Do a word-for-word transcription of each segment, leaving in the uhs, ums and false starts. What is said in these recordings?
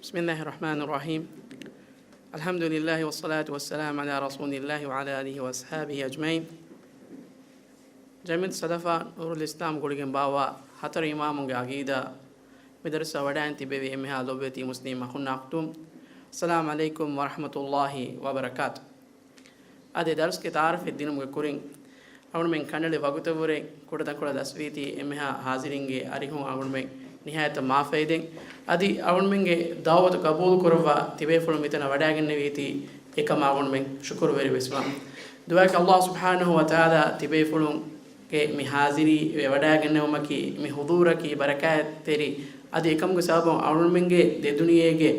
بسم الله الرحمن الرحيم. الحمد لله والصلاة والسلام على رسول الله وعلى آله وأصحابه أجمعين. ޖަމިއްޔަތު ސަލަފާ ނޫރުލް އިސްލާމް ގުޅިގެން ބާއްވާ ހަތަރު އިމާމުންގެ އަގީދާ މި ދަރުސަށް ވަޑައިގެން ތިއްބެވި އެންމެހާ ލޮބުވެތި މުސްލިމް އަޚުންނާ އުޚްތުން، السلام عليكم ورحمة الله وبركاته. އާދެ، ދަރުސްގެ ތަޢާރަފެއް ދިނުމުގެ ކުރިން، އަޅުމެން ކަނޑައެޅި ވަގުތަށްވުރެ ކުޑަތަންކޮޅަށް ލަސްވީތީ އެންމެހާ ހާޒިރިންގެ އަރިހުން އަޅުމެން ނިހާޔަތަށް މާފައިދޭން. އަދި އަޅުމެންގެ ދަޢުވަތު ޤަބޫލު ކުރައްވާ ތިބޭފުޅުން މިތަނަށް ވަޑައިގެންނެވީތީ އެކަމަށް އަޅުމެން ޝުކުރުވެރިވެސްވާން. ދުޢާއަކީ ﷲ ސުބްޙާނަހޫ ވަތަޢާލާ ތިބޭފުޅުންގެ މި ހާޒިރީ ވަޑައިގެންނެވުމަކީ، މި ޙުޟޫރަކީ ބަރަކާތްތެރި، އަދި އެކަމުގެ ސަބަބުން އަޅުމެންގެ ދެ ދުނިޔޭގެ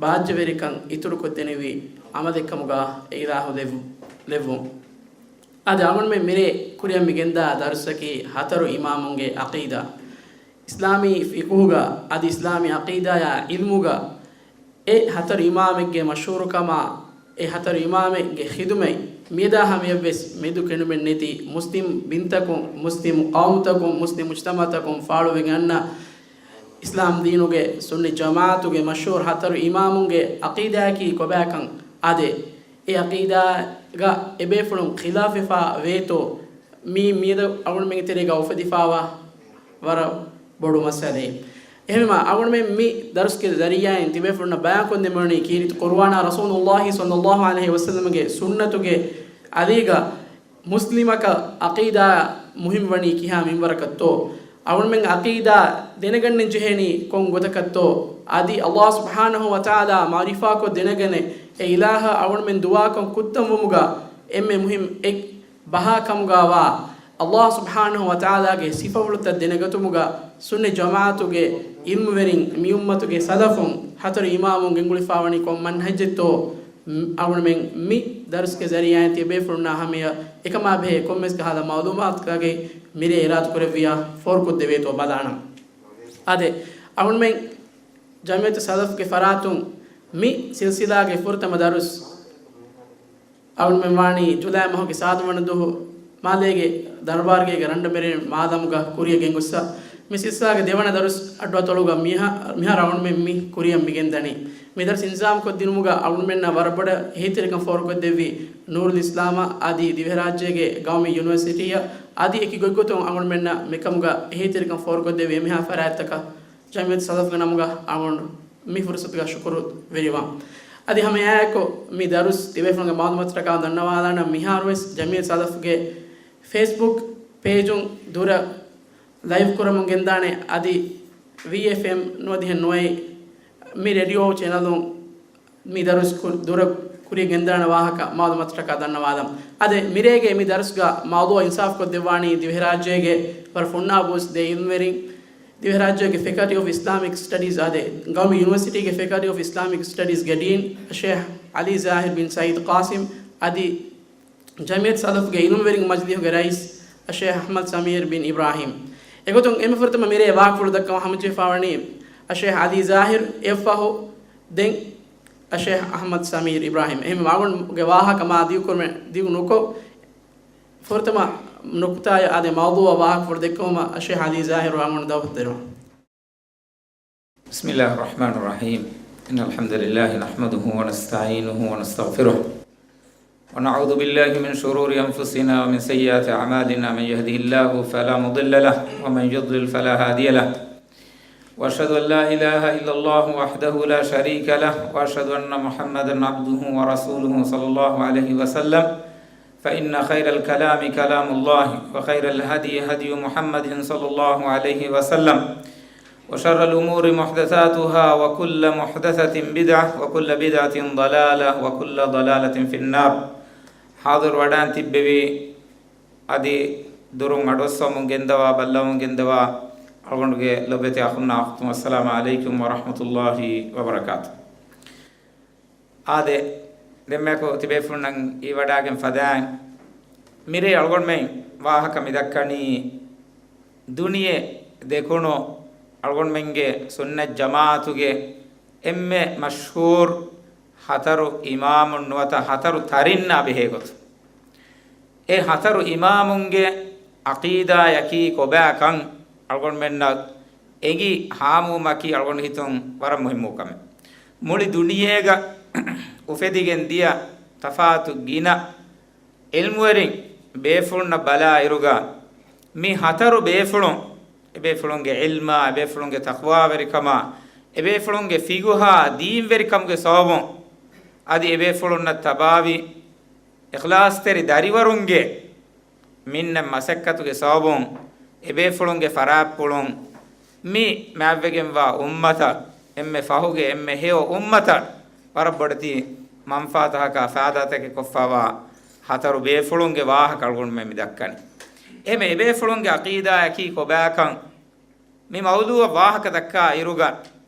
ބާއްޖަވެރިކަން އިތުރުކޮށްދެނިވި ޢަމަލެއްކަމުގަ އެ އިލާހު ލެއްވު-، ލެއްވުން. އަދި އަޅުގަނޑުމެން މިރޭ ކުރިއަށް މިގެންދާ ދަރުސަކީ ހަތަރު އިމާމުންގެ ޢަޤީދާ. އިސްލާމީ ފިޤުހުގަ އަދި އިސްލާމީ ޢަޤީދާޔާ ޢިލްމުގަ އެ ހަތަރު އިމާމެއްގެ މަޝްހޫރުކަމާ، އެ ހަތަރު އިމާމެއްގެ ޚިދުމަތް މިއަދާ ހަމަޔަށްވެސް މެދު ކެނޑުމެއްނެތި މުސްލިމް ބިންތަކުން، މުސްލިމް ޤައުމުތަކުން، މުސްލިމް މުޖްތަމަޢުތަކުން ފާޅުވެގެން އަންނަ އިސްލާމް ދީނުގެ ސުންނި ޖަމާޢަތުގެ މަޝްހޫރު ހަތަރު އިމާމުންގެ ޢަޤީދާއަކީ ކޮބާކަން އާދެ، އެ ޢަޤީދާގަ އެބޭފުޅުން ޚިލާފްވެފާ ވޭތޯ، މީ މިއަދު އަޅުގަނޑުމެންގެ ތެރޭގަ އުފެދިފާވާ ވަރަށް ބޮޑު މައްސަލައެއް. އެހެންވީމަ، އަޅުގަނޑުމެން މި ދަރުސްގެ ޒަރީޢާއިން ތިބޭފުޅުންނަށް ބަޔާންކޮށްދެމުނީ ކީރިތި ޤުރުއާނާ ރަސޫލުﷲ ޞައްލަﷲ ޢަލައިހި ވަސައްލަމްގެ ސުންނަތުގެ އަލީގަ މުސްލިމަކަށް ޢަޤީދާ މުހިންމުވަނީ ކިހާ މިންވަރަކަށްތޯ؟ އަޅުމެން ޢަޤީދާ ދެނެގަންނަން ޖެހޭނީ ކޮން ގޮތަކަށްތޯ؟ އަދި ﷲ ސުބްޙާނަހޫ ވަތަޢާލާ މަޢުރިފާކޮށް ދެނެގަނެ، އެ އިލާހަށް އަޅުމެން ދުޢާކޮށް ކުއްތަންވުމުގަ އެންމެ މުހިންމު އެއް ބަހާ ކަމުގަވާ، ﷲ ސުބްޙާނަހޫ ވަތަޢާލާގެ ސިފަފުޅުތައް ދެނެގަތުމުގަ ސުންނި ޖަމާޢަތުގެ ޢިލްމުވެރިން، މި އުއްމަތުގެ ސަލަފުން، ހަތަރު އިމާމުން ގެންގުޅިފާވަނީ ކޮން މަންހަޖެއްތޯ؟ އަޅުމެން މި ދަރުސްގެ ޒަރީޢާއިން ތިޔަބޭފުޅުންނާ ހަމަޔަށް އެކަމާ ބެހޭ ކޮންމެސް ކަހަލަ މަޢުލޫމާތުތަކެއް މިރޭ އިރާދަކުރެއްވިޔާ ފޯރުކޮށްދެވޭތޯ ބަލާނަން. އާދެ، އަޅުމެން ޖަމިއްޔަތު ސަލަފްގެ ފަރާތުން މި ސިލްސިލާގެ ފުރަތަމަ ދަރުސް އަޅުމެން ވާނީ ޖުލައި މަހުގެ ސާދަ ވަނަ ދުވަހު މާލޭގެ ދަރުބާރުގޭގެ ރަންޑަމެރިން މާލަމުގަ ކުރިޔަށް ގެންގޮއްސަ. މި ސިލްސިލާގެ ދެވަނަ ދަރުސް އައްޑުއަތޮޅުގަ މިހާ-، މިހާރު އަޅުމެން މި ކުރިޔަށް މިގެންދަނީ. މި ދަރުސް އިންތިޒާމްކޮށްދިނުމުގަ އަޅުމެންނަށް ވަރަށް ބޮޑަށް އެހީތެރިކަން ފޯރުކޮށްދެއްވި ނޫރުލް އިސްލާމާ އަދި ދިވެހިރާއްޖޭގެ ގައުމީ ޔުނިވަރސިޓީއަށް އަދި އެކި ގޮތްގޮތުން އަޅުމެންނަށް މިކަމުގަ އެހީތެރިކަން ފޯރުކޮށްދެއްވި އެންމެހާ ފަރާތްތަކަށް ޖަމިއްޔަތު ސަލަފްގެ ނަމުގަ އަޅުގަނޑު މި ފުރުސަތުގަ ޝުކުރުވެރިވާން. އަދި ހަމައެއާއެކު މި ދަރުސް ތިބޭފުޅުންގެ މަޢުލޫމާތުތަކާ ދަންނަވާލާނަން، މިހާރުވެސް ޖަމިއްޔަތު ސަލަފްގެ ފޭސްބުކް ޕޭޖުން ދުރަށް ލައިވް ކުރަމުން ގެންދާނެ. އަދި ވީއެފްއެމް ނުވަދިހަ ނުވައެއް މި ރޭޑިއޯ ޗެނަލުން މި ދަރުސް ކު-، ދުރަށް ކުރިޔަށް ގެންދާނެ ވާހަކަ މަޢުލޫމާތުތަކާ ދަންނަވާލަން. އަދި މިރޭގެ މި ދަރުސްގަ މައުޟޫޢަށް އިންސާފްކޮށްދެއްވާނީ ދިވެހިރާއްޖޭގެ ވަރަށް ފުންނާބުވެސް ދެ ޢިލްމުވެރިން، ދިވެހިރާއްޖޭގެ ފެކަލްޓީ އޮފް އިސްލާމިކް ސްޓަޑީޒް އާދެ، ގައުމީ ޔުނިވަރސިޓީގެ ފެކަލްޓީ އޮފް އިސްލާމިކް ސްޓަޑީޒްގެ ޑީން ޝޭޚް ޢަލީ ޒާހިރް ބިން ސައީދް ޤާސިމް އަދި ޖަމިއްޔަތު ސަލަފްގެ ޢިލްމުވެރިން މަޖިލީހުގެ ރައީސް އައްޝޭޚް އަޙްމަދު ސަމީރް ބިން އިބްރާހީމް. އެގޮތުން އެންމެ ފުރަތަމަ މިރޭ ވާހަކަފުޅު ދައްކަމުން ހަމަޖެހިފާވަނީ އައްޝޭޚް ޢަލީ ޒާހިރް، އެއަށްފަހު ދެން އައްޝޭޚް އަޙްމަދު ސަމީރް އިބްރާހީމް. އެހެންވީމަ މާގޮނޑުގެ ވާހަކަ މާ ދިގު ކުރުމެއް ދިގު ނުކޮށް، ފުރަތަމަ ނުކުތާއަށް އާދެ، މައުޟޫޢަށް ވާހަކަފުޅު ދެއްކެވުމަށް އައްޝޭޚް ޢަލީ ޒާހިރު އަޅުގަނޑު ދަޢުވަތު ދެއްވަން. بسم الله الرحمن الرحيم. إن الحمد لله نحمده ونستعينه ونستغفره، ونعوذ بالله من شرور أنفسنا ومن سيئات أعمالنا. من يهده الله فلا مضل له، ومن يضلل فلا هادي له. وأشهد أن لا إله إلا الله وحده لا شريك له، وأشهد أن محمدا عبده ورسوله صلى الله عليه وسلم. فإن خير الكلام كلام الله، وخير الهدي هدي محمد صلى الله عليه وسلم، وشر الأمور محدثاتها، وكل محدثة بدعة، وكل بدعة ضلالة، وكل ضلالة في النار. ޙާޟިރު ވަޑައިގެން ތިއްބެވި އަދި ދުރުން އަޑުއައްސަވަމުން ގެންދަވާ، ބައްލަވަމުން ގެންދަވާ އަޅުގަނޑުގެ ލޮބުވެތި އަޚުންނާ އުޚްތުން، އައްސަލާމު ޢަލައިކުމް ވަރަޙްމަތުﷲި ވަބަރަކާތު. އާދެ، ދެންމެކު ތިބޭފުޅުންނަށް އިވިވަޑައިގެން ފަދައިން، މިރޭ އަޅުގަނޑުމެން ވާހަކަ މި ދައްކަނީ، ދުނިޔެ ދެކުނު އަޅުގަނޑުމެންގެ ސުންނަތް ޖަމާޢަތުގެ އެންމެ މަޝްހޫރު ހަތަރު އިމާމުން ނުވަތަ ހަތަރު ތަރިންނާ ބެހޭ ގޮތުން. އެ ހަތަރު އިމާމުންގެ ޢަޤީދާޔަކީ ކޮބާކަން އަޅުގަނޑުމެންނަށް އެނގި ހާމުވުމަކީ އަޅުގަނޑު ހިތުން ވަރަށް މުހިއްމު ކަމެއް. މުޅި ދުނިޔޭގަ އުފެދިގެން ދިޔަ ތަފާތު ގިނަ އިލްމުވެރިން ބޭފުޅުންނަށް ބަލާ އިރުގަ، މި ހަތަރު ބޭފުޅުން، އެބޭފުޅުންގެ ޢިލްމާ، އެބޭފުޅުންގެ ތަޤްވާވެރިކަމާ، އެބޭފުޅުންގެ ފިޤުހާ ދީންވެރިކަމުގެ ސަބަބުން، އަދި އެބޭފުޅުންނަށް ތަބާވި އިޚްލާޞްތެރި ދަރިވަރުންގެ މިންނަތް މަސައްކަތުގެ ސަބަބުން އެބޭފުޅުންގެ ފަރާތްޕުޅުން މި މާތްވެގެންވާ އުއްމަތަށް، އެންމެ ފަހުގެ އެންމެ ހެޔޮ އުއްމަތަށް ވަރަށް ބޮޑެތި މަންފާތަކާ ފާދާތަކެއް ކޮށްފަވާ ހަތަރު ބޭފުޅުންގެ ވާހަކަ އަޅުގަނޑުމެން މި ދައްކަނީ. އެހެންވެ އެބޭފުޅުންގެ ޢަޤީދާއަކީ ކޮބާކަން މި މައުޟޫޢަށް ވާހަކަ ދައްކާ އިރުގަ،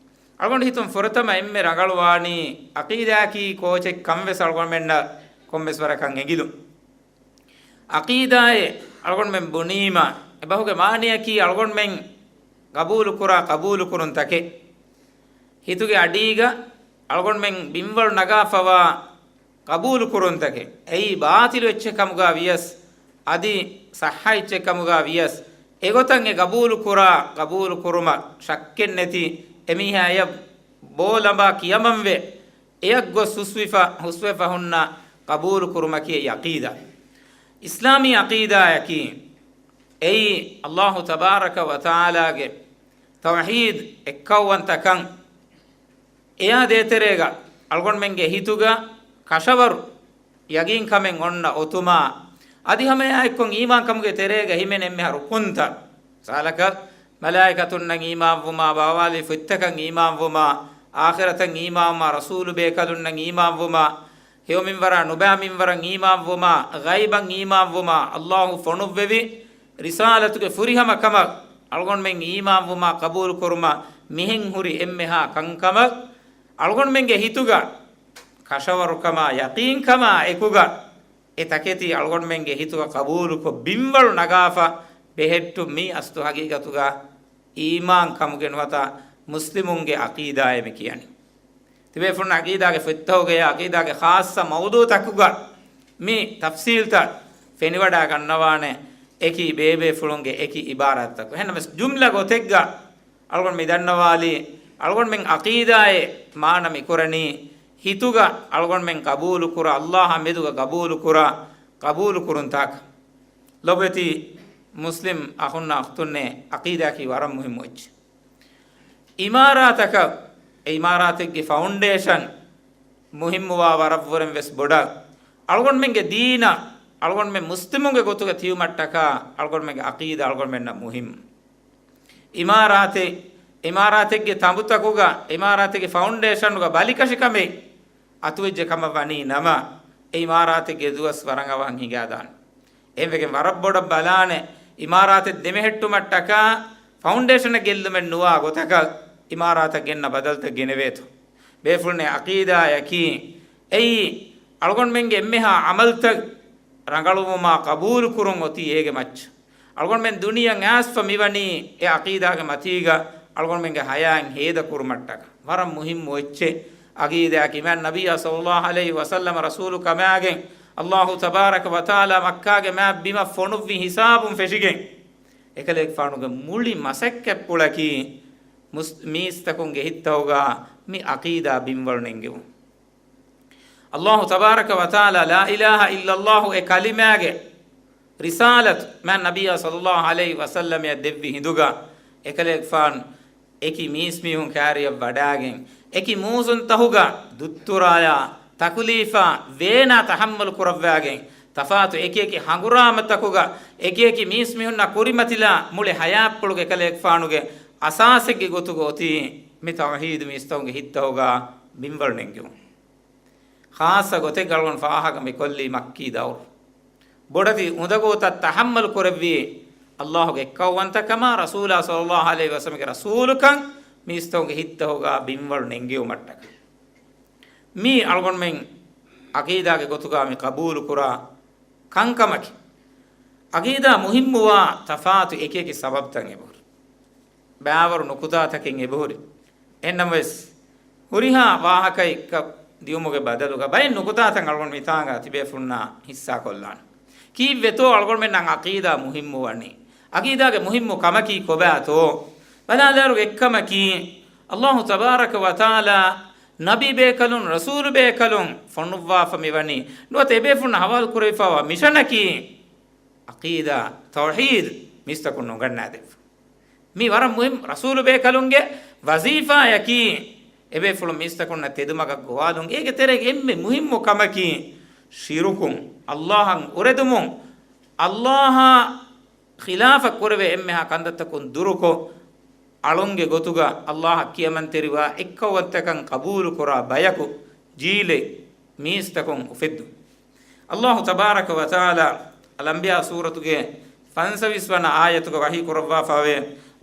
އަޅުގަނޑު ހިތުން ފުރަތަމަ އެންމެ ރަނގަޅުވާނީ ޢަޤީދާއަކީ ކޯޗެއް ކަން ވެސް އަޅުގަނޑުމެންނަށް ކޮންމެސް ވަރަކަށް އެނގިލުން. ޢަޤީދާއޭ އަޅުގަނޑުމެން ބުނީމަ، އެބަހުގެ މާނަޔަކީ އަޅުގަނޑުމެން ޤަބޫލުކުރާ ޤަބޫލުކުރުންތަކެއް. ހިތުގެ އަޑީގަ އަޅުގަނޑުމެން ބިންވަޅު ނަގާފަވާ ޤަބޫލުކުރުންތަކެއް. އެއީ ބާޠިލު އެއްޗެއް ކަމުގަ ވިޔަސް، އަދި ޞައްޙަ އެއްޗެއް ކަމުގަ ވިޔަސް، އެގޮތަށް އެ ޤަބޫލުކުރާ، ޤަބޫލުކުރުމަށް ޝައްކެއް ނެތި، އެމީހާ އެޔަށް ބޯ ލަނބާ ކިޔަމަންވެ، އެޔަށް ގޮސް ހުސްވެފަ، ހުސްވެފަ ހުންނަ ޤަބޫލު ކުރުމަކީ އެއީ ޢަޤީދާ. އިސްލާމީ ޢަޤީދާއަކީ އެއީ ﷲ ތަބާރަކަ ވަތަޢާލާގެ ތައުޙީދު، އެއްކައުވަންތަކަން، އެޔާ ދޭތެރޭގަ އަޅުގަނޑުމެންގެ ހިތުގަ ކަށަވަރު ޔަގީންކަމެއް އޮންނަ އޮތުމާ، އަދި ހަމައެއާއެއްކޮށް އީމާންކަމުގެ ތެރޭގަ ހިމެނޭ އެންމެހާ ރުކުންތައް، މިސާލަކަށް، މަލާއިކަތުންނަށް އީމާންވުމާ، ބާވާލި ފޮތްތަކަށް އީމާންވުމާ، އާޚިރަތަށް އީމާންވުމާ، ރަސޫލު ބޭކަލުންނަށް އީމާންވުމާ، ހެޔޮ މިންވަރާ ނުބައި މިންވަރަށް އީމާންވުމާ، ޣައިބަށް އީމާންވުމާ، ﷲ ފޮނުއްވެވި ރިސާލަތުގެ ފުރިހަމަ ކަމަށް އަޅުގަނޑުމެން އީމާންވުމާ ޤަބޫލުކުރުމާ، މިހެން ހުރި އެންމެހާ ކަންކަމަށް އަޅުގަނޑުމެންގެ ހިތުގަ ކަށަވަރުކަމާ، ޔަޤީންކަމާ އެކުގަ، އެ ތަކެތި އަޅުގަނޑުމެންގެ ހިތުގަ ޤަބޫލުކޮށް، ބިންވަޅު ނަގާފަ ބެހެއްޓުން، މީ އަސްލު ހަގީގަތުގަ އީމާން ކަމުގެ ނުވަތަ މުސްލިމުންގެ ޢަޤީދާއޭ މި ކިޔަނީ. ތިބޭފުޅުން ޢަޤީދާގެ ފޮތްތަކުގައި ޢަޤީދާގެ ޚާއްޞަ މައުޟޫޢުތަކުގަ މި ތަފްޞީލްތައް ފެނިވަޑައިގަންނަވާނެ، އެކި ބޭބޭފުޅުންގެ އެކި ޢިބާރާތްތަކުން. އެހެންނަމަވެސް، ޖުމްލަ ގޮތެއްގަ އަޅުގަނޑު މި ދަންނަވާލީ، އަޅުގަނޑުމެން ޢަޤީދާއޭ މާނަ މިކުރަނީ، ހިތުގަ އަޅުގަނޑުމެން ޤަބޫލުކުރާ، ﷲ އާ މެދުގަ ޤަބޫލުކުރާ، ޤަބޫލުކުރުންތާކަން. ލޮބުވެތި މުސްލިމް އަޚުންނާ އުޚްތުންނޭ، ޢަޤީދާއަކީ ވަރަށް މުހިއްމު އެއްޗެއް. ޢިމާރާތަކަށް، އެ ޢިމާރާތެއްގެ ފައުންޑޭޝަން މުހިއްމުވާ ވަރަށްވުރެން ވެސް ބޮޑަށް، އަޅުގަނޑުމެންގެ ދީނަށް، އަޅުގަނޑުމެން މުސްލިމުންގެ ގޮތުގަ ތިބުމަށްޓަކާ، އަޅުގަނޑުމެންގެ ޢަޤީދާ އަޅުގަނޑުމެންނަށް މުހިއްމު. ޢިމާރާތެއް، ޢިމާރާތެއްގެ ތަނބުތަކުގަ، ޢިމާރާތެއްގެ ފައުންޑޭޝަނުގަ ބަލިކަށިކަމެއް އަތުވެއްޖެ ކަމަށް ވަނީ ނަމަ، އެ ޢިމާރާތެއްގެ ދުވަސް ވަރަށް އަވަހަށް ހިނގާދާނެ. އެހެންވެގެން ވަރަށް ބޮޑަށް ބަލާނެ، ޢިމާރާތެއް ދެމެހެއްޓުމަށްޓަކާ ފައުންޑޭޝަނެއް ގެއްލުމެއް ނުވާ ގޮތަކަށް ޢިމާރާތަށް ގެންނަ ބަދަލުތައް ގެނެވޭތޯ. ބޭފުޅުންނޭ، ޢަޤީދާއަކީ އެއީ އަޅުގަނޑުމެންގެ އެންމެހާ ޢަމަލުތައް ރަނގަޅުވުމާ ޤަބޫލުކުރުން އޮތީ އޭގެ މައްޗަށް. އަޅުގަނޑުމެން ދުނިޔެއަށް އައިސްފަ މިވަނީ އެ ޢަޤީދާގެ މަތީގަ އަޅުގަނޑުމެންގެ ޙަޔާތް ހޭދަކުރުމަށްޓަކާ. ވަރަށް މުހިއްމު އެއްޗެއް ޢަޤީދާއަކީ. މާތް ނަބިއްޔާ ޞައްލައްލާހު ޢަލައިހި ވަސައްލަމަ ރަސޫލު ކަމާގެން ﷲ ތަބާރަކަ ވަތަޢާލާ މައްކާގެ މާތް ބިމަށް ފޮނުއްވި ހިސާބުން ފެށިގެން، އެކަލޭގެފާނުގެ މުޅި މަސައްކަތްޕުޅަކީ މުސް-، މީސްތަކުންގެ ހިތްތަކުގަ މި ޢަޤީދާ ބިންވަޅު ނެންގެވުން. ﷲ ތަބާރަކަ ވަތަޢާލާ ލާ އިލާހަ އިއްލައްލާހު އެ ކަލިމާގެ ރިސާލަތު މާތް ނަބިއްޔާ ޞައްލައްލާހު ޢަލައިހި ވަސައްލަމައަށް ދެއްވި ހިނދުގަ، އެކަލޭގެފާނު އެކި މީސްމީހުން ކާރިއަށް ވަޑާގެން، އެކި މޫސުންތަހުގަ ދުއްތުރާޔާ ތަކުލީފާ ވޭނާ ތަޙައްމަލު ކުރައްވާގެން، ތަފާތު އެކިއެކި ހަނގުރާމަތަކުގަ އެކިއެކި މީސްމީހުންނާ ކުރިމަތިލާ މުޅި ޙަޔާތްޕުޅުގެ އެކަލޭގެފާނުގެ އަސާސެއްގެ ގޮތުގަ އޮތީ މި ތައުޙީދު މީސްތަކުންގެ ހިތްތަކުގަ ބިންވަޅު ނެންގެވުން. ޚާއްޞަ ގޮތެއްގަ އަޅުގަނޑު ފާހަގަ މިކޮށްލީ މައްކީ ދައުރު. ބޮޑެތި އުނދަގޫތައް ތަޙައްމަލު ކުރެއްވީ ﷲގެ އެއްކައުވަންތަކަމާ ރަސޫލާ ޞައްލައްލާހު ޢަލައިހި ވަސައްލަމަގެ ރަސޫލުކަން މީސްތަކުންގެ ހިތްތަކުގަ ބިންވަޅު ނެންގެވުމަށްޓަކާ. މީ އަޅުގަނޑުމެން ޢަޤީދާގެ ގޮތުގަ މި ޤަބޫލުކުރާ ކަންކަމަކީ. ޢަޤީދާ މުހިއްމުވާ ތަފާތު އެކިއެކި ސަބަބުތައް އެބަހުރި. ބައިވަރު ނުކުތާތަކެއް އެބަހުރި. އެހެންނަމަވެސް، ހުރިހާ ވާހަކައެއްކަ ދިޔުމުގެ ބަދަލުގަ ބައެއް ނުކުތާތައް އަޅުގަނޑު މިތާނގަ ތިބޭފުޅުންނާ ޙިއްޞާކޮށްލާނަން. ކީއްވެތޯ އަޅުގަނޑުމެންނަށް ޢަޤީދާ މުހިއްމުވަނީ؟ ޢަޤީދާގެ މުހިއްމު ކަމަކީ ކޮބާތޯ؟ ބަލާލާއިރު އެއްކަމަކީ، އައްލާހު ތަބާރަކަ ވަތަޢާލާ ނަބީ ބޭކަލުން، ރަސޫލު ބޭކަލުން ފޮނުއްވާފަ މިވަނީ، ނުވަތަ އެބޭފުޅުންނަށް ހަވާލު ކުރެވިފައިވާ މިޝަނަކީ، ޢަޤީދާ، ތައުޙީދު މީސްތަކުން ނުގަންނާދެއްވުން. މީ ވަރަށް މުހިންމު. ރަސޫލު ބޭކަލުންގެ ވަޒީފާޔަކީ، އެބޭފުޅުން މީސްތަކުންނަށް ތެދުމަގަށް ގޮވާލުން. އޭގެ ތެރޭގެ އެންމެ މުހިންމު ކަމަކީ، ޝިރުކުން، އައްލާހަށް އުރެދުމުން، އައްލާހާ ޚިލާފަށް ކުރެވޭ އެންމެހާ ކަންތައްތަކުން ދުރުކޮށް، އަޅުންގެ ގޮތުގަ އައްލާހަށް ކިޔަމަންތެރިވާ އެއްކައުވަންތަކަން ޤަބޫލުކުރާ ބަޔަކު ޖީލެއް މީސްތަކުން އުފެއްދުން. އައްލާހު ތަބާރަކަ ވަތަޢާލާ އަލްއަންބިޔާ ސޫރަތުގެ ފަންސަވީސް ވަނަ އާޔަތުގަ ވަޙީ ކުރައްވާފައިވޭ،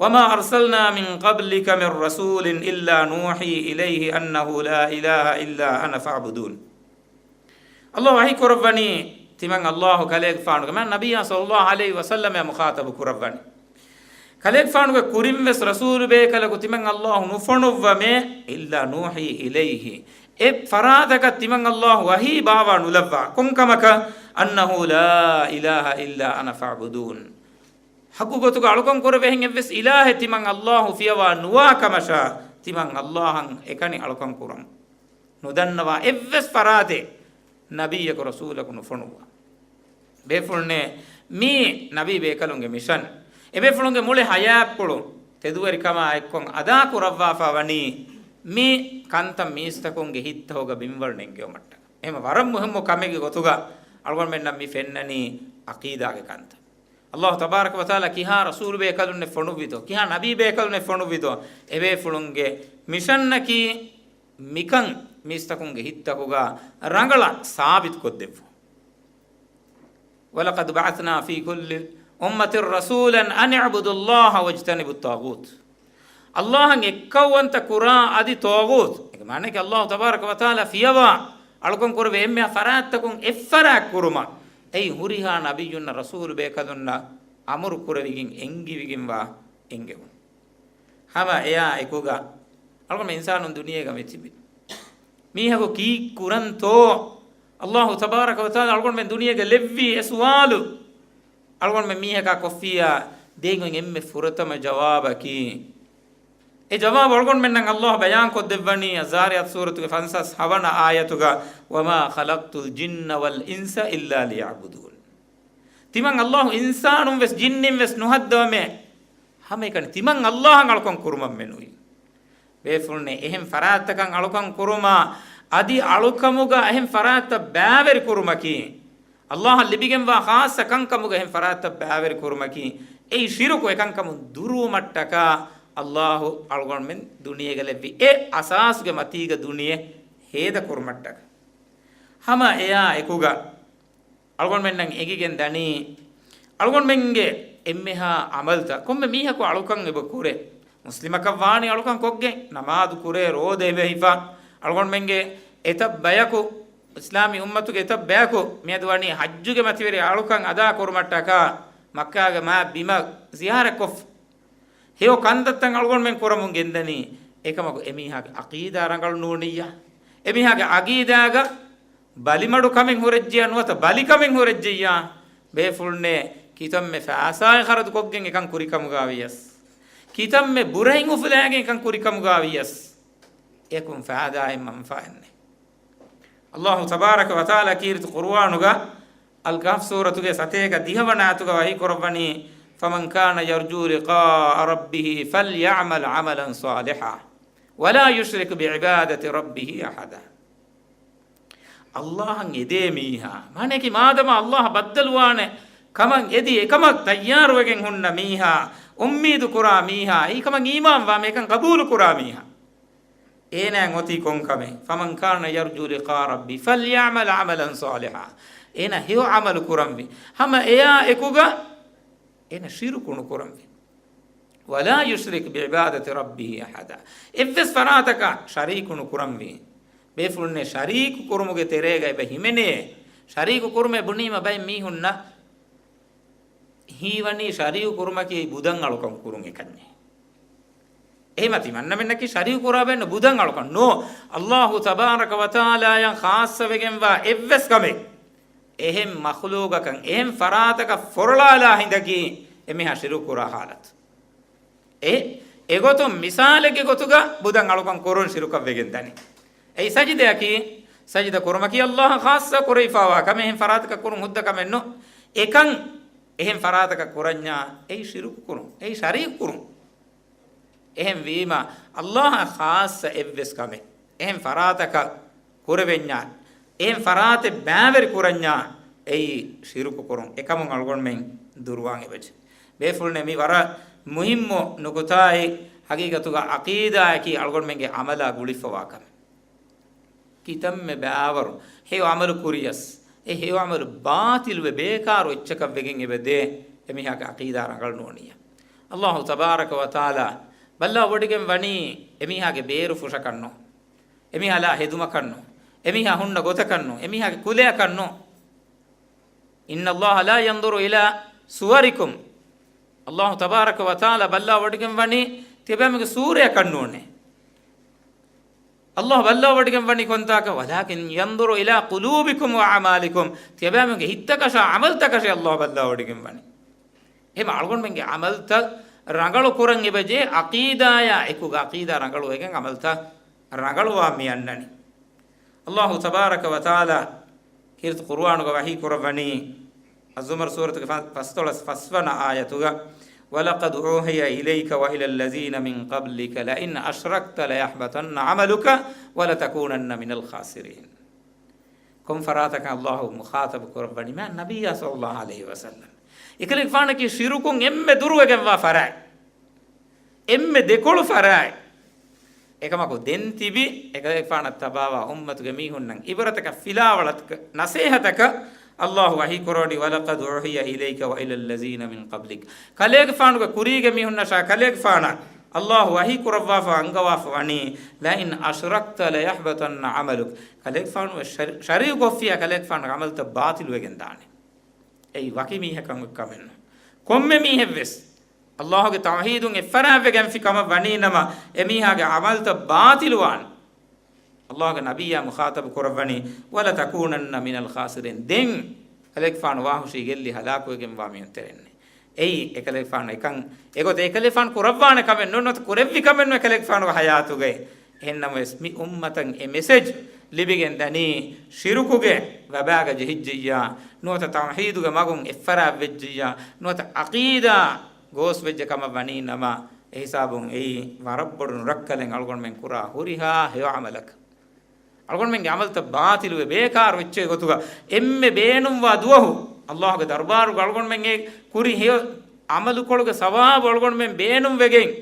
وما أرسلنا من قبلك من رسول إلا نوحي إليه أنه لا إله إلا أنا فاعبدون. އައްލާހު ވަޙީ ކުރައްވަނީ، ތިމަން އައްލާހު ކަލޭގެފާނުގެ، މާ ނަބިއްޔާ ޞައްލައްލާހު ޢަލައިހި ވަސައްލަމައާ މުޚާޠަބު ކުރައްވަނީ. ކަލޭގެފާނުގެ ކުރިން ވެސް ރަސޫލު ބޭކަލަކު ތިމަން އައްލާހު ނުފޮނުއްވަމޭ، إلا نوحي إليه، އެ ފަރާތަކަށް ތިމަން އައްލާހު ވަޙީ ބާވާ ނުލައްވާ. ކޮންކަމަކަށް؟ أنه لا إله إلا أنا فاعبدون. ޙައްޤު ގޮތުގަ އަޅުކަން ކުރެވޭ އެހެން އެއްވެސް އިލާހެއް ތިމަން އައްލާހު ފިޔަވާ ނުވާ ކަމަށާ، ތިމަން އައްލާހަށް އެކަނި އަޅުކަން ކުރަން. ނުދަންނަވާ އެއްވެސް ފަރާތެއް ނަބިއްޔަކު ރަސޫލަކު ނުފޮނުއްވާ. ބޭފުޅުންނޭ، މީ ނަބީ ބޭކަލުންގެ މިޝަން. އެބޭފުޅުންގެ މުޅި ޙަޔާތްޕުޅު ތެދުވެރިކަމާ އެއްކޮށް އަދާ ކުރައްވާފަ ވަނީ، މި ކަންތައް މީސްތަކުންގެ ހިތްތަކުގަ ބިންވަޅު ނެންގެވުމަށްޓަކަ. އެހެން ވަރަށް މުހިއްމު ކަމެއްގެ ގޮތުގަ އަޅުގަނޑުމެންނަށް މި ފެންނަނީ ޢަޤީދާގެ ކަންތައް. އައްލާހު ތަބާރަކަ ވަތަޢާލާ ކިހާ ރަސޫލު ބޭކަލުންނެއް ފޮނުއްވިތޯ، ކިހާ ނަބީ ބޭކަލުންނެއް ފޮނުއްވިތޯ، އެބޭފުޅުންގެ މިޝަންނަކީ މިކަން މީސްތަކުންގެ ހިތްތަކުގަ ރަނގަޅަށް ސާބިތުކޮށްދެއްވުން. ولقد بعثنا في كل أمة رسولا أن اعبدوا الله واجتنبوا الطاغوت. އައްލާހަށް އެއްކައުވަންތަ ކުރާ އަދި ޠާޣޫތު، އޭގެ މާނައަކީ އައްލާހު ތަބާރަކަ ވަތަޢާލާ ފިޔަވާ އަޅުކަން ކުރެވޭ އެންމެހާ ފަރާތްތަކުން އެއްފަރާތް ކުރުމަށް އެއީ ހުރިހާ ނަބިއްޔުންނަށް ރަސޫލު ބޭކަލުންނަށް އަމުރު ކުރެވިގެން އެންގިވިގެންވާ އެންގެވުން. ހަމަ އެއާ އެކުގަ އަޅުގަނޑު އިންސާނުން ދުނިޔޭގަ މިތިބި މީހަކު ކީއްކުރަންތޯ؟ އައްލާހު ތަބާރަކަ ވަތަޢާލާ އަޅުގަނޑުމެން ދުނިޔޭގަ ލެއްވީ އެ ސުވާލު. އަޅުގަނޑުމެން މީހަކާ ކޮށްފިއްޔާ ދޭން އޮތް އެންމެ ފުރަތަމަ ޖަވާބަކީ، އެ ޖަވާބު އަޅުގަނޑުމެންނަށް އައްލާހު ބަޔާންކޮށްދެއްވަނީ އައްޒާރިޔާތު ސޫރަތުގެ ފަންސާސް ހަވަނަ އާޔަތުގަ، وما خلقت الجن والإنس إلا ليعبدون. ތިމަން އައްލާހު އިންސާނުން ވެސް ޖިންނިން ވެސް ނުހައްދަވަމޭ. ހަމައެކަނި ތިމަން އައްލާހަށް އަޅުކަން ކުރުމަށްމެ ނުވި. ބޭފުޅުންނޭ އެހެން ފަރާތްތަކަށް އަޅުކަން ކުރުމާ، އަދި އަޅުކަމުގަ އެހެން ފަރާތްތައް ބައިވެރި ކުރުމަކީ، އައްލާހަށް ލިބިގެންވާ ޚާއްޞަ ކަންކަމުގަ އެހެން ފަރާތްތައް ބައިވެރި ކުރުމަކީ، އެއީ ޝިރުކު. އެކަންކަމުން ދުރުވުމަށްޓަކާ އައްލާހު އަޅުގަނޑުމެން ދުނިޔޭގަ ލެއްވި އެ އަސާސުގެ މަތީގަ ދުނިޔެ ހޭދަ ކުރުމަށްޓަކާ. ހަމަ އެއާ އެކުގަ އަޅުގަނޑުމެންނަށް އެނގިގެން ދަނީ، އަޅުގަނޑުމެންގެ އެންމެހާ ޢަމަލުތައް ކޮންމެ މީހަކު އަޅުކަން އެބަ ކުރޭ. މުސްލިމަކަށް ވާނީ އަޅުކަން ކޮށްގެން، ނަމާދު ކުރޭ، ރޯދަ އެބަ ހިފާ، އަޅުގަނޑުމެންގެ އެތައް ބަޔަކު، އިސްލާމީ އުއްމަތުގެ އެތައް ބަޔަކު މިއަދު ވަނީ ޙައްޖުގެ މަތިވެރި އަޅުކަން އަދާ ކުރުމަށްޓަކާ މައްކާގެ މާތް ބިމަށް ޒިޔާރަތްކޮށްފަ. ހެޔޮ ކަންތައްތައް އަޅުގަނޑުމެން ކުރަމުން ގެންދަނީ. އެކަމަކު އެމީހާގެ ޢަޤީދާ ރަނގަޅު ނޫނިއްޔާ. އެމީހާގެ ޢަޤީދާގަ ބަލިމަޑު ކަމެއް ހުރެއްޖިއްޔާ ނުވަތަ ބަލި ކަމެއް ހުރެއްޖިއްޔާ، ބޭފުޅުންނޭ ކިތަންމެ ފައިސާއެއް ޚަރަދު ކޮށްގެން އެކަން ކުރިކަމުގަ ވިޔަސް، ކިތަންމެ ބުރައެއް އުފުލާގެން އެކަން ކުރިކަމުގަ ވިޔަސް، އެކުން ފައިދާއެއް މަންފާއެއް ނެތް. އައްލާހު ތަބާރަކަ ވަތަޢާލާ ކީރިތި ޤުރުއާނުގަ އަލްކަހްފް ސޫރަތުގެ ސަތޭކަ ދިހަވަނަ އާޔަތުގަ ވަޙީ ކުރައްވަނީ، فمن كان يرجو لقاء ربه فليعمل عملا صالحا ولا يشرك بعبادة ربه أحدا. އައްލާހަށް އެދޭ މީހާ، މާނައަކީ މާދަމާ އައްލާހަށް ބައްދަލުވާނެ ކަމަށް އެދި، އެކަމަށް ތައްޔާރުވެގެން ހުންނަ މީހާ، އުއްމީދު ކުރާ މީހާ، އެއީ ކަމަށް އީމާންވާ މީހާ، އެކަން ޤަބޫލު ކުރާ މީހާ، އޭނާއަށް އޮތީ ކޮން ކަމެއް؟ فمن كان يرجو لقاء ربه فليعمل عملا صالحا. އޭނާ ހެޔޮ ޢަމަލު ކުރަންވީ. ހަމަ އެއާ އެކުގަ އޭނާ ޝިރުކު ނުކުރަންވީ. ولا يشرك بعبادة ربه أحدا. އެއްވެސް ފަރާތަކަށް ޝަރީކު ނުކުރަންވީ. ބޭފުޅުންނޭ ޝަރީކު ކުރުމުގެ ތެރޭގަ އެބަ ހިމެނޭ. ޝަރީކު ކުރުމޭ ބުނީމަ ބައެއް މީހުންނަށް ހީވަނީ ޝަރީކު ކުރުމަކީ ބުދަން އަޅުކަން ކުރުން އެކަންޏޭ. އެހެމަ ތިމަންނަމެންނަކީ ޝަރީކު ކުރާ ބައެއްނު ބުދަން އަޅުކަން ނޯ. އައްލާހު ތަބާރަކަ ވަތަޢާލާޔަށް ޚާއްޞަވެގެންވާ އެއްވެސް ކަމެއް އެހެން މަޚްލޫޤަކަށް އެހެން ފަރާތަކަށް ފޮރޮޅާލާ ހިނދަކީ އެމީހާ ޝިރުކު ކުރާ ޙާލަތު. އެ އެގޮތުން މިސާލެއްގެ ގޮތުގަ ބުދަން އަޅުކަން ކުރުން ޝިރުކަށް ވެގެން ދަނީ. އެއީ ސަޖިދައަކީ، ސަޖިދަ ކުރުމަކީ އައްލާހަށް ޚާއްޞަ ކުރެވިފާވާ ކަމެއް، އެހެން ފަރާތަކަށް ކުރުން ހުއްދަ ކަމެއް ނޫން. އެކަން އެހެން ފަރާތަކަށް ކުރަންޏާ އެއީ ޝިރުކު ކުރުން، އެއީ ޝަރީކު ކުރުން. އެހެން ވީމަ، އައްލާހަށް ޚާއްޞަ އެއްވެސް ކަމެއް އެހެން ފަރާތަކަށް ކުރެވެންޏާ، އެހެން ފަރާތެއް ބައިވެރި ކުރަންޏާ އެއީ ޝިރުކު ކުރުން. އެކަމުން އަޅުގަނޑުމެން ދުރުވާން އެބަޖެ. ބޭފުޅުންނޭ، މީ ވަރަށް މުހިއްމު ނުކުތާއެއް. ހަގީގަތުގަ ޢަޤީދާއަކީ އަޅުގަނޑުމެންގެ ޢަމަލާ ގުޅިފަވާ ކަމެއް. ކިތަންމެ ބައިވަރު ހެޔޮ ޢަމަލު ކުރިޔަސް، އެ ހެޔޮ ޢަމަލު ބާޠިލުވެ ބޭކާރު އެއްޗަކަށް ވެގެން އެބަދޭ، އެމީހާގެ ޢަޤީދާ ރަނގަޅު ނޫނިއްޔާ. އައްލާހު ތަބާރަކަ ވަތަޢާލާ ބައްލަވަޑިގެން ވަނީ އެމީހާގެ ބޭރު ފުށަކަށްނު، އެމީހާ ލާ ހެދުމަކަށްނު، އެމީހާ ހުންނަ ގޮތަކަށްނު، އެމީހާގެ ކުލަޔަކަށްނު. إن الله لا ينظر إلى صوركم. އައްލާހު ތަބާރަކަ ވަތަޢާލާ ބައްލަވަޑިގެން ވަނީ ތިޔަބައިމީހުންގެ ސޫރަޔަކަށް ނޫނޭ. އައްލާހު ބައްލަވަޑިގެން ވަނީ ކޮންތާކަށް؟ ولكن ينظر إلى قلوبكم وأعمالكم. ތިޔަބައިމީހުންގެ ހިތްތަކަށާ ޢަމަލްތަކަށޭ އައްލާހު ބައްލަވަޑިގެން ވަނީ. އެހެން އަޅުގަނޑުމެންގެ ޢަމަލްތައް ރަނގަޅު ކުރަން އެބަޖެހޭ، ޢަޤީދާޔާ އެކުގަ ޢަޤީދާ ރަނގަޅުވެގެން ޢަމަލްތައް ރަނގަޅުވާން މި އަންނަނީ. އައްލާހު ތަބާރަކަ ވަތަޢާލާ ކީރިތި ޤުރުއާނުގަ ވަޙީ ކުރައްވަނީ، އައްޒުމަރު ސޫރަތުގެ ފަ-، ފަސްދޮޅަސް ފަސްވަނަ އާޔަތުގަ، ولقد أوحي إليك وإلى الذين من قبلك لئن أشركت ليحبطن عملك ولتكونن من الخاسرين. ކޮން ފަރާތަކަށް އައްލާހު މުޚާޠަބު ކުރައްވަނީ؟ މާތް ނަބިއްޔާ ޞައްލައްލާހު ޢަލައިހި ވަސައްލަމް. އެކަލޭގެފާނަކީ ޝިރުކުން އެންމެ ދުރުވެގެންވާ ފަރާތް. އެންމެ ދެކޮޅު ފަރާތް. އެކަމަކު ދެން ތިބި އެކަލޭގެފާނަށް ތަބާވާ އުއްމަތުގެ މީހުންނަށް ޢިބްރަތަކަށް، ފިލާވަޅަކަށް، ނަޞޭޙަތަކަށް އައްލާހު ވަޙީ ކުރަވަނީ، ولقد أوحي إليك وإلى الذين من قبلك. ކަލޭގެފާނުގެ ކުރީގެ މީހުންނަށާ ކަލޭގެފާނަށް އައްލާހު ވަޙީ ކުރައްވާފަ އަންގަވާފަ ވަނީ، لئن أشركت ليحبطن عملك. ކަލޭގެފާނު ޝަރީ-، ޝަރީކު ކޮށްފިއްޔާ ކަލޭގެފާނުގެ ޢަމަލުތައް ބާޠިލުވެގެން ދާނެ. އެއީ ވަކި މީހަކަށް އޮތް ކަމެއް ނޫން. ކޮންމެ މީހެއްވެސް އައްލާހުގެ ތައުޙީދުން އެއްފަރާތްވެގެންފި ކަމަށް ވަނީ ނަމަ، އެމީހާގެ ޢަމަލުތައް ބާޠިލުވާނެ. އައްލާހުގެ ނަބިއްޔާ މުޚާޠަބު ކުރައްވަނީ، ولتكونن من الخاسرين. ދެން ކަލޭގެފާނު ވާހުށީ ގެއްލި ހަލާކުވެގެންވާ މީހުން ތެރެއިންނޭ. އެއީ އެކަލޭގެފާނު އެކަން އެގޮތަށް އެކަލޭގެފާނު ކުރައްވާނެ ކަމެއް ނޫން، ނުވަތަ ކުރެއްވި ކަމެއް ނޫން އެކަލޭގެފާނުގެ ޙަޔާތުގައި. އެހެންނަމަވެސް، މި އުއްމަތަށް އެ މެސެޖް ލިބިގެން ދަނީ، ޝިރުކުގެ ވަބާގަ ޖެހިއްޖެއްޔާ، ނުވަތަ ތައުޙީދުގެ މަގުން އެއްފަރާތްވެއްޖެއްޔާ، ނުވަތަ ޢަޤީދާ ގޯސްވެއްޖެ ކަމަށް ވަނީ ނަމަ، އެހިސާބުން އެއީ ވަރަށް ބޮޑު ނުރައްކަލެއް އަޅުގަނޑުމެން ކުރާ ހުރިހާ ހެޔޮ ޢަމަލަކަށް. އަޅުގަނޑުމެންގެ ޢަމަލުތައް ބާޠިލުވެ، ބޭކާރު އެއްޗެއް ގޮތުގަ އެންމެ ބޭނުންވާ ދުވަހު، އައްލާހުގެ ދަރުބާރުގަ އަޅުގަނޑުމެންގެ ކުރި ހެޔޮ ޢަމަލުކޮޅުގެ ސަވާބު އަޅުގަނޑުމެން ބޭނުންވެގެން،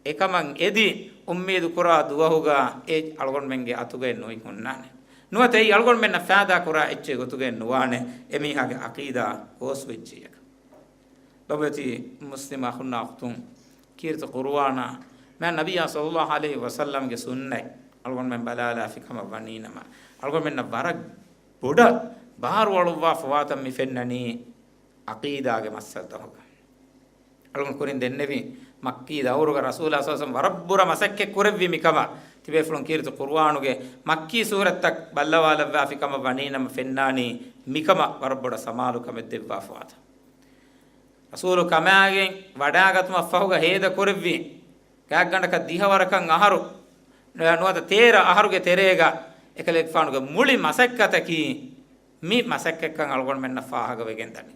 އެކަމަށް އެދި އުއްމީދު ކުރާ ދުވަހުގަ އެ އަޅުގަނޑުމެންގެ އަތުގައެއް ނުއިން ހުންނާނެ. ނުވަތަ އެއީ އަޅުގަނޑުމެންނަށް ފައިދާ ކުރާ އެއްޗެއް ގޮތުގައެއް ނުވާނެ، އެމީހާގެ ޢަޤީދާ ގޯސްވެއްޖެއްޔާ. ލޮބުވެތި މުސްލިމް އަޚުންނާ އުޚްތުން، ކީރިތި ޤުރުއާނާ، މާތް ނަބިއްޔާ ޞައްލައްލާހު ޢަލައިހި ވަސައްލަމްގެ ސުންނަތް އަޅުގަނޑުމެން ބަލާލާފި ކަމަށް ވަނީ ނަމަ، އަޅުގަނޑުމެންނަށް ވަރަށް ބޮޑަށް ބާރުއަޅުއްވާފަ ވާތަން މި ފެންނަނީ ޢަޤީދާގެ މައްސަލަތަކުގަ. އަޅުގަނޑު ކުރިން ދެންނެވި މައްކީ ދައުރުގަ ރަސޫލާ ޞައްލައްލާހު ޢަލައިހި ވަސައްލަމް ވަރަށް ބުރަ މަސައްކަތް ކުރެއްވި މިކަމަށް، ތިބޭފުޅުން ކީރިތި ޤުރުއާނުގެ މައްކީ ސޫރަތްތައް ބައްލަވާލައްވާފި ކަމަށް ވަނީ ނަމަ ފެންނާނީ މިކަމަށް ވަރަށް ބޮޑަށް ސަމާލުކަމެއް ދެއްވާފަ ވާތަން. ރަސޫލު ކަމާގެން ވަޑާގަތުމަށް ފަހުގަ ހޭދަ ކުރެއްވި ގާތްގަނޑަކަށް ދިހަ ވަރަކަށް އަހަރު، ނުވަތަ ތޭރަ އަހަރުގެ ތެރޭގަ އެކަލޭގެފާނުގެ މުޅި މަސައްކަތަކީ މި މަސައްކަތްކަން އަޅުގަނޑުމެންނަށް ފާހަގަވެގެން ދަނީ.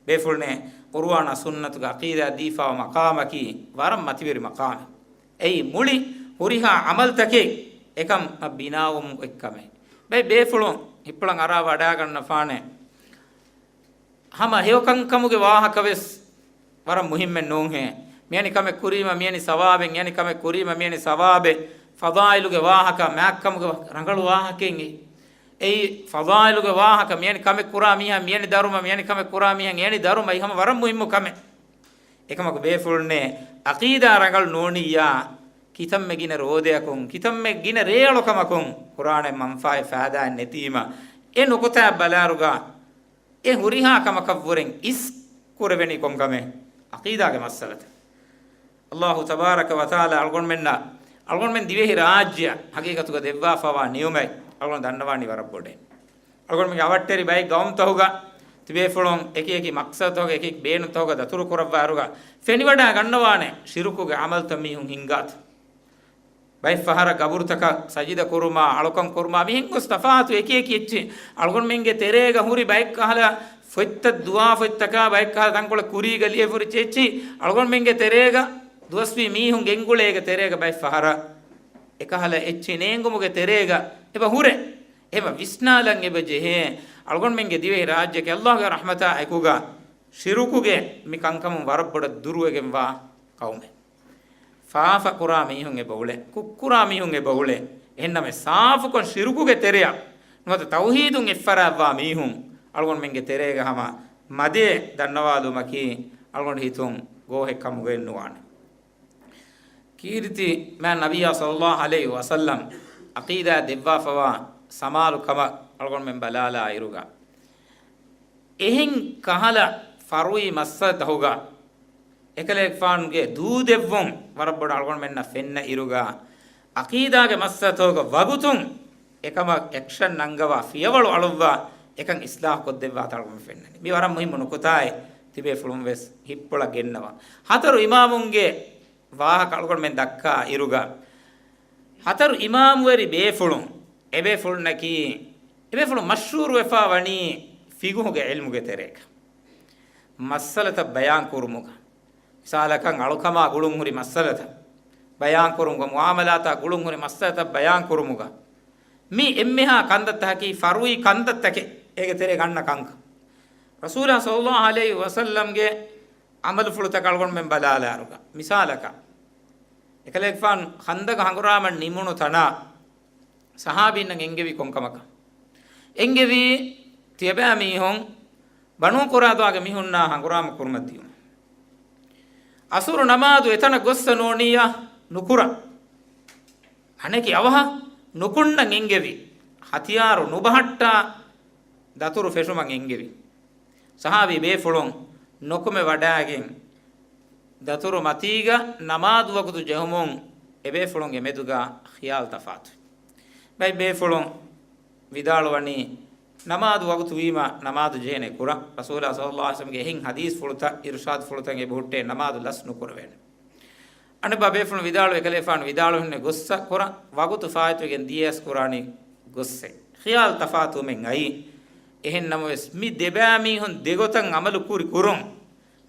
ބޭފުޅުންނޭ، ޤުރުއާނާ ސުންނަތުގެ ޢަޤީދާ ދީފާވާ މަޤާމަކީ ވަރަށް މަތިވެރި މަޤާމެއް. އެއީ މުޅި ހުރިހާ ޢަމަލުތަކެއް އެކަން ބިނާވުމުގެ ކަމެއް. ބައި ބޭފުޅުން ހިތްޕުޅަށް އަރާ ވަޑާގަންނަފާނެ. ހަމަ ހެޔޮކަންކަމުގެ ވާހަކަވެސް ވަރަށް މުހިއްމެއް ނޫންހޭ. މިވެނި ކަމެއް ކުރީމަ މިވެނި ސަވާބެއް، މިވެނި ކަމެއް ކުރީމަ މިވެނި ސަވާބެއް. ފަޟާއިލުގެ ވާހަކަ، މާތްކަމުގެ ރަނގަޅު ވާހަކައެއް އެއީ. އެއީ ފަޟާއިލުގެ ވާހަކަ، މިވެނި ކަމެއް ކުރާ މީހާ މިވެނި ދަރުމަ، މިވެނި ކަމެއް ކުރާ މީހާ އެވެނި ދަރުމަ، އެއީ ހަމަ ވަރަށް މުހިއްމު ކަމެއް. އެކަމަކު ބޭފުޅުންނޭ، ޢަޤީދާ ރަނގަޅު ނޫނިއްޔާ، ކިތަންމެ ގިނަ ރޯދަޔަކުން، ކިތަންމެ ގިނަ ރޭއަޅުކަމަކުން ޤުރުއާނެއް މަންފާއެއް ފައިދާއެއް ނެތީމަ، އެ ނުކުތާއަށް ބަލާއިރުގަ، އެ ހުރިހާ ކަމަކަށްވުރެން އިސް ކުރެވެނީ ކޮންކަމެއް؟ ޢަޤީދާގެ މައްސަލަތައް. އައްލާހު ތަބާރަކަ ވަތަޢާލާ އަޅުގަނޑުމެންނަށް، އަޅުގަނޑުމެން ދިވެހި ރާއްޖެއަށް ހަގީގަތުގަ ދެއްވާފަވާ ނިޢުމަތް އަޅުގަނޑު ދަންނަވާނީ ވަރަށް ބޮޑޭ. އަޅުގަނޑުމެންގެ އަވަށްޓެރި ބައެއް ގައުމުތަކުގަ ތިބޭފުޅުން އެކި އެކި މަޤްޞަދުތަކުގަ އެކި ބޭނުންތަކުގަ ދަތުރު ކުރައްވާއިރުގަ ފެނިވަޑާ ގަންނަވާނެ ޝިރުކުގެ ޢަމަލުތައް މީހުން ހިންގާތަ. ބައެއް ފަހަރަށް ގަބުރުތަކަށް ސަޖިދަ ކުރުމާ، އަޅުކަން ކުރުމާ، މިހެން ގޮސް ތަފާތު އެކި އެކި އެއްޗި އަޅުގަނޑުމެންގެ ތެރޭގަ ހުރި ބައެއް ކަހަލަ ފޮތްތައް ދުވާ ފޮތްތަކާ، ބައެއް ކަހަލަ ތަންކޮޅެއް ކުރީގަ ލިޔެފަ ހުރި އެއްޗި އަޅުގަނޑުމެންގެ ތެރޭގަ ދުވަސްވީ މީހުން ގެންގުޅޭގެ ތެރޭގަ ބައެއް ފަހަރަށް އެކަހަލަ އެއްޗި ނޭނގުމުގެ ތެރޭގަ އެބަ ހުރޭ. އެބަ ވިސްނާލަން އެބަ ޖެހޭ. އަޅުގަނޑުމެންގެ ދިވެހި ރާއްޖެކެ ﷲގެ ރަޙްމަތާ އެކުގަ ޝިރުކުގެ މި ކަންކަމުން ވަރަށް ބޮޑަށް ދުރުވެގެންވާ ޤައުމެއް. ފާފަ ކުރާ މީހުން އެބަ އުޅޭ، ކުށްކުރާ މީހުން އެބަ އުޅޭ. އެހެންނަމެ ސާފުކޮށް ޝިރުކުގެ ތެރެއަށް ނުވަތަ ތައުޙީދުން އެއްފަރާއްވާ މީހުން އަޅުގަނޑުމެންގެ ތެރޭގަ ހަމަ މަދޭ ދަންނަވާލުމަކީ އަޅުގަނޑު ހިތުން ގޯހެއް ކަމުގައެއް ނުވާނެ. ކީރިތި މާތް ނަބިއްޔާ ޞައްލައްލާހު ޢަލައިހި ވަސައްލަމް ޢަޤީދާ ދެއްވާފަވާ ސަމާލު ކަމަށް އަޅުގަނޑުމެން ބަލާލާ އިރުގަ، އެހެން ކަހަލަ ފަރުޢީ މައްސަލަތަކުގަ އެކަލޭގެފާނުގެ ދޫދެއްވުން ވަރަށް ބޮޑަށް އަޅުގަނޑުމެންނަށް ފެންނަ އިރުގަ، ޢަޤީދާގެ މައްސަލަތަކުގަ ވަގުތުން އެކަމަށް އެކްޝަން ނަންގަވާ، ފިޔަވަޅު އަޅުއްވާ، އެކަން އިޞްލާޙު ކޮށްދެއްވާތާ އަޅުގަނޑު ފެންނަނީ. މި ވަރަށް މުހިއްމު ނުކުތާއެއް ތިބޭފުޅުން ވެސް ހިތްޕުޅަށް ގެންނަވާ. ހަތަރު އިމާމުންގެ ވާހަކަ އަޅުގަނޑުމެން ދައްކާ އިރުގަ، ހަތަރު އިމާމުވެރި ބޭފުޅުން، އެބޭފުޅުންނަކީ، އެބޭފުޅުން މަޝްހޫރުވެފާ ވަނީ ފިޤުހުގެ ޢިލްމުގެ ތެރޭގަ މައްސަލަތައް ބަޔާން ކުރުމުގަ، މިސާލަކަށް އަޅުކަމާ ގުޅުން ހުރި މައްސަލަތައް ބަޔާން ކުރުމުގަ، މުޢާމަލާތާ ގުޅުން ހުރި މައްސަލަތައް ބަޔާން ކުރުމުގަ، މި އެންމެހާ ކަންތައްތަކަކީ ފަރުޢީ ކަންތައްތަކެއް އޭގެ ތެރޭ ގަންނަ ކަންކަން. ރަސޫލާ ޞައްލައްލާހު ޢަލައިހި ވަސައްލަމްގެ ޢަމަލުފުޅުތަކަށް އަޅުގަނޑުމެން ބަލާލާއިރުގަ، މިސާލަކަށް، އެކަލޭގެފާނު ޚަންދަޤު ހަނގުރާމަ ނިމުނު ތަނާ ޞަޙާބީންނަށް އެންގެވީ ކޮންކަމަކަށް؟ އެންގެވީ ތިޔަބައިމީހުން ބަނޫ ޤުރައިޟާގެ މީހުންނާ ހަނގުރާމަ ކުރުމަށް ދިޔުމަށް. ޢަޞުރު ނަމާދު އެތަނަށް ގޮއްސަ ނޫނިއްޔާ ނުކުރަން. އަނެކި އަވަހަށް ނުކުންނަން އެންގެވި. ހަތިޔާރު ނުބަހައްޓާ ދަތުރު ފެށުމަށް އެންގެވި. ޞަޙާބީ ބޭފުޅުން ނުކުމެ ވަޑާގެން ދަތުރު މަތީގަ ނަމާދު ވަގުތު ޖެހުމުން އެބޭފުޅުންގެ މެދުގަ ޚިޔާލު ތަފާތުވި. ބައެއް ބޭފުޅުން ވިދާޅުވަނީ، ނަމާދު ވަގުތު ވީމަ ނަމާދު ޖެހޭނެ ކުރަން. ރަސޫލާ ޞައްލައްލާހު ޢަލައިހި ވަސައްލަމްގެ އެހެން ޙަދީޘްފުޅުތައް، އިރުޝާދުފުޅުތައް އެބަހުއްޓޭ ނަމާދު ލަސް ނުކުރެވޭނެ. އަނެއްބަ ބޭފުޅުން ވިދާޅުވި ކަލޭފާނު ވިދާޅުވިހެން ގޮއްސަ ކުރަން ވަގުތު ފާއިތުވެގެން ދިޔަސް ކުރާނީ ގޮއްސެއް. ޚިޔާލު ތަފާތުވުމެއް އައީ. އެހެން ނަމަވެސް މި ދެބައިމީހުން ދެގޮތަށް ޢަމަލު ކުރި ކުރުން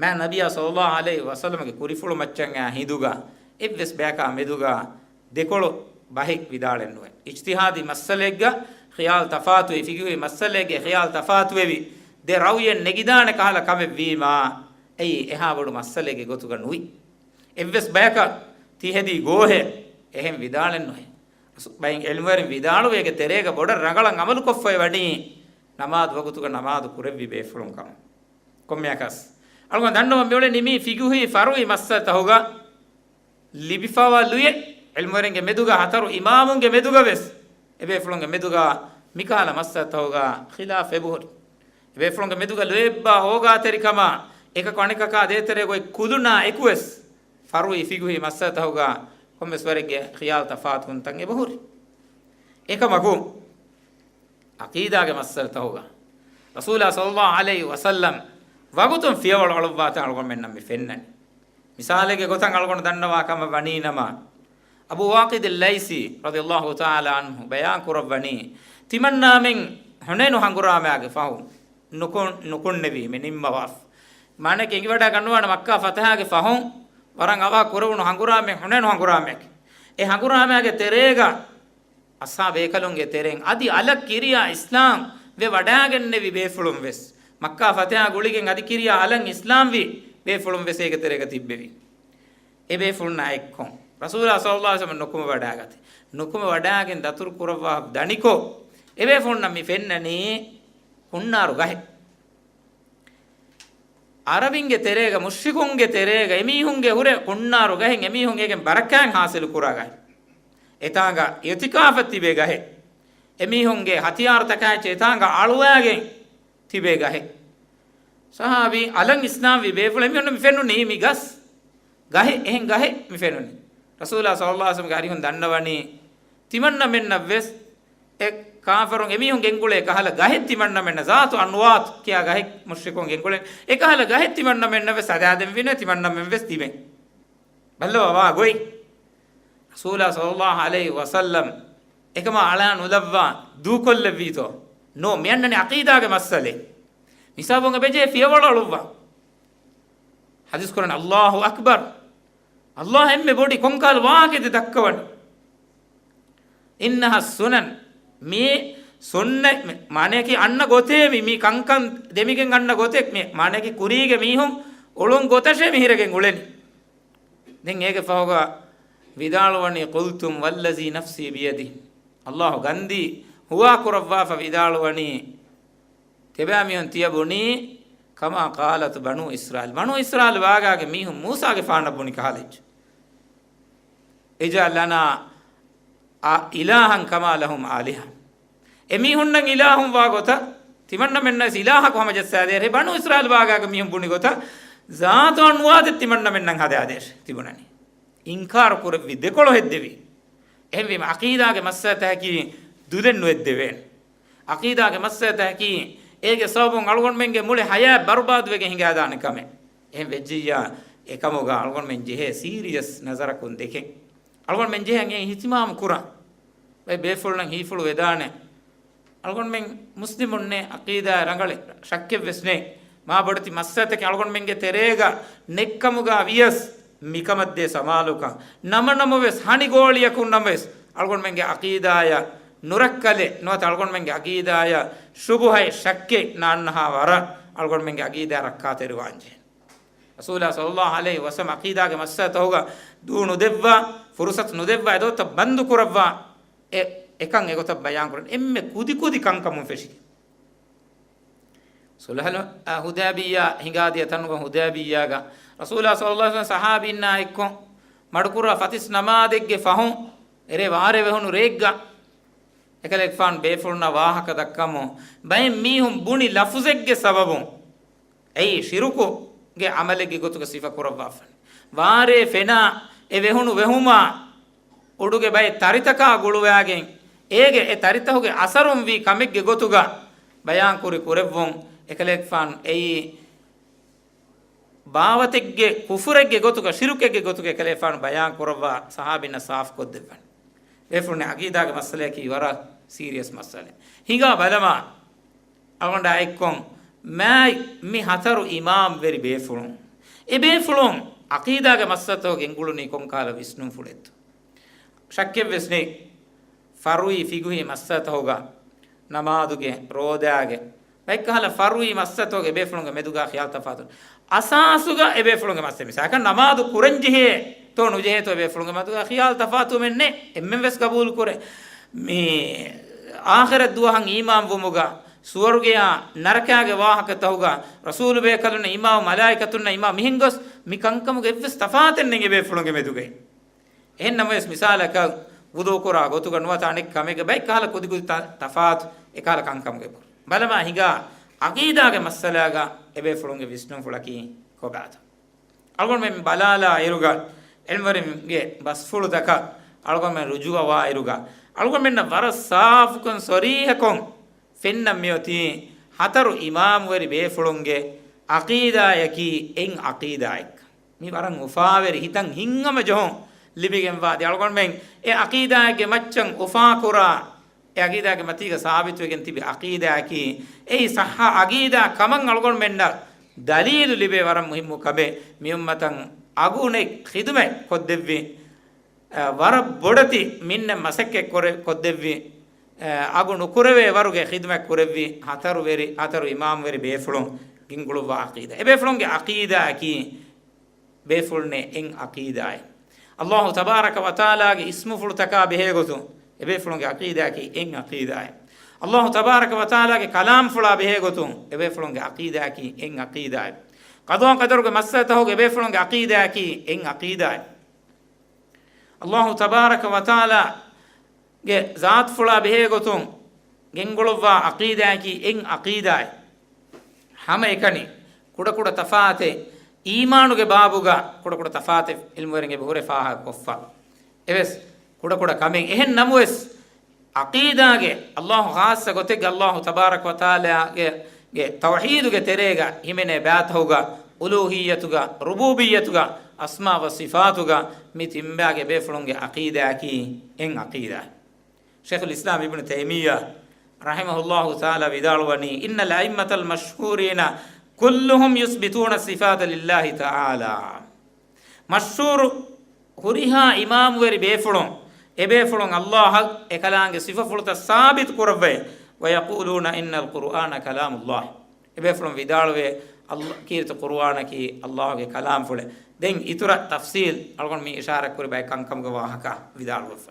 މާތް ނަބިއްޔާ ޞައްލައްލާހު ޢަލައިހި ވަސައްލަމްގެ ކުރިފުޅު މައްޗަށް އާ ހިނދުގަ އެއްވެސް ބަޔަކާ މެދުގަ ދެކޮޅު ބަހެއް ވިދާޅެއް ނުވޭ. އިޖްތިހާދީ މައްސަލައެއްގަ ޚިޔާލު ތަފާތުވެ، ފިޤުހީ މައްސަލައެއްގެ ޚިޔާލު ތަފާތުވެވި، ދެ ރައުޔެއް ނެގިދާނެ ކަހަލަ ކަމެއް ވީމާ، އެއީ އެހާ ބޮޑު މައްސަލައެއްގެ ގޮތުގަ ނުވި. އެއްވެސް ބަޔަކަށް ތި ހެދީ ގޯހެއް އެހެން ވިދާޅެއް ނުވޭ. ބައެއް ޢިލްމުވެރިން ވިދާޅުވި އޭގެ ތެރޭގަ ބޮޑަށް ރަނގަޅަށް ޢަމަލު ކޮށްފައި ވަނީ ނަމާދު ވަގުތުގަ ނަމާދު ކުރެއްވި ބޭފުޅުން ކަމަށް. ކޮންމެއަކަސް އަޅުގަނޑު ދަންނަވަން މިއުޅެނީ މީ ފިޤުހީ ފަރުޢީ މައްސަލަތަކުގަ ލިބިފަވާ ލުޔެއް. ޢިލްމުވެރިންގެ މެދުގަ، ހަތަރު އިމާމުންގެ މެދުގަ ވެސް އެބޭފުޅުންގެ މެދުގަ މިކަހަލަ މައްސަލަތަކުގަ ޚިލާފް އެބަހުރި. އެބޭފުޅުންގެ މެދުގަ ލޯތްބާ ހޯގާތެރިކަމާ، އެކަކު އަނެކަކާ ދޭތެރޭ ގޮތް ކުލުނާ އެކުވެސް ފަރުޢީ ފިޤުހީ މައްސަލަތަކުގަ ކޮންމެސް ވަރެއްގެ ޚިޔާލު ތަފާތުވުންތައް އެބަހުރި. އެކަމަކު، ޢަޤީދާގެ މައްސަލަތަކުގަ ރަސޫލާ ޞައްލައްލާހު ޢަލައިހި ވަސައްލަމް ވަގުތުން ފިޔަވަޅު އަޅުއްވާތާ އަޅުގަނޑުމެންނަށް މި ފެންނަނީ. މިސާލެއްގެ ގޮތަށް އަޅުގަނޑު ދަންނަވާ ކަމަށް ވަނީނަމަ، އަބޫ ވާޤިދު ލައިސީ ރަޟިޔައްލާހު ތަޢާލާ ޢަންހު ބަޔާން ކުރައްވަނީ، ތިމަންނާމެން ޙުނައިނު ހަނގުރާމައިގެ ފަހު ނުކު-، ނުކުންނެވީ މި ނިންމަވާފަ. މާނައަކީ އެނގިވަޑައިގަންނަވާނެ މައްކާ ފަތަޙާގެ ފަހުން ވަރަށް އަވަހަށް ކުރެވުނު ހަނގުރާމައެއް ޙުނައިނު ހަނގުރާމައެކޭ. އެ ހަނގުރާމައިގެ ތެރޭގަ އަޞްޙާބު ބޭކަލުންގެ ތެރެއިން އަދި އަލަށް ކިރިޔާ އިސްލާމް ވެ ވަޑާގެންނެވި ބޭފުޅުން ވެސް، މައްކާ ފަތަޙާ ގުޅިގެން އަދި ކިރިޔާ އަލަށް އިސްލާމް ވި ބޭފުޅުން ވެސް އޭގެ ތެރޭގަ ތިއްބެވި. އެ ބޭފުޅުންނާ އެއްކޮށް ރަސޫލާ ޞައްލައްލާހު ޢަލައިހި ވަސައްލަމަ ނުކުމެ ވަޑާގަތީ. ނުކުމެ ވަޑާގެން ދަތުރު ކުރައްވާ ދަނިކޮށް، އެ ބޭފުޅުންނަށް މި ފެންނަނީ ކުންނާރު ގަހެއް. ޢަރަބިންގެ ތެރޭގަ، މުޝްރިކުންގެ ތެރޭގަ، އެމީހުންގެ ހުރެ ކުންނާރު ގަހެއް، އެމީހުން އޭގެން ބަރަކާތް ޙާޞިލު ކުރާ ގަހެއް. އެތާނގަ އިޢުތިކާފަށް ތިބޭ ގަހެއް. އެމީހުންގެ ހަތިޔާރުތަކާ އެއްޗެއް އެތާނގަ އަޅުވާގެން ތިބޭ ގަހެއް. ޞަޙާބީ އަލަށް އިސްލާމް ވި ބޭފުޅުން އެމީހުންނަށް މި ފެނުނީ މި ގަސް ގަހެއް، އެހެން ގަހެއް މި ފެނުނީ. ރަސޫލާ ޞައްލައްލާހު ޢަލައިހި ވަސައްލަމްގެ އަރިހުން ދަންނަވަނީ، ތިމަންނަމެންނަށް ވެސް އެ ކާފަރުން އެމީހުން ގެންގުޅޭ އެކަހަލަ ގަހެއް ތިމަންނަމެންނަށް، ޒާތު އަންވާތު ކިޔާ ގަހެއް މުޝްރިކުން ގެންގުޅޭ. އެކަހަލަ ގަހެއް ތިމަންނަމެންނަށް ވެސް ހަދާދެންވީނެ، ތިމަންނަމެން ވެސް ތިބެން. ބައްލަވާ ވާ ގޮތް. ރަސޫލާ ޞައްލައްލާހު ޢަލައިހި ވަސައްލަމް އެކަމާ އަޅާ ނުލައްވާ ދޫކޮށްލެއްވީތޯ؟ ނޯ، މި އަންނަނީ ޢަޤީދާގެ މައްސަލައެއް. މިސާބުން އެބަޖެހޭ ފިޔަވަޅު އަޅުއްވާ. ޙަދީޘް ކުރަން، އައްލާހު އަކްބަރު. އައްލާހު އެންމެ ބޮޑި، ކޮންކަހަލަ ވާހަކައެއް ދައްކަވަނީ؟ އިންނަހަ ސުނަން، މީ ސުންނަތް، މި މާނަޔަކީ އަންނަ ގޮތޭ، މި، މި ކަންކަން ދެމިގެން އަންނަ ގޮތެއް، މި މާނަޔަކީ ކުރީގެ މީހުން އުޅުން ގޮތަށޭ މި ހިރެގެން އުޅެނީ. ދެން އޭގެ ފަހުގަ ވިދާޅުވަނީ، ޤުލްތުމް ވައްލަޒީ ނަފްސީ ބިޔަދިހި، އައްލާހު ގަންދީ ހުވާ ކުރައްވާފަ ވިދާޅުވަނީ، ތިބާމީހުން ތިޔަ ބުނީ، ކަމާ ޤާލަތު ބަނޫ އިސްރާއީލް، ބަނޫ އިސްރާއީލް ވާގާގެ މީހުން މޫސާގެފާނަށް ބުނި ކަހަލަ އެއްޗެއް. އިޖްޢަލް ލަނާ އިލާހަން ކަމާ ލަހުމް އާލިހަ. އެމީހުންނަށް އިލާހުން ވާ ގޮތަށް ތިމަންނަމެންނަށް ވެސް އިލާހަކު ހަމަޖައްސާދޭށޭ. ބަނޫ އިސްރާއީލް ވާގާގެ މީހުން ބުނި ގޮތަށް ޒާތު އަންވާތެއް ތިމަންނަމެންނަށް ހަދާދޭށޭ ތިބުނަނީ. އިންކާރު ކުރެއްވި، ދެކޮޅު ހެއްދެވި. އެހެންވީމަ ޢަޤީދާގެ މައްސަލަތަކަކީ ދުލެއް ނުއެއްދެވޭނެ. ޢަޤީދާގެ މައްސަލަތަކަކީ އޭގެ ސަބަބުން އަޅުގަނޑުމެންގެ މުޅި ޙަޔާތް ބަރުބާދުވެގެން ހިނގާދާނެ ކަމެއް. އެހެން ވެއްޖިއްޔާ އެކަމުގަ އަޅުގަނޑުމެން ޖެހޭ ސީރިއަސް ނަޒަރަކުން ދެކެން. އަޅުގަނޑުމެން ޖެހޭ އެ އިހްތިމާމު ކުރަން. ބައެއް ބޭފުޅުން ހީފުޅު ވެދާނެ. އަޅުގަނޑުމެން މުސްލިމުންނޭ، ޢަޤީދާ ރަނގަޅެއް، ޝައްކެއްވެސް ނެތް. މާ ބޮޑެތި މައްސަލަތަކެއް އަޅުގަނޑުމެންގެ ތެރޭގަ ނެތްކަމުގަ ވިޔަސް، މިކަމަށްދޭ ސަމާލުކަން ނަމަނަމަވެސް، ހަނި ގޯޅިއަކުން ނަމަވެސް، އަޅުގަނޑުމެންގެ ޢަޤީދާޔަށް ނުރައްކަލެއް ނުވަތަ އަޅުގަނޑުމެންގެ ޢަޤީދާޔަށް ޝުބުހައެއް، ޝައްކެއް ނާންނަހާ ވަރަށް އަޅުގަނޑުމެންގެ ޢަޤީދާ ރައްކާތެރިވާންޖެހޭ. ރަސޫލާ ޞައްލައްލާހު ޢަލައިހި ވަސައްލަމް ޢަޤީދާގެ މައްސަލަތަހުގަ ދޫ ނުދެއްވާ، ފުރުޞަތު ނުދެއްވާ، އެދޮތަށް ބަންދު ކުރައްވާ، އެ، އެކަން އެގޮތަށް ބަޔާން ކުރަން އެންމެ ކުދިކުދި ކަންކަމުން ފެށިގެން. ޞުލްޙުލް، އަ، ޙުދައިބިއްޔާ ހިނގާދިޔަ ތަނުގަ ޙުދައިބިއްޔާގަ ރަސޫލާ ޞައްލައްލާހު ޢަލައިހި ވަސައްލަމް ޞަޙާބީންނާ އެއްކޮށް މަޑުކުރާ ފަތިސް ނަމާދެއްގެ ފަހުން އެރޭ ވާރޭ ވެހުނު ރެއެއްގަ އެކަލޭގެފާނު ބޭފުޅުންނާ ވާހަކަ ދައްކަމުން ބައެއް މީހުން ބުނި ލަފުޒެއްގެ ސަބަބުން އެއީ ޝިރުކުގެ ޢަމަލެއްގެ ގޮތުގަ ސިފަ ކުރައްވާފަން. ވާރޭ ފެނާ އެ ވެހުނު ވެހުމާ އުޑުގެ ބައެއް ތަރިތަކާ ގުޅުވާގެން އޭގެ އެ ތަރިތަހުގެ އަސަރުން ވީ ކަމެއްގެ ގޮތުގަ ބަޔާން ކުރި ކުރެއްވުން އެކަލޭގެފާނު އެއީ ބާވަތެއްގެ ކުފުރެއްގެ ގޮތުގަ، ޝިރުކެއްގެ ގޮތުގަ އެކަލޭފާނު ބަޔާން ކުރައްވާ ޞަޙާބީންނަށް ސާފު ކޮށްދެއްވަން. ބޭފުޅުން ޢަޤީދާގެ މައްސަލަޔަކީ ވަރަށް ސީރިއަސް މައްސަލައެއް. ހިނގާ ބަލަމާ، އަޅުގަނޑާ އެއްކޮށް މާތް މި ހަތަރު އިމާމް ވެރި ބޭފުޅުން، އެ ބޭފުޅުން ޢަޤީދާގެ މައްސަލަތަކުގަ ގެންގުޅުނީ ކޮންކަހަލަ ވިސްނުންފުޅެއްތޯ؟ ޝައްކެއްވެސް ނެތް. ފަރުޢީ ފިޤުހީ މައްސަލަތަކުގަ، ނަމާދުގެ، ރޯދާގެ، ބައެއްކަހަލަ ފަރުޢީ މައްސަލަތަކުގަ އެބޭފުޅުންގެ މެދުގަ ޚިޔާލު ތަފާތު. އަސާސުގަ އެބޭފުޅުންގެ މައްސަލަ، މިސާލަކަށް ނަމާދު ކުރަންޖެހޭތޯ ނުޖެހޭތޯ އެބޭފުޅުންގެ މެދުގަ ޚިޔާލު ތަފާތުވުމެއް ނެތް. އެންމެން ވެސް ގަބޫލު ކުރޭ. މި އާޚިރަތް ދުވަހަށް އީމާން ވުމުގަ، ސުވަރުގެޔާ ނަރަކާގެ ވާހަކަތަކުގަ، ރަސޫލު ބޭކަލުންނަށް އީމާން، މަލާއިކަތުންނަށް އީމާން، މިހެން ގޮސް މި ކަންކަމުގެ އެއްވެސް ތަފާތެއް ނެތް އެބޭފުޅުންގެ މެދުގައި. އެހެން ނަމަވެސް، މިސާލަކަށް، ވުޟޫ ކުރާ ގޮތުގަ ނުވަތަ އަނެއް ކަމެއްގަ ބައެއް ކަހަލަ ކުދިކުދި ތަ-، ތަފާތު އެކަހަލަ ކަންކަމުގެ ބުރު. ބަލަމާ ހިނގާ ޢަޤީދާގެ މައްސަލާގަ އެބޭފުޅުންގެ ވިސްނުންފުޅަކީ ކޮބާތޯ؟ އަޅުގަނޑުމެން ބަލާލާ އިރުގަ، ޢިލްމުވެރިންގެ ބަސްފުޅުތަކަށް އަޅުގަނޑުމެން ރުޖޫޢަވާ އިރުގަ، އަޅުގަނޑުމެންނަށް ވަރަށް ސާފުކޮށް، ޞަރީޙަކޮށް ފެންނަން މިއޮތީ ހަތަރު އިމާމްވެރި ބޭފުޅުންގެ ޢަޤީދާޔަކީ އެއް ޢަޤީދާއެއް. މި ވަރަށް އުފާވެރި، ހިތަށް ހިތްހަމަޖެހުން ލިބިގެންވާ. ދެން އަޅުގަނޑުމެން އެ ޢަޤީދާއެއްގެ މައްޗަށް އުފާކުރާ، އެ ޢަޤީދާގެ މަތީގަ ސާބިތުވެގެން ތިބި ޢަޤީދާއަކީ، އެއީ ޞައްޙަ ޢަޤީދާ ކަމަށް އަޅުގަނޑުމެންނަށް ދަލީލު ލިބޭ ވަރަށް މުހިއްމު ކަމެއް. މި އުއްމަތަށް އަގުނެތް ޚިދުމަތް ކޮށްދެއްވި، އަ، ވަރަށް ބޮޑެތި މިންނަ މަސައްކަތް ކޮށްދެއްވި، އަ، އަގު ނުކުރެވޭ ވަރުގެ ޚިދުމަތް ކުރެއްވި ހަތަރު ވެރި، ހަތަރު އިމާމްވެރި ބޭފުޅުން ގެންގުޅުއްވާ ޢަޤީދާ. އެބޭފުޅުންގެ ޢަޤީދާއަކީ ބޭފުޅުންނޭ އެއް ޢަޤީދާއެއް. ﷲ ތަބާރަކަ ވަތަޢާލާގެ އިސްމުފުޅުތަކާ ބެހޭގޮތުން އެބޭފުޅުންގެ ޢަޤީދާއަކީ އެއް ޢަޤީދާއެއް. ﷲ ތަބާރަކަ ވަތަޢާލާގެ ކަލާމްފުޅާ ބެހޭގޮތުން އެބޭފުޅުންގެ ޢަޤީދާއަކީ އެއް ޢަޤީދާއެއް. ޤަޟާ ޤަދަރުގެ މައްސަލަތަކުގެ އެބޭފުޅުންގެ ޢަޤީދާއަކީ އެއް ޢަޤީދާއެއް. ﷲ ތަބާރަކަ ވަތަޢާލާ ގެ ޒާތުފުޅާ ބެހޭގޮތުން ގެންގުޅުއްވާ ޢަޤީދާއަކީ އެއް ޢަޤީދާއެއް. ހަމައެކަނި ކުޑަކުޑަ ތަފާތެއް، އީމާނުގެ ބާބުގަ ކުޑަކުޑަ ތަފާތެއް ޢިލްމުވެރިން އެބަހުރެ ފާހަގަކޮށްފަ. އެވެސް ކުޑަކުޑަ ކަމެއް. އެހެން ނަމަވެސް، ޢަޤީދާގެ، ﷲ ޚާއްޞަ ގޮތެއްގެ ﷲ ތަބާރަކަ ވަތަޢާލާގެ، ގެ ތައުޙީދުގެ ތެރޭގަ ހިމެނޭ ބައިތަހުގަ، އުލޫހިއްޔަތުގަ، ރުބޫބިއްޔަތުގަ، އަސްމާ ވަ ޞިފާތުގަ، މި ތިންބާގެ ބޭފުޅުންގެ ޢަޤީދާއަކީ އެއް ޢަޤީދާ. ޝޭޚުލް އިސްލާމް އިބްނު ތައިމިއްޔާ ރަޙިމަހުﷲ ތަޢާލާ ވިދާޅުވަނީ، إن الأئمة المشهورين كلهم يثبتون الصفات لله تعالى. މަޝްހޫރު ހުރިހާ އިމާމުވެރި ބޭފުޅުން، އެބޭފުޅުން ﷲ އަށް އެކަލާނގެ ސިފަފުޅުތައް ސާބިތު ކުރައްވައި، ويقولون إن القرآن كلام الله. އެބޭފުޅުން ވިދާޅުވޭ، ﷲ، ކީރިތި ޤުރުއާނަކީ ﷲގެ ކަލާމްފުޅެއް. ދެން އިތުރަށް ތަފްޞީލް އަޅުގަނޑު މި އިޝާރަތް ކުރި ބައެއް ކަންކަމުގެ ވާހަކަ ވިދާޅުވެފަ.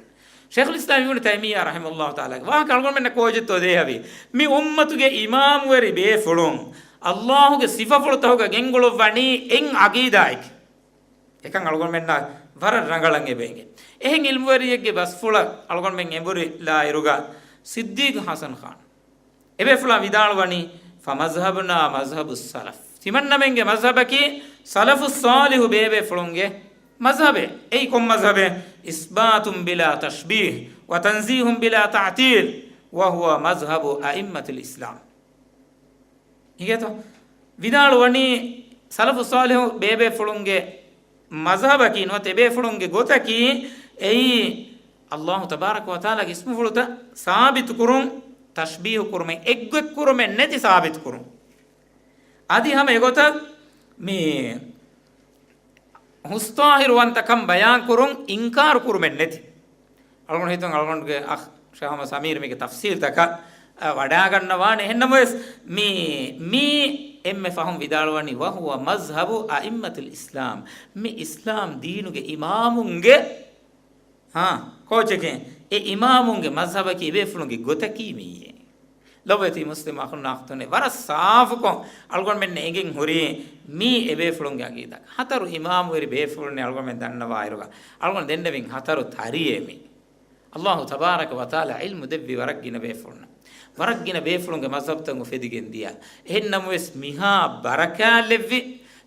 ޝޭޚުލް އިސްލާމް އިބްނު ތައިމިއްޔާ ރަޙިމަހުﷲ ތަޢާލާގެ ވާހަކަ އަޅުގަނޑުމެންނަށް ކޯޗެއްތޯ ދޭހަވީ؟ މި އުއްމަތުގެ އިމާމުވެރި ބޭފުޅުން ﷲގެ ސިފަފުޅުތަކުގަ ގެންގުޅުއްވަނީ އެއް ޢަޤީދާއެކޭ. އެކަން އަޅުގަނޑުމެންނަށް ވަރަށް ރަނގަޅަށް އެބަ އެނގޭ. އެހެން ޢިލްމުވެރިއެއްގެ ބަސްފުޅަށް އަޅުގަނޑުމެން އެނބުރިލާއިރުގަ، ޞިއްދީޤު ޙަސަން ޚާން އެބޭފުޅާ ވިދާޅުވަނީ، فمذهبنا مذهب السلف. ތިމަންނަމެންގެ މަޒްހަބަކީ ސަލަފުއް ޞާލިޙު ބޭބޭފުޅުންގެ މަޒްހަބެއް. އެއީ ކޮން މަޒްހަބެއް؟ إثبات بلا تشبيه وتنزيه بلا تعطيل، وهو مذهب أئمة الإسلام. ހިނގޭތޯ؟ ވިދާޅުވަނީ ސަލަފުއް ޞާލިޙު ބޭބޭފުޅުންގެ މަޒްހަބަކީ ނުވަތަ އެބޭފުޅުންގެ ގޮތަކީ އެއީ ﷲ ތަބާރަކަ ވަތަޢާލާގެ އިސްމުފުޅުތައް ސާބިތު ކުރުން، ތަޝްބީހު ކުރުމެއް، އެއްގޮތް ކުރުމެއް ނެތި ސާބިތު ކުރުން. އަދި ހަމަ އެގޮތަށް މި ހުސްޠާހިރުވަންތަކަން ބަޔާން ކުރުން، އިންކާރު ކުރުމެއް ނެތި. އަޅުގަނޑު ހިތުން އަޅުގަނޑުގެ އަޚް ޝޭޚް މުޙައްމަދު ސަމީރު މީގެ ތަފްޞީލްތަކަށް، އަ، ވަޑާގަންނަވާނެ. އެހެންނަމަވެސް، މި، މީ އެންމެ ފަހުން ވިދާޅުވަނީ، وهو مذهب أئمة الإسلام. މި އިސްލާމް ދީނުގެ އިމާމުންގެ، ހާ، ކޯޗެކޭ، އެ އިމާމުންގެ މަޒްހަބަކީ އެބޭފުޅުންގެ ގޮތަކީ މިއީ. ލޮބުވެތި މުސްލިމް އަޚުންނާ އުޚްތުންނޭ، ވަރަށް ސާފުކޮށް އަޅުގަނޑުމެންނަށް އެނގެން ހުރީ މީ އެބޭފުޅުންގެ ޢަޤީދާ. ހަތަރު އިމާމުވެރި ބޭފުޅުންނޭ އަޅުގަނޑުމެން ދަންނަވާއިރުގަ، އަޅުގަނޑު ދެންނެވިން ހަތަރު ތަރިއޭ މީ. ﷲ ތަބާރަކަ ވަތަޢާލާ ޢިލްމު ދެއްވި ވަރަށް ގިނަ ބޭފުޅުންނަށް. ވަރަށް ގިނަ ބޭފުޅުންގެ މަޒްހަބުތައް އުފެދިގެން ދިޔަ. އެހެންނަމަވެސް މިހާ ބަރަކާތްލެއްވި،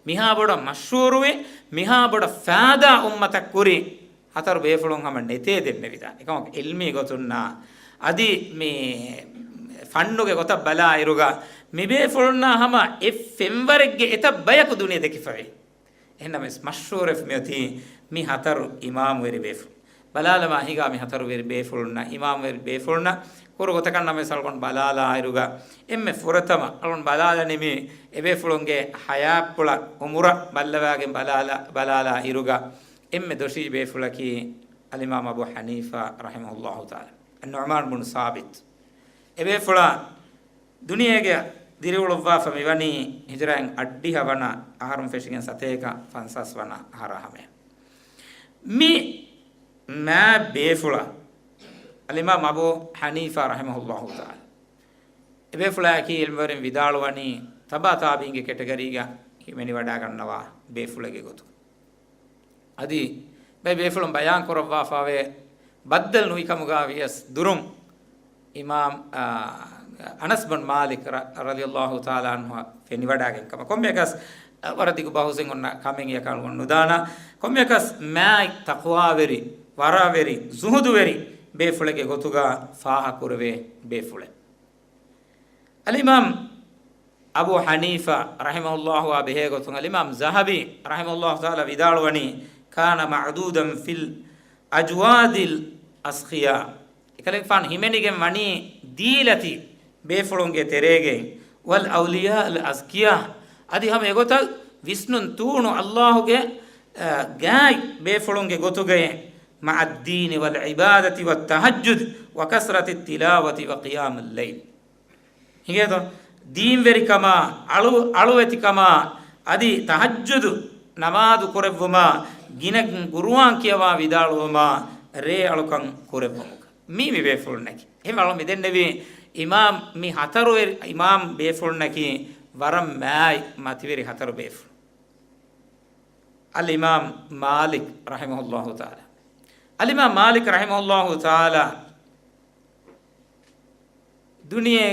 މިހާ ބޮޑަށް މަޝްހޫރުވި، މިހާ ބޮޑަށް ފައިދާ އުއްމަތަށް ކުރި ހަތަރު ބޭފުޅުން ހަމަ ނެތޭ ދެންނެވިދާނެ. އެކަމަކު ޢިލްމީ ގޮތުންނާ އަދި މި ފަންނުގެ ގޮތަށް ބަލާއިރުގަ މި ބޭފުޅުންނާ ހަމަ އެއް ފެންވަރެއްގެ އެތައް ބަޔަކު ދުނިޔެ ދެކިފަވޭ. އެހެންނަމަވެސް މަޝްހޫރެއް މިއޮތީ މި ހަތަރު އިމާމުވެރި ބޭފުޅުން. ބަލާލަމާ ހިނގާ މި ހަތަރު ވެރި ބޭފުޅުންނަށް، އިމާމުވެރި ބޭފުޅުންނަށް ކުރު ގޮތަކަށް ނަމަވެސް އަޅުގަނޑު ބަލާލާއިރުގަ އެންމެ ފުރަތަމަ އަޅުގަނޑު ބަލާލަނީ މި އެބޭފުޅުންގެ ޙަޔާތްޕުޅަށް އުމުރަށް ބައްލަވާގެން ބަލާލާ، ބަލާލާ އިރުގަ އެންމެ ދޮށީ ބޭފުޅަކީ އަލްއިމާމް އަބޫ ޙަނީފާ ރަޙިމަހުﷲ ތަޢާލާ، އައްނުޢުމާން ބުނު ސާބިތް. އެބޭފުޅާ ދުނިޔޭގަ ދިރިއުޅުއްވާފަ މިވަނީ ހިޖުރައިން އަށްޑިހަ ވަނަ އަހަރުން ފެށިގެން ސަތޭކަ ފަންސާސް ވަނަ އަހަރާ ހަމަޔަށް. މި މާތް ބޭފުޅާ އަލްއިމާމް އަބޫ ޙަނީފާ ރަޙިމަހުﷲ ތަޢާލާ، އެބޭފުޅާއަކީ ޢިލްމުވެރިން ވިދާޅުވަނީ ތަބާ ތާބިޢީންގެ ކެޓަގަރީގަ ހިމެނިވަޑާގަންނަވާ ބޭފުޅެއްގެ ގޮތުން. އަދި ބައެއް ބޭފުޅުން ބަޔާން ކުރައްވާފައިވޭ، ބައްދަލު ނުވިކަމުގަ ވިޔަސް ދުރުން އިމާމް، އާ، އަނަސް ބިން މާލިކް ރަ-، ރަޟިޔަﷲ ތަޢާލާ ޢަންހު ފެނިވަޑާގެން ކަމަށް. ކޮންމެއަކަސް، އާ، ވަރަށް ދިގު ބަހުސެއް އޮންނަ ކަމެއް އެކަން ނުދާނަ. ކޮންމެއަކަސް މާތް ތަޤްވާވެރި، ވަރަޢުވެރި، ޒުހުދުވެރި ބޭފުޅެއްގެ ގޮތުގަ ފާހަކުރެވޭ ބޭފުޅެއް. އަލްއިމާމް އަބޫ ޙަނީފާ ރަޙިމަހުﷲ އާ ބެހޭ ގޮތުން އަލްއިމާމް ޒަހަބީ ރަޙިމަހުﷲ ތަޢާލާ ވިދާޅުވަނީ، كان معدودا في الأجواد الأسخياء. އެކަލޭގެފާނު ހިމެނިގެން ވަނީ ދީލަތި ބޭފުޅުންގެ ތެރޭގައި، والأولياء الأذكياء، އަދި ހަމަ އެގޮތަށް ވިސްނުން ތޫނު ﷲގެ، އަ، ގާތް ބޭފުޅުންގެ ގޮތުގައި، مع الدين والعبادة والتهجد وكثرة التلاوة وقيام الليل. ހިނގޭތޯ؟ ދީންވެރިކަމާ، އަޅު-، އަޅުވެތިކަމާ، އަދި ތަހައްޖުދު ނަމާދު ކުރެއްވުމާ، ގިނަ ގުރުއާން ކިޔަވާ ވިދާޅުވުމާ، ރޭ އަޅުކަން ކުރެއްވުމުގަ. މީ މި ބޭފުޅުންނަކީ. އެހެން އަޅު މިދެންނެވީ އިމާމް މި ހަތަރު ވެރި-، އިމާމް ބޭފުޅުންނަކީ ވަރަށް މާތް މަތިވެރި ހަތަރު ބޭފުޅުން. އަލްއިމާމް މާލިކް ރަޙިމަހުﷲ ތަޢާލާ. އަލްއިމާމް މާލިކް ރަޙިމަހުﷲ ތަޢާލާ ދުނިޔެ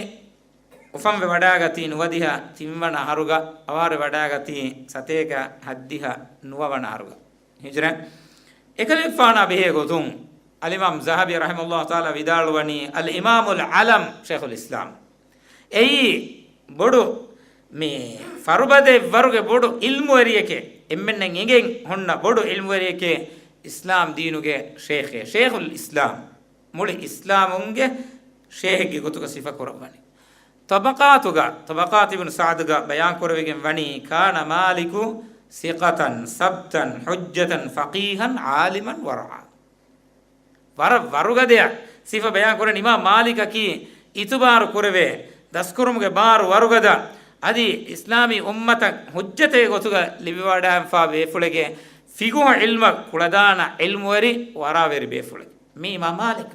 އުފަންވެ ވަޑާގަތީ ނުވަދިހަ ތިންވަނަ އަހަރުގަ، އަވާރެ ވަޑާގަތީ ސަތޭކަ ހައްދިހަ ނުވަވަނަ އަހަރުގަ ހިޖުރަ. އެކަލޭގެފާނާ ބެހޭ ގޮތުން އަލްއިމާމް ޒަހަބީ ރަޙިމަހުﷲ ތަޢާލާ ވިދާޅުވަނީ، އަލްއިމާމުލް އަލަމް ޝައިޚުލް އިސްލާމް. އެއީ ބޮޑު މި ފަރުބަދައެއްވަރުގެ ބޮޑު ޢިލްމުވެރިއެކޭ، އެންމެންނަށް އެނގެން ހުންނަ ބޮޑު ޢިލްމުވެރިއެކޭ، އިސްލާމް ދީނުގެ ޝައިޚޭ، ޝައިޚުލް އިސްލާމް. މުޅި އިސްލާމުންގެ ޝައިޚެއްގެ ގޮތުގަ ސިފަ ކުރައްވަނީ. ޠަބަޤާތުގަ، ޠަބަޤާތު އިބްނު ސަޢްދުގަ ބަޔާން ކުރެވިގެން ވަނީ، كان مالك ثقة ثبتا حجة فقيها عالما ورعا. ވަރަށް ވަރުގަދަޔަށް ސިފަ ބަޔާން ކުރަން އިމާމް މާލިކަކީ އިތުބާރު ކުރެވޭ، ދަސްކުރުމުގެ ބާރު ވަރުގަދަ، އަދި އިސްލާމީ އުއްމަތަށް ޙުއްޖަތެއް ގޮތުގަ ލިބިވަޑައިފާ ބޭފުޅެކޭ، ފިޤުހު ޢިލްމަށް ކުޅަދާނަ ޢިލްމުވެރި، ވަރާވެރި ބޭފުޅެކޭ. މީ އިމާމް މާލިކް.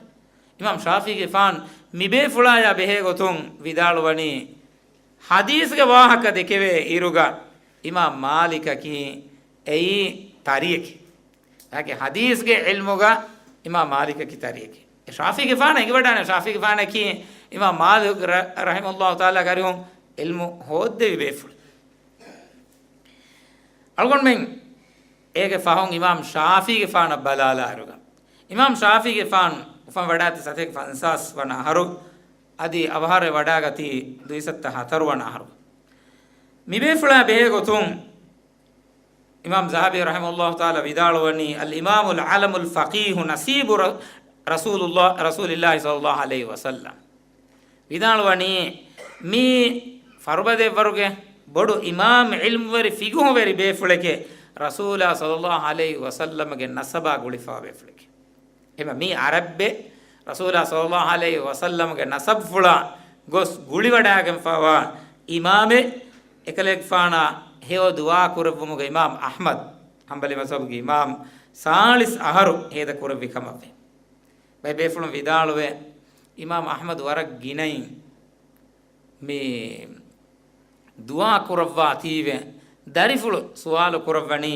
އިމާމް ޝާފިޢީގެފާން މި ބޭފުޅާޔާ ބެހޭ ގޮތުން ވިދާޅުވަނީ، ޙަދީޘްގެ ވާހަކަ ދެކެވޭ އިރުގަ އިމާމް މާލިކަކީ އެއީ ތަރިއެކޭ. އެކި ޙަދީޘްގެ ޢިލްމުގަ އިމާމް މާލިކަކީ ތަރިއެކޭ. އެ ޝާފިޢީގެފާނަށް އެނގިވަޑާނެ، ޝާފިޢީގެފާނަކީ އިމާމް މާލިކް ރަ-، ރަޙިމަހުﷲ ތަޢާލާ ގެ އަރިހުން ޢިލްމު ހޯއްދެވި ބޭފުޅެއް. އަޅުގަނޑުމެން އޭގެ ފަހުން އިމާމް ޝާފިޢީގެފާނަށް ބަލާލާއިރުގަ، އިމާމް ޝާފިޢީގެފާނު އުފަން ވަޑާތީ ސަތޭކަ ފަންސާސް ވަނަ އަހަރު، އަދި އަވަހާރަވެ ވަޑާގަތީ ދުއިސައްތަ ހަތަރު ވަނަ އަހަރު. މިބޭފުޅާ ބެހޭ ގޮތުން އިމާމް ޒަހަބީ ރަޙިމަހުﷲ ތަޢާލާ ވިދާޅުވަނީ، الإمام العلم الفقيه نصيب ر-، رسول الله، رسول الله صلى الله عليه وسلم. ވިދާޅުވަނީ، މީ ފަރުބަދައެއްވަރުގެ ބޮޑު އިމާމް، ޢިލްމުވެރި، ފިޤުހުވެރި ބޭފުޅެކޭ، ރަސޫލާ ޞައްލަﷲ ޢަލައިހި ވަސައްލަމަގެ ނަސަބާ ގުޅިފާ ބޭފުޅެކޭ. އެމަ މީ ޢަރަބެއް، ރަސޫލާ ޞައްލަﷲ ޢަލައިހި ވަސައްލަމަގެ ނަސަބުފުޅާ ގޮސް ގުޅިވަޑައިގެންފާވާ އިމާމެއް، އެކަލޭގެފާނާ ހެޔޮ ދުޢާ ކުރެއްވުމުގެ އިމާމް އަޙްމަދު ޙަންބަލީ މަޒްހަބުގެ އިމާމް ސާޅީސް އަހަރު ހޭދަ ކުރެއްވި ކަމަށްވޭ. ބައެއް ބޭފުޅުން ވިދާޅުވޭ، އިމާމް އަޙްމަދު ވަރަށް ގިނައިން މި ދުޢާ ކުރައްވާތީވެ، ދަރިފުޅު ސުވާލު ކުރައްވަނީ،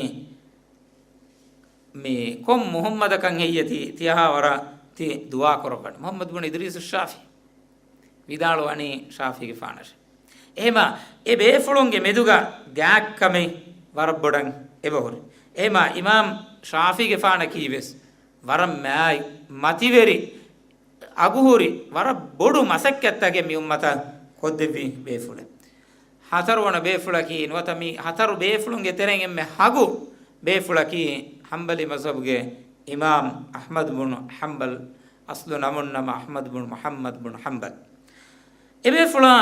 މި ކޮން މުޙައްމަދަކަށް ހެއްޔޭ ތި ތިޔަހާ ވަރަށް ތި ދުޢާ ކުރައްވަނީ؟ މުޙައްމަދު ބުނު އިދްރީސު ޝާފިޢީ. ވިދާޅުވަނީ ޝާފިޢީގެފާނަށޭ. އެހެމަ އެ ބޭފުޅުންގެ މެދުގަ ގާތްކަމެއް ވަރަށް ބޮޑަށް އެބަހުރި. އެހެމަ އިމާމް ޝާފިޢީގެފާނަކީވެސް ވަރަށް މާތް މަތިވެރި، އަގުހުރި ވަރަށް ބޮޑު މަސައްކަތްތަކެއް މި އުއްމަތަށް ކޮށްދެއްވި ބޭފުޅެއް. ހަތަރުވަނަ ބޭފުޅަކީ ނުވަތަ މި ހަތަރު ބޭފުޅުންގެ ތެރެއިން އެންމެ ހަގު ބޭފުޅަކީ ޙަންބަލީ މަޒްހަބުގެ އިމާމް އަޙްމަދު ބުނު ޙަންބަލް، އަޞްލު ނަމުން ނަމަ އަޙްމަދު ބުނު މުޙައްމަދު ބުނު ޙަންބަލް. އެބޭފުޅާ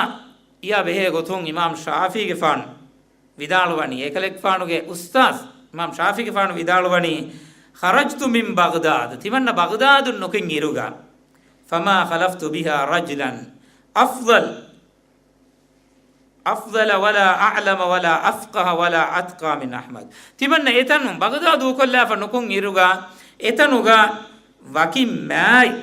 އިޔާ ބެހޭ ގޮތުން އިމާމް ޝާފިޢީގެފާނު ވިދާޅުވަނީ، އެކަލޭގެފާނުގެ އުސްތާޛު އިމާމް ޝާފިޢީގެފާނު ވިދާޅުވަނީ، خرجت من بغداد، ތިމަންނަ ބަޣްދާދުން ނުކެން އިރުގަ، فما خلفت بها رجلا أفضل، أفضل ولا أعلم ولا أفقه ولا أتقى من أحمد. ތިމަންނަ އެތަނުން ބަޣްދާދު ދޫކޮށްލާފަ ނުކުން އިރުގަ، އެތަނުގަ ވަކިން މާތް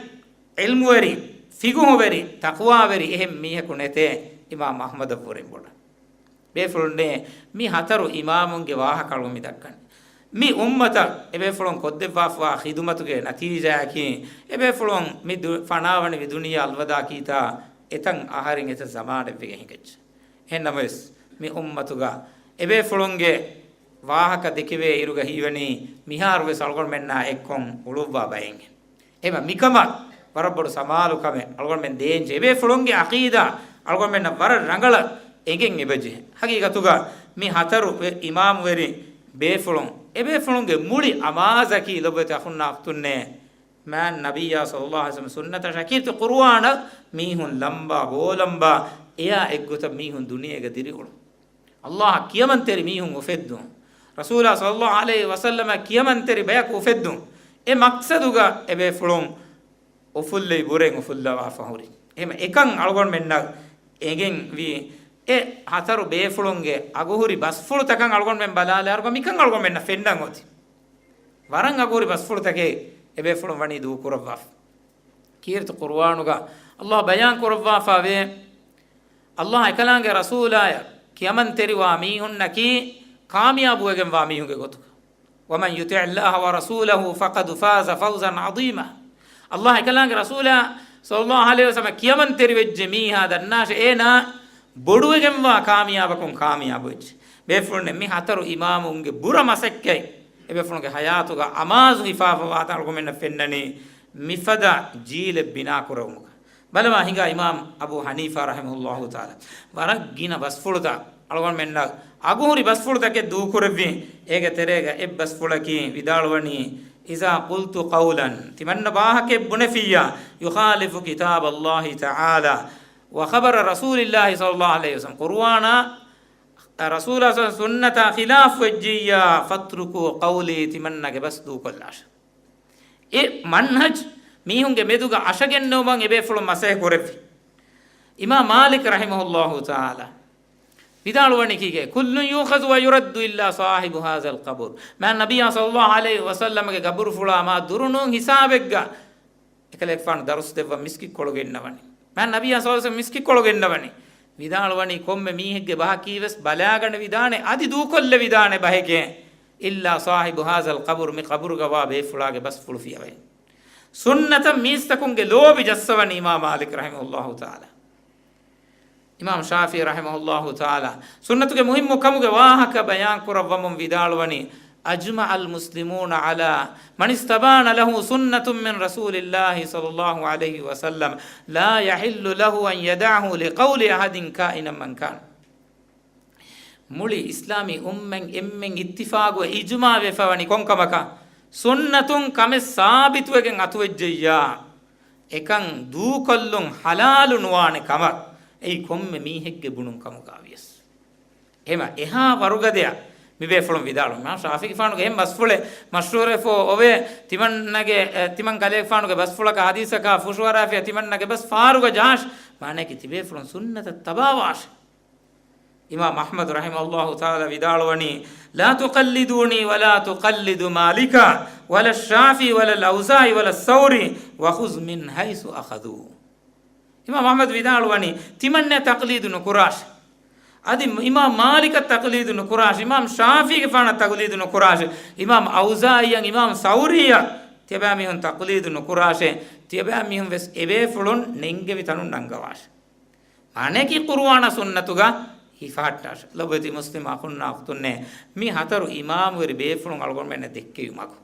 ޢިލްމުވެރި، ފިޤުހުވެރި، ތަޤްވާވެރި އެހެން މީހަކު ނެތޭ އިމާމް އަޙްމަދަށްވުރެން ބޮޑަށް. ބޭފުޅުންނޭ، މި ހަތަރު އިމާމުންގެ ވާހަކަ އަޅުގަނޑު މި ދައްކަނީ. މި އުއްމަތަށް އެބޭފުޅުން ކޮށްދެއްވާފަވާ ޚިދުމަތުގެ ނަތީޖާއަކީ، އެބޭފުޅުން މި ދު-، ފަނާވަނިވި ދުނިޔެ އަލްވަދާ ކީތާ، އެތަން އަހަރެން އެތައް ޒަމާނެއްވެގެން ހިނގައްޖެ. އެހެންނަމަވެސް، މި އުއްމަތުގަ އެބޭފުޅުންގެ ވާހަކަ ދެކެވޭ އިރުގަ ހީވަނީ، މިހާރުވެސް އަޅުގަނޑުމެންނާ އެއްކޮށް އުޅުއްވާ ބައެއްހެން. އެހެމަ މިކަމަށް ވަރަށް ބޮޑު ސަމާލުކަމެއް އަޅުގަނޑުމެން ދޭންޖެ. އެބޭފުޅުންގެ ޢަޤީދާ އަޅުގަނޑުމެންނަށް ވަރަށް ރަނގަޅަށް އެނގެން އެބަޖެހޭ. ހަގީގަތުގަ މި ހަތަރު އިމާމުވެރި ބޭފުޅުން، އެބޭފުޅުންގެ މުޅި އަމާޒަކީ ލޮބުވެތި އަޚުންނާ އުޚްތުންނޭ، މާތް ނަބިއްޔާ ޞައްލަﷲ ޢަލައިހި ވަސައްލަމަ ސުންނަތަށާ ކީރިތި ޤުރުއާނަށް މީހުން ލަނބާ ބޯލަނބާ އެޔާ އެއްގޮތަށް މީހުން ދުނިޔޭގަ ދިރިއުޅުން. އައްލާހަށް ކިޔަމަންތެރި މީހުން އުފެއްދުން. ރަސޫލާ ޞައްލަﷲ ޢަލައިހި ވަސައްލަމަ ކިޔަމަންތެރި ބަޔަކު އުފެއްދުން. އެ މަޤްޞަދުގަ އެބޭފުޅުން އުފުއްލެވި ބުރެއް އުފުއްލަވާފަ ހުރި. އެހެމަ އެކަން އަޅުގަނޑުމެންނަށް އެނގެންވީ، އެ ހަތަރު ބޭފުޅުންގެ އަގުހުރި ބަސްފުޅުތަކަށް އަޅުގަނޑުމެން ބަލާލާއިރުގަ މިކަން އަޅުގަނޑުމެންނަށް ފެންނަން އޮތީ. ވަރަށް އަގުހުރި ބަސްފުޅުތަކެއް އެބޭފުޅުން ވަނީ ދޫކުރައްވާފަ. ކީރިތި ޤުރުއާނުގަ އައްލާހު ބަޔާން ކުރައްވާފަވޭ، އައްލާހު އެކަލާނގެ ރަސޫލާޔަށް ކިޔަމަންތެރިވާ މީހުންނަކީ ކާމިޔާބުވެގެންވާ މީހުންގެ ގޮތުގަ. ومن يطع الله ورسوله فقد فاز فوزا عظيما. އައްލާހު އެކަލާނގެ ރަސޫލާ ޞައްލަﷲ ޢަލައިހި ވަސައްލަމަ ކިޔަމަންތެރިވެއްޖެ މީހާ ދަންނާށޭ، އޭނާ ބޮޑުވެގެންވާ ކާމިޔާބަކުން ކާމިޔާބުވެއްޖެ. ބޭފުޅުންނެ މި ހަތަރު އިމާމުންގެ ބުރަ މަސައްކަތް އެބޭފުޅުންގެ ޙަޔާތުގަ އަމާޒު ހިފާފަވާތަން އަޅުގަނޑުމެންނަށް ފެންނަނީ. މިފަދަ ޖީލެއް ބިނާކުރެވުމުގަ. ބަލަމާ ހިނގާ އިމާމް އަބޫ ޙަނީފާ ރަޙިމަހުﷲ ތަޢާލާ ވަރަށް ގިނަ ބަސްފުޅުތައް އަޅުގަނޑުމެންނަށް އަގުހުރި ބަސްފުޅުތަކެއް ދޫކުރެއްވި. އޭގެ ތެރޭގަ އެއް ބަސްފުޅަކީ ވިދާޅުވަނީ، إذا قلت قولا، ތިމަންނަ ވާހަކައެއް ބުނެފިއްޔާ، يخالف كتاب الله تعالى وخبر رسول الله صلى الله عليه وسلم، ޤުރުއާނާ ރަސޫލާ ޞައްލަﷲ ޢަލައިހި ވަސައްލަމަ ސުންނަތާ ޚިލާފު ވެއްޖިއްޔާ، فاتركوا قولي، ތިމަންނަގެ ބަސް ދޫކޮށްލާށެ. އެ މަންހަޖް މީހުންގެ މެދުގަ އަށަގެންނެވުމަށް އެބޭފުޅުން މަސައްކަތް ކުރެއްވި. އިމާމް މާލިކް ރަޙިމަހުﷲ ތަޢާލާ ވިދާޅުވަނީ ކީކޭ؟ كل يؤخذ ويرد إلا صاحب هذا القبر. މާތް ނަބިއްޔާ ޞައްލަﷲ ޢަލައިހި ވަސައްލަމަގެ ގަބުރުފުޅާ މާ ދުރުނޫން ހިސާބެއްގަ އެކަލޭގެފާނު ދަރުސް ދެއްވަން މިސްކިތްކޮޅު ގެންނަވަނީ. މާތް ނަބިއްޔާ ޞައްލަﷲ ޢަލައިހި ވަސައްލަމަ މިސްކިތްކޮޅު ގެންނަވަނީ. ވިދާޅުވަނީ ކޮންމެ މީހެއްގެ ބަހަކީވެސް ބަލާގަނެވިދާނެ، އަދި ދޫކޮށްލެވިދާނެ ބަހެކޭ. إلا صاحب هذا القبر، މި ޤަބުރުގަ ވާ ބޭފުޅާގެ ބަސްފުޅު ފިޔަވައި. ސުންނަތަށް މީސްތަކުންގެ ލޯބި ޖައްސަވަނީ އިމާމް މާލިކް ރަޙިމަހުﷲ ތަޢާލާ. އިމާމް ޝާފިޢީ ރަޙިމަހުﷲ ތަޢާލާ ސުންނަތުގެ މުހިއްމު ކަމުގެ ވާހަކަ ބަޔާން ކުރައްވަމުން ވިދާޅުވަނީ، أجمع المسلمون على من استبان له سنة من رسول الله صلى الله عليه وسلم لا يحل له أن يدعه لقول أحد كائنا من كان. މުޅި އިސްލާމީ އުއްމަތް އެންމެން އިއްތިފާގުވެ އިޖުމާވެފަވަނީ ކޮންކަމަކަށް؟ ސުންނަތުން ކަމެއް ސާބިތުވެގެން އަތުވެއްޖެއްޔާ، އެކަން ދޫކޮށްލުން ޙަލާލު ނުވާނެ ކަމަށް އެއީ ކޮންމެ މީހެއްގެ ބުނުން ކަމުގަވިޔަސް. އެހެމަ އެހާ ވަރުގަދަޔަށް މިބޭފުޅުން ވިދާޅުވި. އިމާމް ޝާފިޢީގެފާނުގެ އެހެން ބަސްފުޅެއް މަޝްހޫރެފަ އޮވޭ، ތިމަންނަގެ، އެ، ތިމަން ކަލޭގެފާނުގެ ބަސްފުޅަކާ ޙަދީޘަކާ ފުށުއަރާފިޔާ ތިމަންނަގެ ބަސް ފާރުގަ ޖަހާށި. މާނައަކީ ތިބޭފުޅުން ސުންނަތަށް ތަބާވާށި. އިމާމް އަޙްމަދު ރަޙިމަހުﷲ ތަޢާލާ ވިދާޅުވަނީ، لا تقلدوني ولا تقلدوا مالكا ولا الشافعي ولا الأوزاعي ولا الثوري وخذ من حيث أخذوا. އިމާމް އަޙްމަދު ވިދާޅުވަނީ، ތިމަންނަ ތަޤްލީދު ނުކުރާށި. އަދި އިމާމް މާލިކަށް ތަޤްލީދު ނުކުރާށި. އިމާމް ޝާފިޢީގެފާނަށް ތަޤްލީދު ނުކުރާށި. އިމާމް އައުޒާޢީއަށް، އިމާމް ސައުރީއަށް ތިޔަބައިމީހުން ތަޤްލީދު ނުކުރާށޭ. ތިޔަބައިމީހުން ވެސް އެބޭފުޅުން ނެންގެވި ތަނުން ނަންގަވާށި. މާނައަކީ ޤުރުއާނާ ސުންނަތުގަ ހިފަހައްޓާށޭ. ލޮބުވެތި މުސްލިމް އަޚުންނާ އުޚްތުންނޭ، މި ހަތަރު އިމާމުވެރި ބޭފުޅުން އަޅުގަނޑުމެންނަށް ދެއްކެވި މަގު.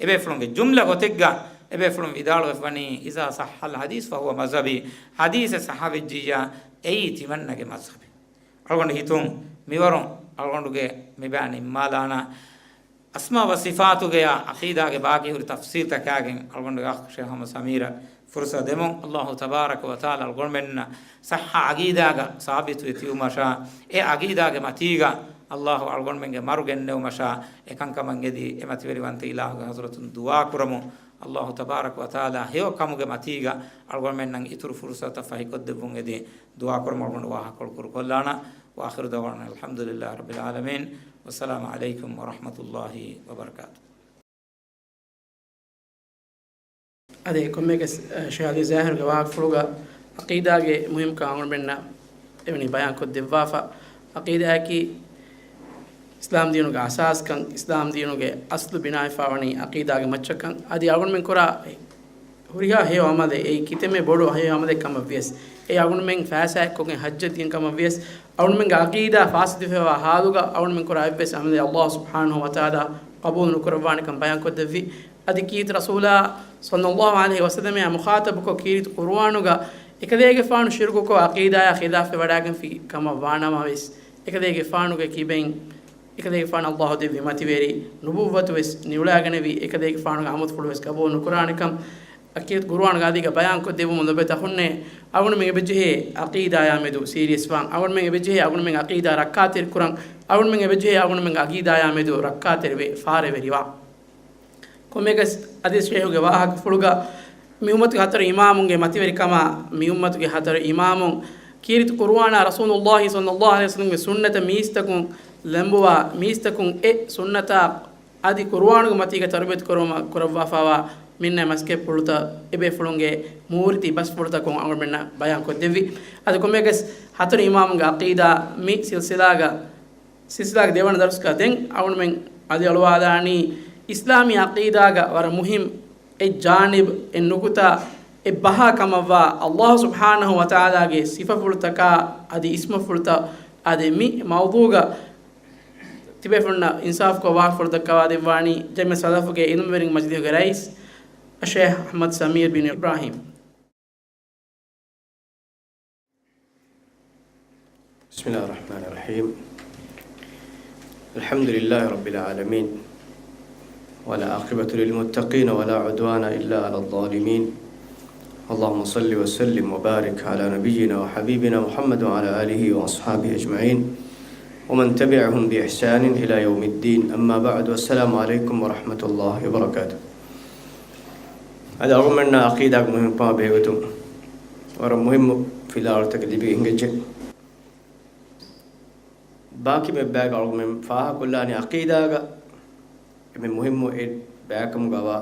އެބޭފުޅުންގެ ޖުމްލަ ގޮތެއްގަ އެބޭފުޅުން ވިދާޅުވެފަވަނީ، إذا صح الحديث فهو مذهبي، ޙަދީޘެއް ޞައްޙަވެއްޖިއްޔާ، އެއީ ތިމަންނަގެ މަޒްހަބެއް. އަޅުގަނޑު ހިތުން މިވަރުން އަޅުގަނޑުގެ މިބަޔާން ނިންމާލާނަން. އަސްމާ ވަ ޞިފާތުގެޔާ ޢަޤީދާގެ ބާޤީ ހުރި ތަފްޞީލްތަކާގެން އަޅުގަނޑުގެ އަޚް ޝޭޚް މުޙައްމަދު ސަމީރަށް ފުރުޞަތު ދެމުން، ﷲ ތަބާރަކަ ވަ ތަޢާލާ އަޅުގަނޑުމެންނަށް ޞައްޙަ ޢަޤީދާގަ ސާބިތުވެ ތިބުމަށާ، އެ ޢަޤީދާގެ މަތީގަ ﷲ އަޅުގަނޑުމެންގެ މަރު ގެންނެވުމަށާ، އެކަންކަމަށް އެދި އެ މަތިވެރިވަންތަ އިލާހުގެ ޙަޟްރަތުން ދުޢާ ކުރަމުން، ﷲ ތަބާރަކަ ވަ ތަޢާލާ ހެޔޮ ކަމުގެ މަތީގަ އަޅުގަނޑުމެންނަށް އިތުރު ފުރުޞަތަށް ފަހިކޮށްދެއްވުން އެދި ދުޢާ ކުރަމުން އަޅުގަނޑު ވާހަކަކޮޅު ކުރުކޮށްލާނަން. وآخر دعوانا أن الحمد لله رب العالمين. والسلام عليكم ورحمة الله وبركاته. އަދި ކޮންމެއަކަސް، އަ، ޝޭޚް އަލީ ޒާހިރުގެ ވާހަކަފުޅުގަ ޢަޤީދާގެ މުހިއްމުކަން އަޅުގަނޑުމެންނަށް އެވަނީ ބަޔާންކޮށްދެއްވާފަ. ޢަޤީދާއަކީ އިސްލާމް ދީނުގެ އަސާސްކަން، އިސްލާމް ދީނުގެ އަސްލު ބިނާވެފަވަނީ ޢަޤީދާގެ މައްޗަށްކަން. އަދި އަޅުގަނޑުމެން ކުރާ ހުރިހާ ހެޔޮ ޢަމަލެއް، އެއީ ކިތަންމެ ބޮޑު ހެޔޮ ޢަމަލެއް ކަމަށްވިޔަސް، އެ އަޅުގަނޑުމެން ފައިސާއެއްކޮށްގެން ޙައްޖަށް ދިޔަ ކަމަށްވިޔަސް، އަޅުގަނޑުމެންގެ ޢަޤީދާ ފާސިދުވެފައިވާ ޙާލުގަ އަޅުގަނޑުމެން ކުރާ އެއްވެސް ޢަމަލެއް ﷲ ސުބްޙާނަހޫ ވަތަޢާލާ ޤަބޫލު ނުކުރައްވާނެކަން ބަޔާންކޮށްދެއްވި. އަދި ކީރިތި ރަސޫލާ ޞައްލަﷲ ޢަލައިހި ވަސައްލަމައާ މުޚާޠަބުކޮށް ކީރިތި ޤުރުއާނުގަ އެކަލޭގެފާނު ޝިރުކުކޮށް ޢަޤީދާއާ ޚިލާފަށް ވަޑައިގެންފި ކަމަށް ވާނަމަވެސް، އެކަލޭގެފާނުގެ ކިބައިން އެކަލޭގެފާނު ﷲ ދެއްވި މަތިވެރި ނުބުއްވަތުވެސް ނިއުޅާގަނެވި، އެކަލޭގެފާނުގެ އަމަލުފުޅުވެސް ޤަބޫލު ނުކުރާނެކަން، އަކީ ޤުރުއާންގެ އަދީގަ ބަޔާންކޮށްދެއްވުމުން ލޮބުވެތި އަޚުންނޭ، އަޅުގަނޑުމެން އެބަޖެހޭ ޢަޤީދާޔާ މެދު ސީރިއަސްވާން، އަޅުގަނޑުމެން އެބަޖެހޭ އަޅުގަނޑުމެން ޢަޤީދާ ރައްކާތެރިކުރަން، އަޅުގަނޑުމެން އެބަޖެހޭ އަޅުގަނޑުމެން ޢަޤީދާޔާ މެދު ރައްކާތެރިވެ ފާރެވެރިވާން. ކޮންމެއަކަސް އަދި ޝޭޚުގެ ވާހަކަފުޅުގަ މި އުއްމަތުގެ ހަތަރު އިމާމުންގެ މަތިވެރިކަމާ، މި އުއްމަތުގެ ހަތަރު އިމާމުން ކީރިތި ޤުރުއާނާ ރަސޫލުﷲ ޞައްލަﷲ ޢަލައިހި ވަސައްލަމްގެ ސުންނަތަށް މީސްތަކުން ލެނބުވާ، މީސްތަކުން އެ ސުންނަތާ އަދި ޤުރުއާނުގެ މަތީގަ ތަރުބިޔަތު ކުރުމަށް ކުރައްވާފައިވާ މިންނަ މަސައްކަތްޕުޅުތައް އެބޭފުޅުންގެ މޫރިތި ބަސްފުޅުތަކުން އަޅުގަނޑުމެންނަށް ބަޔާންކޮށްދެއްވި. އަދި ކޮންމެއަކަސް ހަތަރު އިމާމުންގެ ޢަޤީދާ މި ސިލްސިލާގަ ސިލްސިލާގެ ދެވަނަ ދަރުސްގަ ދެން އަޅުގަނޑުމެން އަލިއަޅުވާލާނީ އިސްލާމީ ޢަޤީދާގަ ވަރަށް މުހިންމު އެއް ޖާނިބު، އެއް ނުކުތާ، އެއް ބަހާ ކަމަށްވާ ﷲ ސުބްޙާނަހޫ ވަތަޢާލާގެ ސިފަފުޅުތަކާ އަދި އިސްމުފުޅުތައް. އަދި މި މައުޟޫޢުގަ ތިބޭފުޅުންނަށް އިންސާފުކޮށް ވާހަކަފުޅު ދައްކަވާދެއްވާނީ ޖަމިޢަތު ސަލަފުގެ ޢިލްމުވެރިން މަޖިލީހުގެ ރައީސް އައްޝޭޚް އަޙްމަދު ސަމީރު ބިން އިބްރާހީމް. بسم الله الرحمن الرحيم. الحمد لله رب العالمين، والعاقبة للمتقين، ولا عدوان إلا على الظالمين. اللهم صل وسلم وبارك على نبينا وحبيبنا محمد وعلى آله وأصحابه أجمعين، ومن تبعهم بإحسان إلى يوم الدين. أما بعد، والسلام عليكم ورحمة الله وبركاته. އަދި އަޅުގަނޑުމެންނަށް ޢަޤީދާގެ މުހިންމުކަމާ ބެހޭގޮތުން ވަރަށް މުހިންމު ފިލާވަޅުތަކެއް ލިބިގެން ހިނގައްޖެ. ބާކީ މި ބައިގަ އަޅުގަނޑުމެން ފާހަގަކޮށްލާނީ ޢަޤީދާގަ އެންމެ މުހިންމު އެއް ބައިކަމުގަވާ،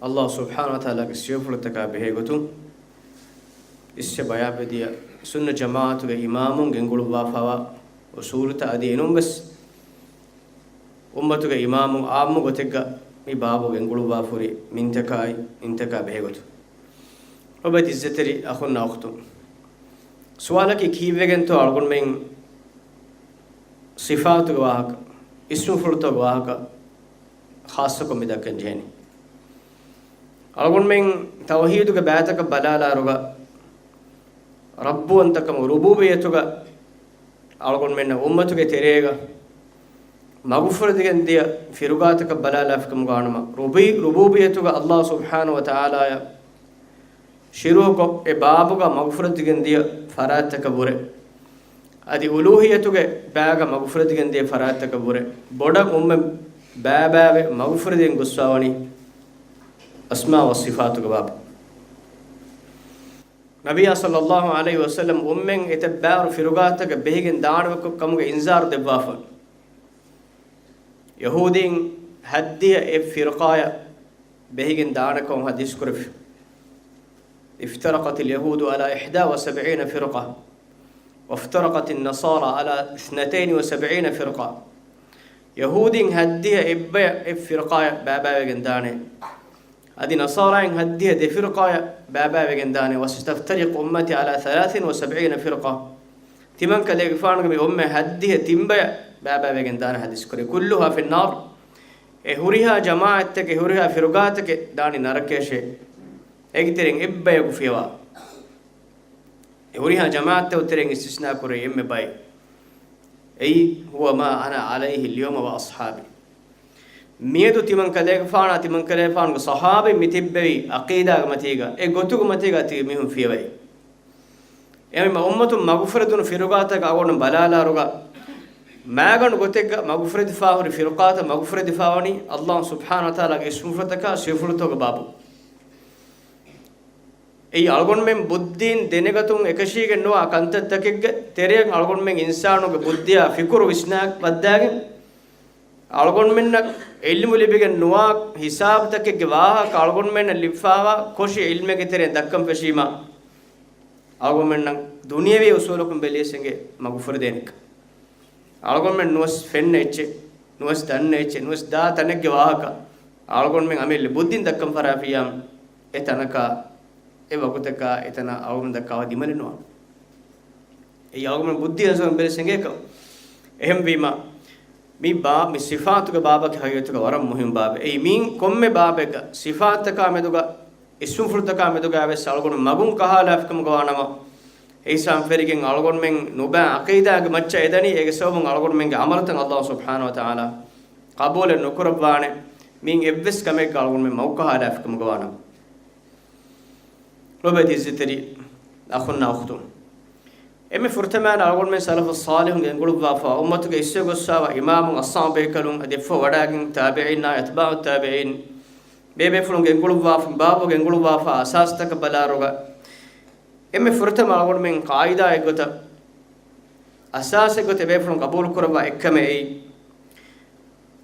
ﷲ ސުބްޙާނަހޫ ވަތަޢާލާގެ ސިފަފުޅުތަކާ ބެހޭގޮތުން އިސްވެ ބަޔާންވެދިޔަ ސުންނަ ޖަމާޢަތުގެ އިމާމުން ގެންގުޅުއްވާފައިވާ އުޞޫލުތައް އަދި އެނޫންވެސް އުއްމަތުގެ އިމާމުން ޢާއްމު ގޮތެއްގަ މި ބާބު ގެންގުޅުއްވާފަ ހުރި މިންތަކާއި އިންތަކާ ބެހޭގޮތުން. ލޮބުވެތި އިއްޒަތްތެރި އަޚުންނާ އުޚްތުން، ސުވާލަކީ ކީއްވެގެންތޯ އަޅުގަނޑުމެން ސިފާތުގެ ވާހަކަ، އިސްމުފުޅުތަކުގެ ވާހަކަ ޚާއްޞަކޮށް މި ދައްކަން ޖެހެނީ؟ އަޅުގަނޑުމެން ތައުޙީދުގެ ބައިތަކަށް ބަލާލާއިރުގަ ރައްބުވަންތަކަމު ރުބޫބިއްޔަތުގަ އަޅުގަނޑުމެންނަށް އުއްމަތުގެ ތެރޭގަ މަގުފުރެދިގެން ދިޔަ ފިރުގާތަކަށް ބަލާލާފިކަމުގަ ވާނަމަ، ރުބީ-، ރުބޫބިއްޔަތުގަ ﷲ ސުބްޙާނަހޫ ވަތަޢާލާއަށް ޝިރުކުކޮށް އެ ބާބުގަ މަގުފުރެދިގެން ދިޔަ ފަރާތްތަކަށް ވުރެ، އަދި އުލޫހިއްޔަތުގެ ބައިގަ މަގުފުރެދިގެން ދިޔަ ފަރާތްތަކަށް ވުރެ، ބޮޑަށް އުއްމަތް ބައިބައިވެ މަގުފުރެދިގެން ގޮސްފައިވަނީ އަސްމާ ވަ ޞިފާތުގެ ބާބު. ނަބިއްޔާ ޞައްލައްލާހު ޢަލައިހި ވަސައްލަމް އުއްމަތް އެތައް ބައިވަރު ފިރުގާތަކަށް ބެހިގެން ދާނެކޮށް ކަމުގެ އިންޒާރު ދެއްވާފަ. ޔަހޫދީން ހައްދިހަ އެއް ފިރުޤާޔަށް ބެހިގެން ދާނެކަމަށް ޙަދީޘް ކުރެފި. افترقت اليهود على إحدى وسبعين فرقة، وافترقت النصارى على اثنتين وسبعين فرقة. ޔަހޫދީން ހައްދިހަ އެއްބަޔަށް އެއް ފިރުޤާޔަށް ބައިބައިވެގެން ދާނެ. އަދި ނަޞާރާއިން ހައްދިހަ ދެ ފިރުޤާޔަށް ބައިބައިވެގެން ދާނެ. وستفترق أمتي على ثلاث وسبعين فرقة. ތިމަންކަލޭގެފާނުގެ މި އުއްމަތް ހައްދިހަ ތިންބަޔަށް ބައިބައިވެގެން ދާނެ ޙަދީޘް ކުރޭ. كلها في النار. އެ ހުރިހާ ޖަމާޢަތްތަކެއް، ހުރިހާ ފިރުގާތަކެއް ދާނީ ނަރަކަޔަށޭ. އޭގެ ތެރެއިން އެއްބަޔަކު ފިޔަވާ. އެ ހުރިހާ ޖަމާޢަތްތައް ތެރެއިން އިސްތިސްނާ ކުރެވި އެންމެ ބައެއް. އެއީ، هو ما أنا عليه اليوم وأصحابي. މިއަދު ތިމަން ކަލޭގެފާނާ ތިމަން ކަލޭގެފާނުގެ ޞަޙާބީން މި ތިއްބެވި ޢަޤީދާގެ މަތީގަ، އެ ގޮތުގެ މަތީގަ ތި މީހުން ފިޔަވައި. އެހެންވީމަ އުއްމަތުން މަގުފުރެދުނު ފިރުގާތަކަށް އަޅުގަނޑު ބަލާލާއިރުގަ، މައިގަނޑު ގޮތެއްގަ މަގުފުރެދިފާ ހުރި ފިރުޤާތައް މަގުފުރެދިފާވަނީ ﷲ ސުބްޙާނަހޫ ވަތަޢާލާގެ އިސްމުފުޅުތަކާ ސިފަފުޅުތަކުގެ ބާބު. އެއީ އަޅުގަނޑުމެން ބުއްދީން ދެނެގަތުން އެކަށީގެން ނުވާ ކަންތައްތަކެއްގެ ތެރެއަށް އަޅުގަނޑުމެން އިންސާނުގެ ބުއްދިއާ ފިކުރު ވިސްނާ ވައްދާގެން، އަޅުގަނޑުމެންނަށް ޢިލްމު ލިބިގެން ނުވާ ހިސާބުތަކެއްގެ ވާހަކަ އަޅުގަނޑުމެންނަށް ލިބިފާވާ ކޮށި ޢިލްމެއްގެ ތެރެއިން ދައްކަން ފެށީމަ، އަޅުގަނޑުމެންނަށް ދުނިޔެވީ އުސޫލަކުން ބެލިޔަސް އެނގޭ މަގުފުރެދޭނެކަން. އަޅުގަނޑުމެން ނުވެސް ފެންނަ އެއްޗެއް، ނުވެސް ދަންނަ އެއްޗެއް، ނުވެސް ދާ ތަނެއްގެ ވާހަކަ އަޅުގަނޑުމެން އަމިއްލަ ބުއްދިން ދައްކަން ފަށާފިއްޔާ، އެ ތަނަކާ، އެ ވަގުތަކާ، އެ ތަނަށް އަޅުގަނޑު ދައްކާ ދިމަލެއް ނުވާނެ. އެއީ އަޅުގަނޑު ބުއްދި އަޒުވަން ބެލެސް އެނގޭކަން. އެހެންވީމަ، މި ބާ-، މި ސިފާތުގެ ބާބަކީ ހަގީގަތުގަ ވަރަށް މުހިންމު ބާބެއް. އެއީ މީން ކޮންމެ ބާބެއްގަ ސިފާތަކާ މެދުގަ އިސްމުފުޅުތަކާ މެދުގައިވެސް އަޅުގަނޑު މަގުން ކަހާލާފިކަމުގަ ވާނަމަ، އެއީ އިސްލާމް ފެރިގެން އަޅުގަނޑުމެން ނުބައި ޢަޤީދާގެ މައްޗަށް އެދަނީ، އޭގެ ސަބަބުން އަޅުގަނޑުމެންގެ ޢަމަލުތައް ﷲ ސުބްޙާނަހޫ ވަތަޢާލާ ޤަބޫލެއް ނުކުރައްވާނެ. މީން އެއްވެސް ކަމެއްގަ އަޅުގަނޑުމެން މަގު ކަހާލާފިކަމުގަ ވާނަމަ. ލޮބުވެތި އިއްޒަތްތެރި އަޚުންނާ އުޚްތުން، އެންމެ ފުރަތަމައިން އަޅުގަނޑުމެން ސަލަފު ޞާލިޙުން ގެންގުޅުއްވާފަ، އުއްމަތުގެ އިސްވެ ގޮސްފައިވާ އިމާމުން އައްސާބު ބޭކަލުން އަދި އެއަށްފަހު ވަޑައިގެން ތާބިޢީންނާ އަތްބާޢު ތާބިޢީން ބޭބޭފުޅުން ގެންގުޅުއްވާފަ، ބާބު ގެންގުޅުއްވާފަ އަސާސްތަކަށް ބަލާއިރުގަ، އެންމެ ފުރަތަމަ އަޅުގަނޑުމެން ޤާޢިދާއެއްގޮތަށް، އަސާސެއްގޮތަށް ބޭފުޅުން ޤަބޫލު ކުރައްވާ އެއްކަމެއް އެއީ،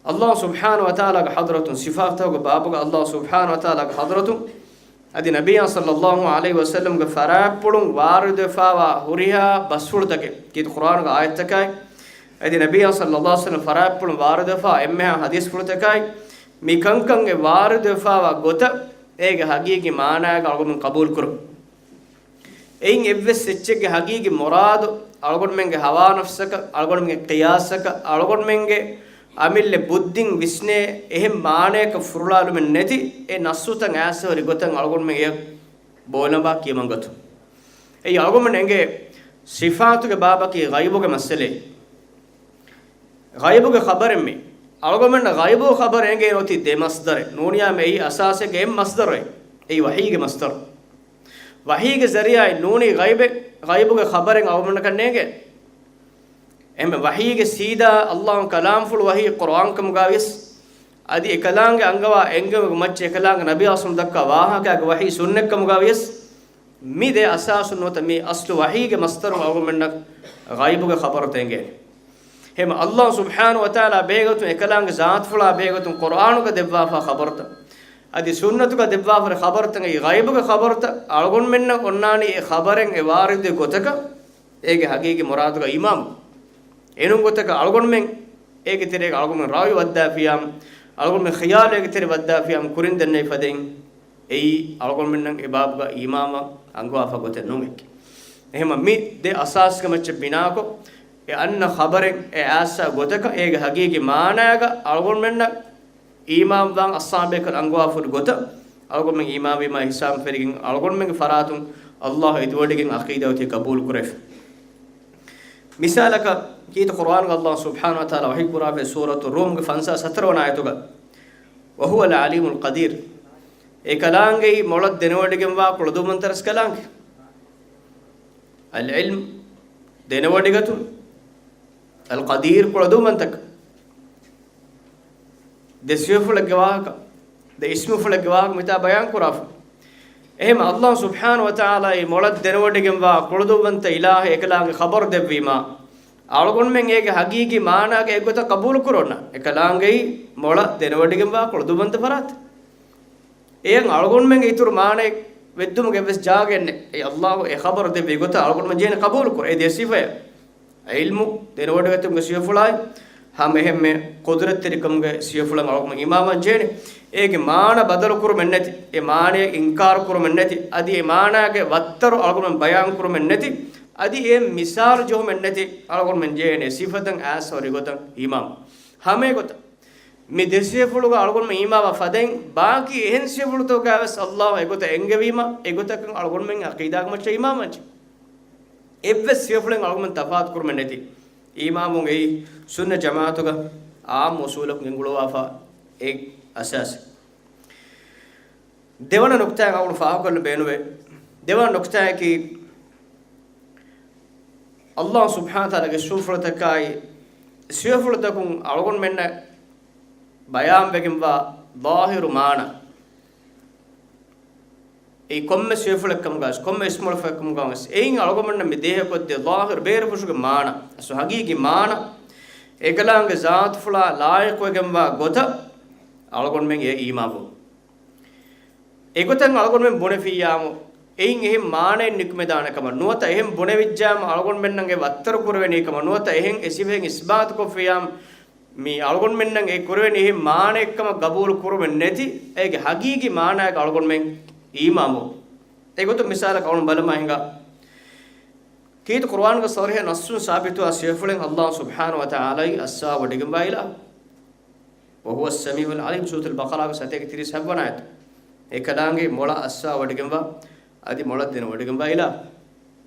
ﷲ ސުބްޙާނަހޫ ވަތަޢާލާގެ ޙަޟްރަތުން، ސިފާތަކުގެ ބާބުގަ ﷲ ސުބްޙާނަހޫ ވަތަޢާލާގެ ޙަޟްރަތުން، އަދި ނަބިއްޔާ ޞައްލައްލާހު ޢަލައިހި ވަސައްލަމްގެ ފަރާތްޕުޅުން ވާރިދުވެފައިވާ ހުރިހާ ބަސްފުޅުތަކެއް، ކީރިތި ޤުރްއާނުގެ އާޔަތްތަކާއި، އަދި ނަބިއްޔާ ޞައްލައްލާހު ޢަލައިހި ވަސައްލަމް ފަރާތްޕުޅުން ވާރިދުވެފައިވާ އެންމެހާ ޙަދީޘްފުޅުތަކާއި، މި ކަންކަން އެ ވާރިދުވެފައިވާ ގޮތަށް އޭގެ ޙަޤީޤީ މާނާއަކަށް އަޅުގަނޑުމެން ޤަބޫލުކުރަން. އެއިން އެއްވެސް އެއްޗެއްގެ ޙަޤީޤީ މުރާދު އަޅުގަނޑުމެންގެ ހަވާ ނަފްސަކަށް، އަޅުގަނޑުމެންގެ ޤިޔާސަކަށް، އަޅުގަނޑުމެންގެ އަމިއްލަ ބުއްދިން ވިސްނޭ އެހެން މާނަޔަކަށް ފުރުޅާލުމެއް ނެތި އެ ނައްސުތައް އައިސްފަ ހުރި ގޮތަށް އަޅުގަނޑުމެން އެ ބޯލަނބާ ކިޔަމަން ގަތުން. އެއީ އަޅުގަނޑުމެން އެނގޭ ސިފާތުގެ ބާބަކީ ޣައިބުގެ މައްސަލައެއް. ޣައިބުގެ ޚަބަރެއް މީ. އަޅުގަނޑުމެންނަށް ޣައިބު ޚަބަރު އެނގޭ އޮތީ ދެ މަސްދަރެއް. ނޫނިޔާ މިއީ އަސާސެއްގެ އެއް މަސްދަރެއް. އެއީ ވަޙީގެ މަސްދަރު. ވަޙީގެ ޒަރީޢާއިން ނޫނީ ޣައިބެއް، ޣައިބުގެ ޚަބަރެއް އަޅުގަނޑަކަށް ނޭނގޭ. އެހެން ވަޙީގެ ސީދާ ﷲ ގެ ކަލާމްފުޅު ވަޙީ ޤުރްއާން ކަމުގައި ވިޔަސް، އަދި އެކަލާނގެ އަންގަވާ އެންގެވުމުގެ މައްޗަށް އެކަލާނގެ ނަބިއްޔާ ސައްލައްލާހު އަލައިހި ވަސައްލަމަ ދައްކާ ވާހަކައިގެ ވަޙީ ސުންނަތް ކަމުގައި ވިޔަސް، މި ދެ އަސާސުން ނުވަތަ މި އަސްލު ވަޙީގެ މަސްދަރު އަޅުގަނޑުމެންނަށް ޣައިބުގެ ޚަބަރުތައް އެނގޭނެ. އެހެން ﷲ ސުބްޙާނަހު ވަތަޢާލާ ބެހޭގޮތުން އެކަލާނގެ ޒާތުފުޅާ ބެހޭގޮތުން ޤުރްއާނުގަ ދެއްވާފާ ޚަބަރުތައް، އަދި ސުންނަތުގަ ދެއްވާފަ ހުރި ޚަބަރުތައް އެއީ ޣައިބުގެ ޚަބަރުތައް. އަޅުގަނޑުމެންނަށް އޮންނާނީ އެ ޚަބަރެއް އެ ވާރިދު ގޮތަކަށް އޭގެ ހަގީގީ މުރާދުގަ އީމާން. އެނޫން ގޮތަކަށް އަޅުގަނޑުމެން އޭގެ ތެރޭގަ އަޅުގަނޑުމެން ރާވި ވައްދާފިޔާމު، އަޅުގަނޑުމެން ޚިޔާލު އޭގެ ތެރެ ވައްދާފިޔާމު ކުރިން ދެންނެވި ފަދައިން، އެއީ އަޅުގަނޑުމެންނަށް އެ ބާބުގަ އީމާންވާން އަންގަވާފަ ގޮތެއް ނޫން އެކެ. އެހެމަ މި ދެ އަސާސްގެ މައްޗަށް ބިނާކޮށް، އެ އަންނަ ޚަބަރެއް އެ އައިސްފަ ގޮތަކަށް އޭގެ ހަގީގީ މާނާގަ އަޅުގަނޑުމެންނަށް އީމާންވާން އައްސާބޭކަލް އަންގަވާފަ ހުރި ގޮތަށް އަޅުގަނޑުމެން އީމާންވީމާ އިޙްސާން ފެށިގެން އަޅުގަނޑުމެންގެ ފަރާތުން ﷲ އެދިވޮޑިގެން ޢަޤީދާ އޮތީ ޤަބޫލު ކުރެވި. މިސާލަކަށް ކީރިތި ޤުރްއާނުގަ ﷲ ސުބްޙާނަހު ވަތަޢާލާ ވަޙީ ކުރާފައި ސޫރަތު ރޫމްގެ ފަންސާސް ހަތަރު ވަނަ އާޔަތުގަ، "وهو العليم القدير." އެ ކަލާނގެއީ މޮޅަށް ދެނެވޮޑިގެންވާ ކުޅަދުންވަންތަ ރަސްކަލާނގެ. އަލްޢިލްމް، ދެނެވޮޑިގަތުން. އަލްޤަދީރް، ކުޅަދުންވަންތަކަން. ދެ ސިފަފުޅެއްގެ ވާހަކަ، ދެ އިސްމުފުޅެއްގެ ވާހަކަ މިތާ ބަޔާން ކުރާފަ. އެހެން ﷲ ސުބްޙާނަހު ވަތަޢާލާ އެ މޮޅަށް ދެނެވޮޑިގެންވާ ކުޅަދުންވަންތަ އިލާހެއް އެކަލާނގެ ޚަބަރު ދެއްވީމާ، އަޅުގަނޑުމެން އޭގެ ހަގީގީ މާނާގަ އެގޮތަށް ޤަބޫލު ކުރަން. އެކަލާނގެއީ މޮޅަށް ދެނެވޮޑިގެންވާ ކުޅަދުންވަންތަ ފަރާތެއް. އެއަށް އަޅުގަނޑުމެންގެ އިތުރު މާނައެއް ވެއްދުމުގެ އެއްވެސް ޖާގައެއް ނެތް. އެ ﷲ އެ ޚަބަރު ދެއްވި ގޮތަށް އަޅުގަނޑުމެން ޖެހޭނެ ޤަބޫލު ކުރަން. އެ ދެ ސިފަޔަށް. ޢިލްމު، ދެނެވޮޑިގަތުމުގެ ސިފަފުޅާއި، ހަމަ އެހެންމެ ޤުދުރަތްތެރިކަމުގެ ސިފަފުޅަށް އަޅުގަނޑު އީމާންވާން ޖެހޭނެ. އޭގެ މާނަ ބަދަލު ކުރުމެއް ނެތި، އެ މާނަޔަށް އިންކާރު ކުރުމެއް ނެތި، އަދި އެ މާނާގެ ވައްތަރު އަޅުގަނޑުމެން ބަޔާން ކުރުމެއް ނެތި، އަދި އެ މިސާލު ޖެހުމެއް ނެތި، އަޅުގަނޑުމެން ޖެހޭނެ ސިފަތައް އައިސްފަ ހުރި ގޮތަށް އީމާން. ހަމަ އެގޮތަށް މި ދެ ސިފަފުޅުގަ އަޅުގަނޑުމެން އީމާންވާ ފަދައިން، ބާކީ އެހެން ސިފަފުޅުތަކުގައިވެސް ﷲ އެގޮތަށް އެންގެވީމަ، އެގޮތަކަށް އަޅުގަނޑުމެން ޢަޤީދާގެ މައްޗަށް އީމާންވާންޖެ. އެއްވެސް ސިފަފުޅެއް އަޅުގަނޑުމެން ތަފާތު ކުރުމެއް ނެތި. އީމާންވުން އެއީ ސުންނަ ޖަމާޢަތުގަ ޢާއްމު އުޞޫލަކުން ގެންގުޅުވާފަ އެއް އަސާސެއް. ދެވަނަ ނުކުތާއެއް އަޅުގަނޑު ފާހަގަކޮށްލަން ބޭނުވޭ. ދެވަނަ ނުކުތާއަކީ، ﷲ ސުބްޙާނަހު ވަތަޢާލާގެ އިސްމުފުޅުތަކާއި ސިފަފުޅުތަކުން އަޅުގަނޑުމެންނަށް ބަޔާންވެގެންވާ ޒާހިރު މާނަ. އެއީ ކޮންމެ ސިފަފުޅެއްކަމުގަވެސް، ކޮންމެ އިސްމުފުޅެއްކަމުގަވެސް، އެއިން އަޅުގަނޑުމެންނަށް މި ދޭހަކޮށްދޭ ޒާހިރު ބޭރުފުށުގެ މާނަ، އަސްލު ހަގީގީ މާނަ، އެކަލާނގެ ޒާތުފުޅާ ލާއިޤުވެގެންވާ ގޮތަށް އަޅުގަނޑުމެން އެ އީމާންވުން. އެގޮތަށް އަޅުގަނޑުމެން ބުނެފިއްޔާމު، އެއިން އެހެން މާނައެއް ނިކުމެދާނެ ކަމަށް ނުވަތަ، އެހެން ބުނެވިއްޖާމު އަޅުގަނޑުމެންނަށް އެ ވައްތަރު ކުރެވެނީ ކަމަށް ނުވަތަ، އެހެން އެ ސިފައިން އިސްބާތުކޮށްފިއްޔާމު، މި އަޅުގަނޑުމެންނަށް އެ ކުރެވެނީ އެހެން މާނައެއްކަމަށް ގަބޫލު ކުރުމެއް ނެތި، އޭގެ ހަގީގީ މާނާއަކަށް އަޅުގަނޑުމެން އީމާންވުން. އެގޮތުން މިސާލަކަށް އަޅުން ބަލަމާ ހިނގާ. ކީރިތި ޤުރުއާނުގެ ޞަރީޙަ ނައްޞުން ސާބިތުވާ ސިފަފުޅެއް ﷲ ސުބްޙާނަހު ވަތަޢާލާއީ އައްސާވާ ވޮޑިގެންވާ އިލާހު. وهو السميع العليم، ސޫރަތުލް ބަޤަރާގެ ސަތޭކަ ތިރީސް ހަތްވަނަ އާޔަތު. އެކަލާނގެ މޮޅަށް އައްސާވާ ވޮޑިގެންވާ، އަދި މޮޅަށް ދެނެވޮޑިގެންވާ އިލާހު.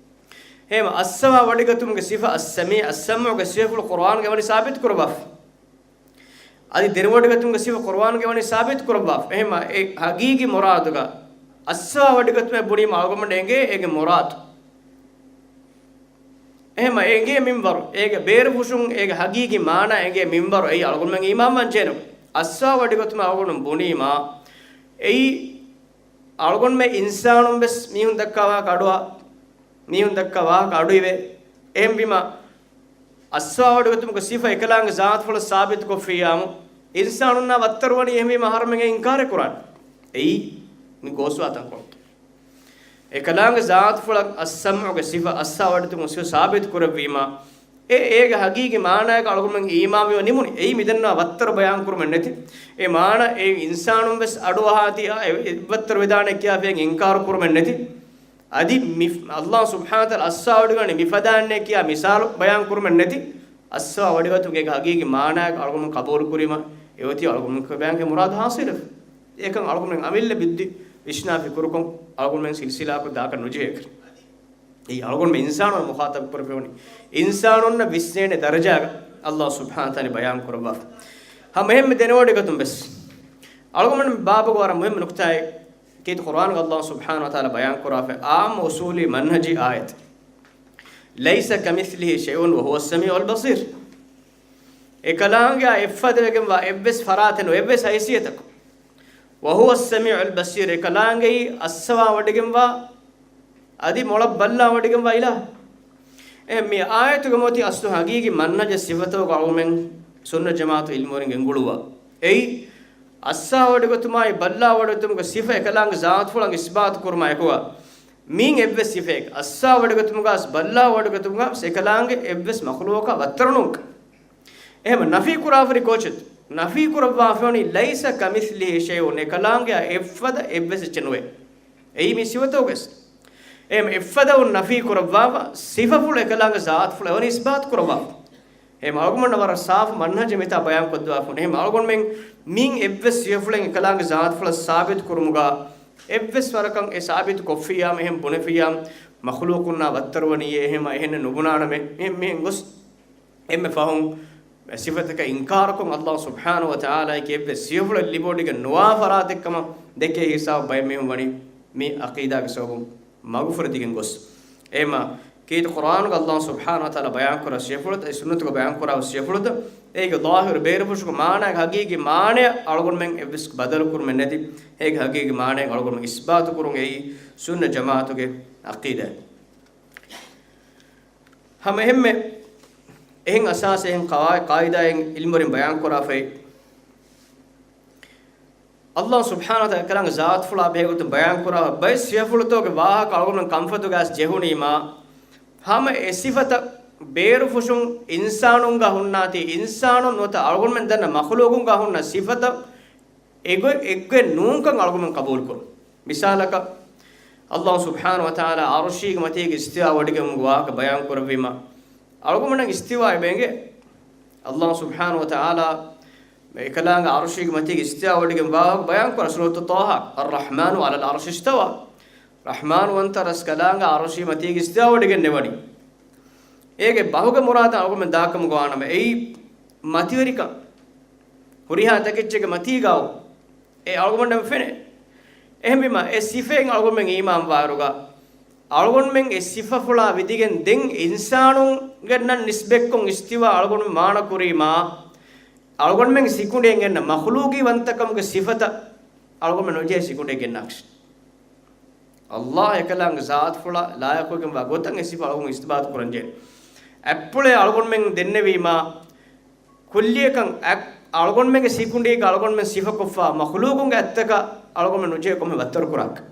އެހެން އައްސާވާ ވޮޑިގަތުމުގެ ސިފަ، އައްސަމީޢު، އައްސަމްޢުގެ ސިފަފުޅު ޤުރުއާނުގައި ވަނީ ސާބިތު ކުރައްވާފަ. އަދި ދެނެވޮޑިގަތުމުގެ ސިފަ ޤުރުއާނުގައި ވަނީ ސާބިތު ކުރައްވާފަ. އެހެންމަ އެ ހަގީގީ މުރާދުގަ އައްސާވާ ވޮޑިގަތުމޭ ބުނީމަ އަޅުގަނޑުމެން އެނގޭ އޭގެ މުރާދު. އެހެންމަ އެނގޭ މިންވަރު، އޭގެ ބޭރުފުށުން އޭގެ ހަގީގީ މާނާ އެނގޭ މިންވަރު އެއީ އަޅުގަނޑުމެން އީމާންވާން ޖެހޭނެ. އައްސާވާ ވޮޑިގަތުމަށް އަޅުގަނޑު ބުނީމާ، އެއީ އަޅުގަނޑުމެން އިންސާނުން ވެސް މީހުން ދައްކާ ވާހަކަ އަޑުއަހާ، މީހުން ދައްކާ ވާހަކަ އަޑުއިވޭ. އެހެންވީމާ، އައްސާވާ ވޮޑިގަތުމުގެ ސިފަ އެކަލާނގެ ޒާތުފުޅަށް ސާބިތުކޮށްފިއްޔާމު، އިންސާނުންނާ ވައްތަރު ވަނީ އެހެންވީމާ އަހަރުމެން އެ އިންކާރެއް ކުރާނެ. އެއީ މި ގޯސްވާ ތަންކޮޅު. އެކަލާނގެ ޒާތުފުޅަށް އައްސަމްޢުގެ ސިފަ، އައްސާވާ ވޮޑިގަތުމުގެ ސިފަ ސާބިތު ކުރެއްވީމާ، އެ އޭގެ ހަގީގީ މާނާއަކަށް އަޅުގަނޑުމެން އީމާންވެ ނިމުނީ. އެއީ މިދެންނާ ވައްތަރު ބަޔާން ކުރުމެއް ނެތި. އެ މާނަ އެ އިންސާނުން ވެސް އަޑުއަހާތީ އާ، އެ، އެ ވައްތަރު ވެދާނެ ކިޔާ ފެން އިންކާރު ކުރުމެއް ނެތި. އަދި މި، ﷲ ސުބްޙާނަހު ވަތަޢާލާ އައްސާވާ ވޮޑިގަނީ މިފަދައިންނޭ ކިޔާ މިސާލު ބަޔާން ކުރުމެއް ނެތި. އައްސަވާ ވަޑިގަތުމުގެ ހަގީގީ މާނާއަކަށް އަޅުގަނޑު ޤަބޫލު ކުރީމަ، އެއޮތީ އަޅުގަނޑު ބަޔާންކެ މުރާދު ހާސިލެވެ. އެކަން އަޅުގަނޑު އަމިއްލަ ބިއްދި ވިސްނާ ފިކުރުކޮށް އަޅުގަނޑު ސިލްސިލާކޮށް ދާކަށް ނުޖެހޭކަށް. އެއީ އަޅުގަނޑުމެ އިންސާނުން މުޚާޠަބު ކުރެވެނީ. އިންސާނުންނަށް ވިސްނޭނެ ދަރަޖާގަ އައްލާހު ސުބްޙާނަހު ވަތަޢާލާ ބަޔާން ކުރައްވާފަ. ހަމަ އެހެންމެ ދެނެވޮޑިގަތުން ވެސް އަޅުގަނޑު މި ބާބުގަ ވަރަށް މުހިއްމު ނުކުތާއެއް. ކީރިތި ޤުރްއާނުގަ އައްލާހު ސުބްޙާނަހު ވަތަޢާލާ ބަޔާން ކުރާފައި އާއްމު އުޞޫލީ މަންހަޖީ އާޔަތެއް. ليس كمثله شيء وهو السميع البصير. އެކަލާނގެއާ އެއްފަދަވެގެންވާ އެއްވެސް ފަރާތެއް ނު، އެއްވެސް ހައިސިއްޔަތަކު. وهو السميع البصير، އެކަލާނގެއީ އައްސަވާ ވަޑިގެންވާ އަދި މޮޅަށް ބައްލާ ވަޑިގެންވާ އިލާހު. އެ މި އާޔަތުގެ މަތީ އަސްލު ހަގީގީ މަންހަޖެއް ސިފަތަކުގަ އަޅުގަނޑުމެން ސުންނަ ޖަމާޢަތު ޢިލްމުވެރިން ގެންގުޅުއްވާ. އެއީ، އައްސަވާ ވަޑިގަތުމާއި ބައްލާ ވަޑިގަތުމުގެ ސިފަ އެކަލާނގެ ޒާތުފުޅަށް އިސްބާތު ކުރުމާ އެކުގަ، މިއިން އެއްވެސް ސިފައެއް އައްސަވާ ވަޑިގަތުމުގަސް ބައްލާ ވަޑިގަތުމުގަސް އެކަލާނގެ އެއްވެސް މަޚްލޫޤަކާ ވައްތަރު ނޫންކަން. އެހެމަ ނަފީ ކުރާފަރި ކޯޗެއް؟ ނަފީ ކުރައްވާފައިވަނީ ليس كمثله شيء، އެކަލާނގެއާ އެއްފަދަ އެއްވެސް އެއްޗެއް ނުވޭ. އެއީ މި ސިފަތަކުގެ ސި-، އެހެމަ އެއްފަދައުން ނަފީ ކުރައްވާފަ، ސިފަފުޅު އެކަލާނގެ ޒާތުފުޅު އެވަނީ އިސްބާތު ކުރައްވާފަ. އެހެމަ އަޅުގަނޑުމެންނަށް ވަރަށް ސާފު މަންހަޖެއް މިތާ ބަޔާން ކޮށްދެވާފަ. އެހެމަ އަޅުގަނޑުމެން މިއިން އެއްވެސް ސިފަފުޅެއް އެކަލާނގެ ޒާތުފުޅަށް ސާބިތު ކުރުމުގަ، އެއްވެސް ވަރަކަށް އެ ސާބިތު ކޮށްފިއްޔާމަ އެހެން ބުނެފިއްޔާމަ، މަޚްލޫޤުންނާ ވައްތަރުވަނީއޭ، އެހެމަ އެހެން ނުބުނާނަމޭ، އެހެން މިހެން ގޮސް އެންމެ ފަހުން ސިފަތަކަށް އިންކާރުކޮށް، އައްލާހު ސުބްޙާނަހު ވަތަޢާލާއަކީ އެއްވެސް ސިފަފުޅެއް ލިބިވޮޑިގެން ނުވާ ފަރާތެއްކަމަށް ދެކޭ ހިސާބު ބައެއް މީހުން ވަނީ މި ޢަޤީދާގެ ސަބަބުން މަގުފުރެދިގެން ގޮސް. އެހެމަ ކީރިތި ޤުރްއާނުގަ އައްލާހު ސުބްޙާނަހު ވަތަޢާލާ ބަޔާންކުރާ ސިފަފުޅުތައް، އެ ސުންނަތުގަ ބަޔާންކުރާ ސިފަފުޅުތައް، އޭގެ ޒާހިރު ބޭރުފުށުގެ މާނާގެ ހަގީގީ މާނަޔަށް އަޅުގަނޑުމެން އެއްވެސް ބަދަލު ކުރުމެއް ނެތި، އޭގެ ހަގީގީ މާނަޔަށް އަޅުގަނޑުމެން އިސްބާތު ކުރުން އެއީ ސުންނަ ޖަމާޢަތުގެ ޢަޤީދާ. ހަމަ އެހެންމެ އެހެން އަސާސެއް، އެހެން ޤަވާ-، ޤާޢިދާއެއް ޢިލްމުވެރިން ބަޔާންކުރާފައި. އައްލާހު ސުބްޙާނަހު ވަތަޢާލާ އެކަލާނގެ ޒާތުފުޅާ ބެހޭގޮތުން ބަޔާންކުރާ ބައެއް ސިފަފުޅުތަކުގެ ވާހަކަ އަޅުގަނޑުމެން ކަންފަތުގަސް ޖެހުނީމާ، ހަމަ އެ ސިފަތައް ބޭރުފުށުން އިންސާނުންގަ ހުންނާތީ، އިންސާނުން ނުވަތަ އަޅުގަނޑުމެން ދަންނަ މަޚްލޫޤުންގަ ހުންނަ ސިފަތައް އެގޮތް އެއްގޮތް ނޫންކަން އަޅުގަނޑުމެން ޤަބޫލުކުރުން. މިސާލަކަށް، އައްލާހު ސުބްޙާނަހު ވަތަޢާލާ ޢަރުޝީގެ މަތީގެ އިސްތިވާ ވޮޑިގެން ވާހަކަ ބަޔާން ކުރެއްވީމަ، އަޅުގަނޑުމެން އިސްތިވާއެއް ބޭނގެ. އައްލާހު ސުބްޙާނަހު ވަތަޢާލާ އެކަލާނގެ ޢަރުޝީގެ މަތީގެ އިސްތިވާ ވޮޑިގެން ވާހަކަ ބަޔާން ކުރާ ސޫރަތު ޠާހާ، الرحمن على العرش استوى. ރަޙްމާންވަންތަ ރަސްކަލާނގެ ޢަރުޝީ މަތީގެ އިސްތިވާ ވޮޑިގެން ނެވަނީ. އޭގެ ބަހުގެ މުރާދަށް އަޅުގަނޑުމެން ދާކަމުގަ ވާނަމަ، އެއީ މަތިވެރިކަން. ހުރިހާ ތަކެއްޗެއްގެ މަތީގައު އެ އަޅުގަނޑަށް ފެނޭ. އެހެންވީމަ، އެ ސިފައިން އަޅުގަނޑުމެން އީމާން ވާއިރުގަ، އަޅުގަނޑުމެން އެ ސިފަފުޅާ ވިދިގެން ދެން އިންސާނުންގެ ނަން ނިސްބަތްކޮށް އިސްތިވާ އަޅުގަނޑުމެން މާނަ ކުރީމާ، އަޅުގަނޑުމެން ސިކުނޑިއެއް ގެންނަ މަޚްލޫޤީ ވަންތަކަމުގެ ސިފަތައް އަޅުގަނޑުމެން ނުޖެހޭ ސިކުނޑިއެއް ގެންނާކަށް. އައްލާހު އެކަލާނގެ ޒާތުފުޅަށް ލާއިޤުވެގެންވާ ގޮތަށް އެ ސިފަ އަޅުގަނޑު އިސްތިބާތު ކުރަންޖެހޭ. އެއްޕުޅެއް އަޅުގަނޑުމެން ދެންނެވީމާ، ކުއްލިއަކަށް އަ-، އަޅުގަނޑުމެންގެ ސިކުނޑީގަ އަޅުގަނޑުމެން ސިފަކޮށްފަ މަޚްލޫޤުންގެ އަތްތަކަށް އަޅުގަނޑުމެން ނުޖެހޭ ކޮންމެ ވައްތަރުކުރާކަށް.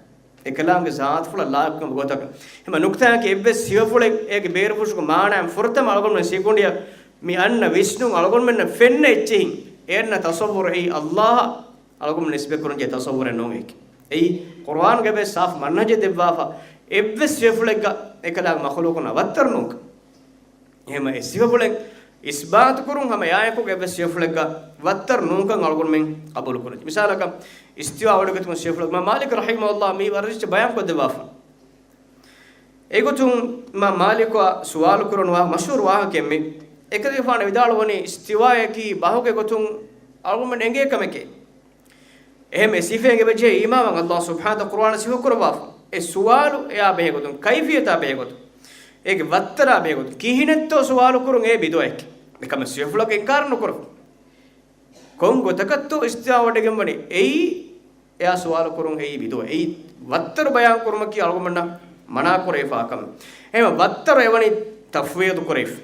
އެކަލާނގެ ޒާތުފުޅަށް ލާއިޤުވެގެންވާ ގޮތަކަށް. އެހެންމަ ނުކުތާއަކީ އެއްވެސް ސިފަފުޅެއް އޭގެ ބޭރުފުށުގެ މާނައިން ފުރަތަމަ އަޅުގަނޑުމެން ސިކުނޑިއަށް މި އަންނަ ވިސްނުން އަޅުގަނޑުމެންނަށް ފެންނަ އެއްޗެހިން އެ އަންނަ ތަޞައްވުރު އެއީ އައްލާހަށް އަޅުގަނޑު ނިސްބަތްކުރަންޖެހޭ ތަޞައްވުރެއް ނޫން އެކި. އެއީ ޤުރްއާނުގައި ސާފު މަންހަޖެއް ދެއްވާފަ، އެއްވެސް ސިފަފުޅެއްގަ އެކަލާނގެ މަޚްލޫޤުންނާ ވައްތަރު ނޫންކަން. އެހެންމަ އެ ސިފަފުޅެއް އިސްބާތުކުރުން ހަމަ އެއާއެކު އެއްވެސް ސިފަފުޅެއްގަ ވައްތަރު ނޫންކަން އަޅުގަނޑުމެން ޤަބޫލުކުރަންޖެ. މިސާލަކަށް، އިސްތިވާ ވޮޑިގަތުމުގެ ސިފަފުޅެއް އިމާމް މާލިކް ރަޙިމަހުﷲ މި ވަރަށް ބަޔާންކޮށްދެއްވާފަ. އެގޮތުން އިމާމް މާލިކުއާ ސުވާލު ކުރަންވާ މަޝްހޫރު ވާހަކައެއް މި. އެކަލޭގެފާނު ވިދާޅުވަނީ އިސްތިވާއަކީ ބަހުގެ ގޮތުން އަޅުގަނޑުމެން އެނގޭ ކަމެކޭ. އެހެން އެ ސިފައިން އެބަޖެހޭ އީމާންވާން އައްލާހު ސުބްޙާނަހު ވަތަޢާލާ ޤުރްއާނަށް ސިފަކުރައްވާފަ. އެ ސުވާލު އެއާ ބެހޭގޮތުން، ކައިފިޔަތާ ބެހޭގޮތުން، އޭގެ ވައްތަރާ ބެހޭގޮތުން، ކިހިނެއްތޯ ސުވާލު ކުރުން އެ ބިދުޢައެކޭ. އެކަމަށް ސިފަފުޅަކަށް އިންކާރު ނުކުރައްވާ. ކޮން ގޮތަކަށްތޯ އިސްތިވާ ވޮޑިގެންވަނީ؟ އެއީ އެއާ ސުވާލު ކުރުން އެއީ ބިދުޢަ. އެއީ ވައްތަރު ބަޔާން ކުރުމަކީ އަޅުގަނޑުމެންނަށް މަނާ ކުރެވިފާ ކަމެއް. އެހެން ވައްތަރު އެވަނީ ތަފްވީޟު ކުރެވިފަ.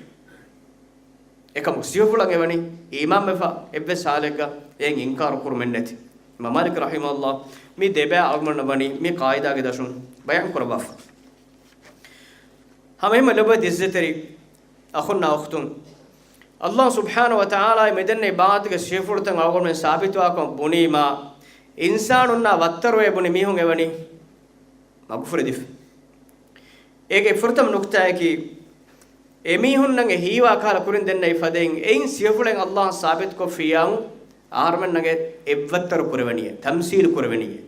އެކަމު ސިފަފުޅަށް އެވަނީ އީމާންވެފަ، އެއްވެސް ޙާލެއްގަ އެއިން އިންކާރު ކުރުމެއް ނެތި. އިމާމް މާލިކް ރަޙިމަހުﷲ މި ދެބައި އަޅުގަނޑަށް ވަނީ މި ޤާޢިދާގެ ދަށުން ބަޔާން ކުރައްވާފަ. ހަމަ އެހެންމެ ލޮބުވެތި ޢިއްޒަތްތެރި އަޚުންނާ އުޚްތުން، އައްލާހު ސުބްޙާނަހު ވަތަޢާލާ މިދެންނެވި ބާވަތުގެ ސިފަފުޅުތައް އަޅުގަނޑުމެން ސާބިތުވާކަމަށް ބުނީމާ، އިންސާނުންނާ ވައްތަރުވެ ބުނި މީހުން އެވަނީ މަގުފުރެދިފަ. އޭގެ ފުރަތަމަ ނުކުތާއަކީ، އެމީހުންނަށް އެ ހީވާ ކަހަލަ ކުރިން ދެންނެވި ފަދައިން، އެއިން ސިފަފުޅެއް އައްލާހަށް ސާބިތުކޮށްފިއްޔާމު، އަހަރުމެންނަށް އެއްވައްތަރު ކުރެވެނީއޭ، ތަމްސީލު ކުރެވެނީއޭ.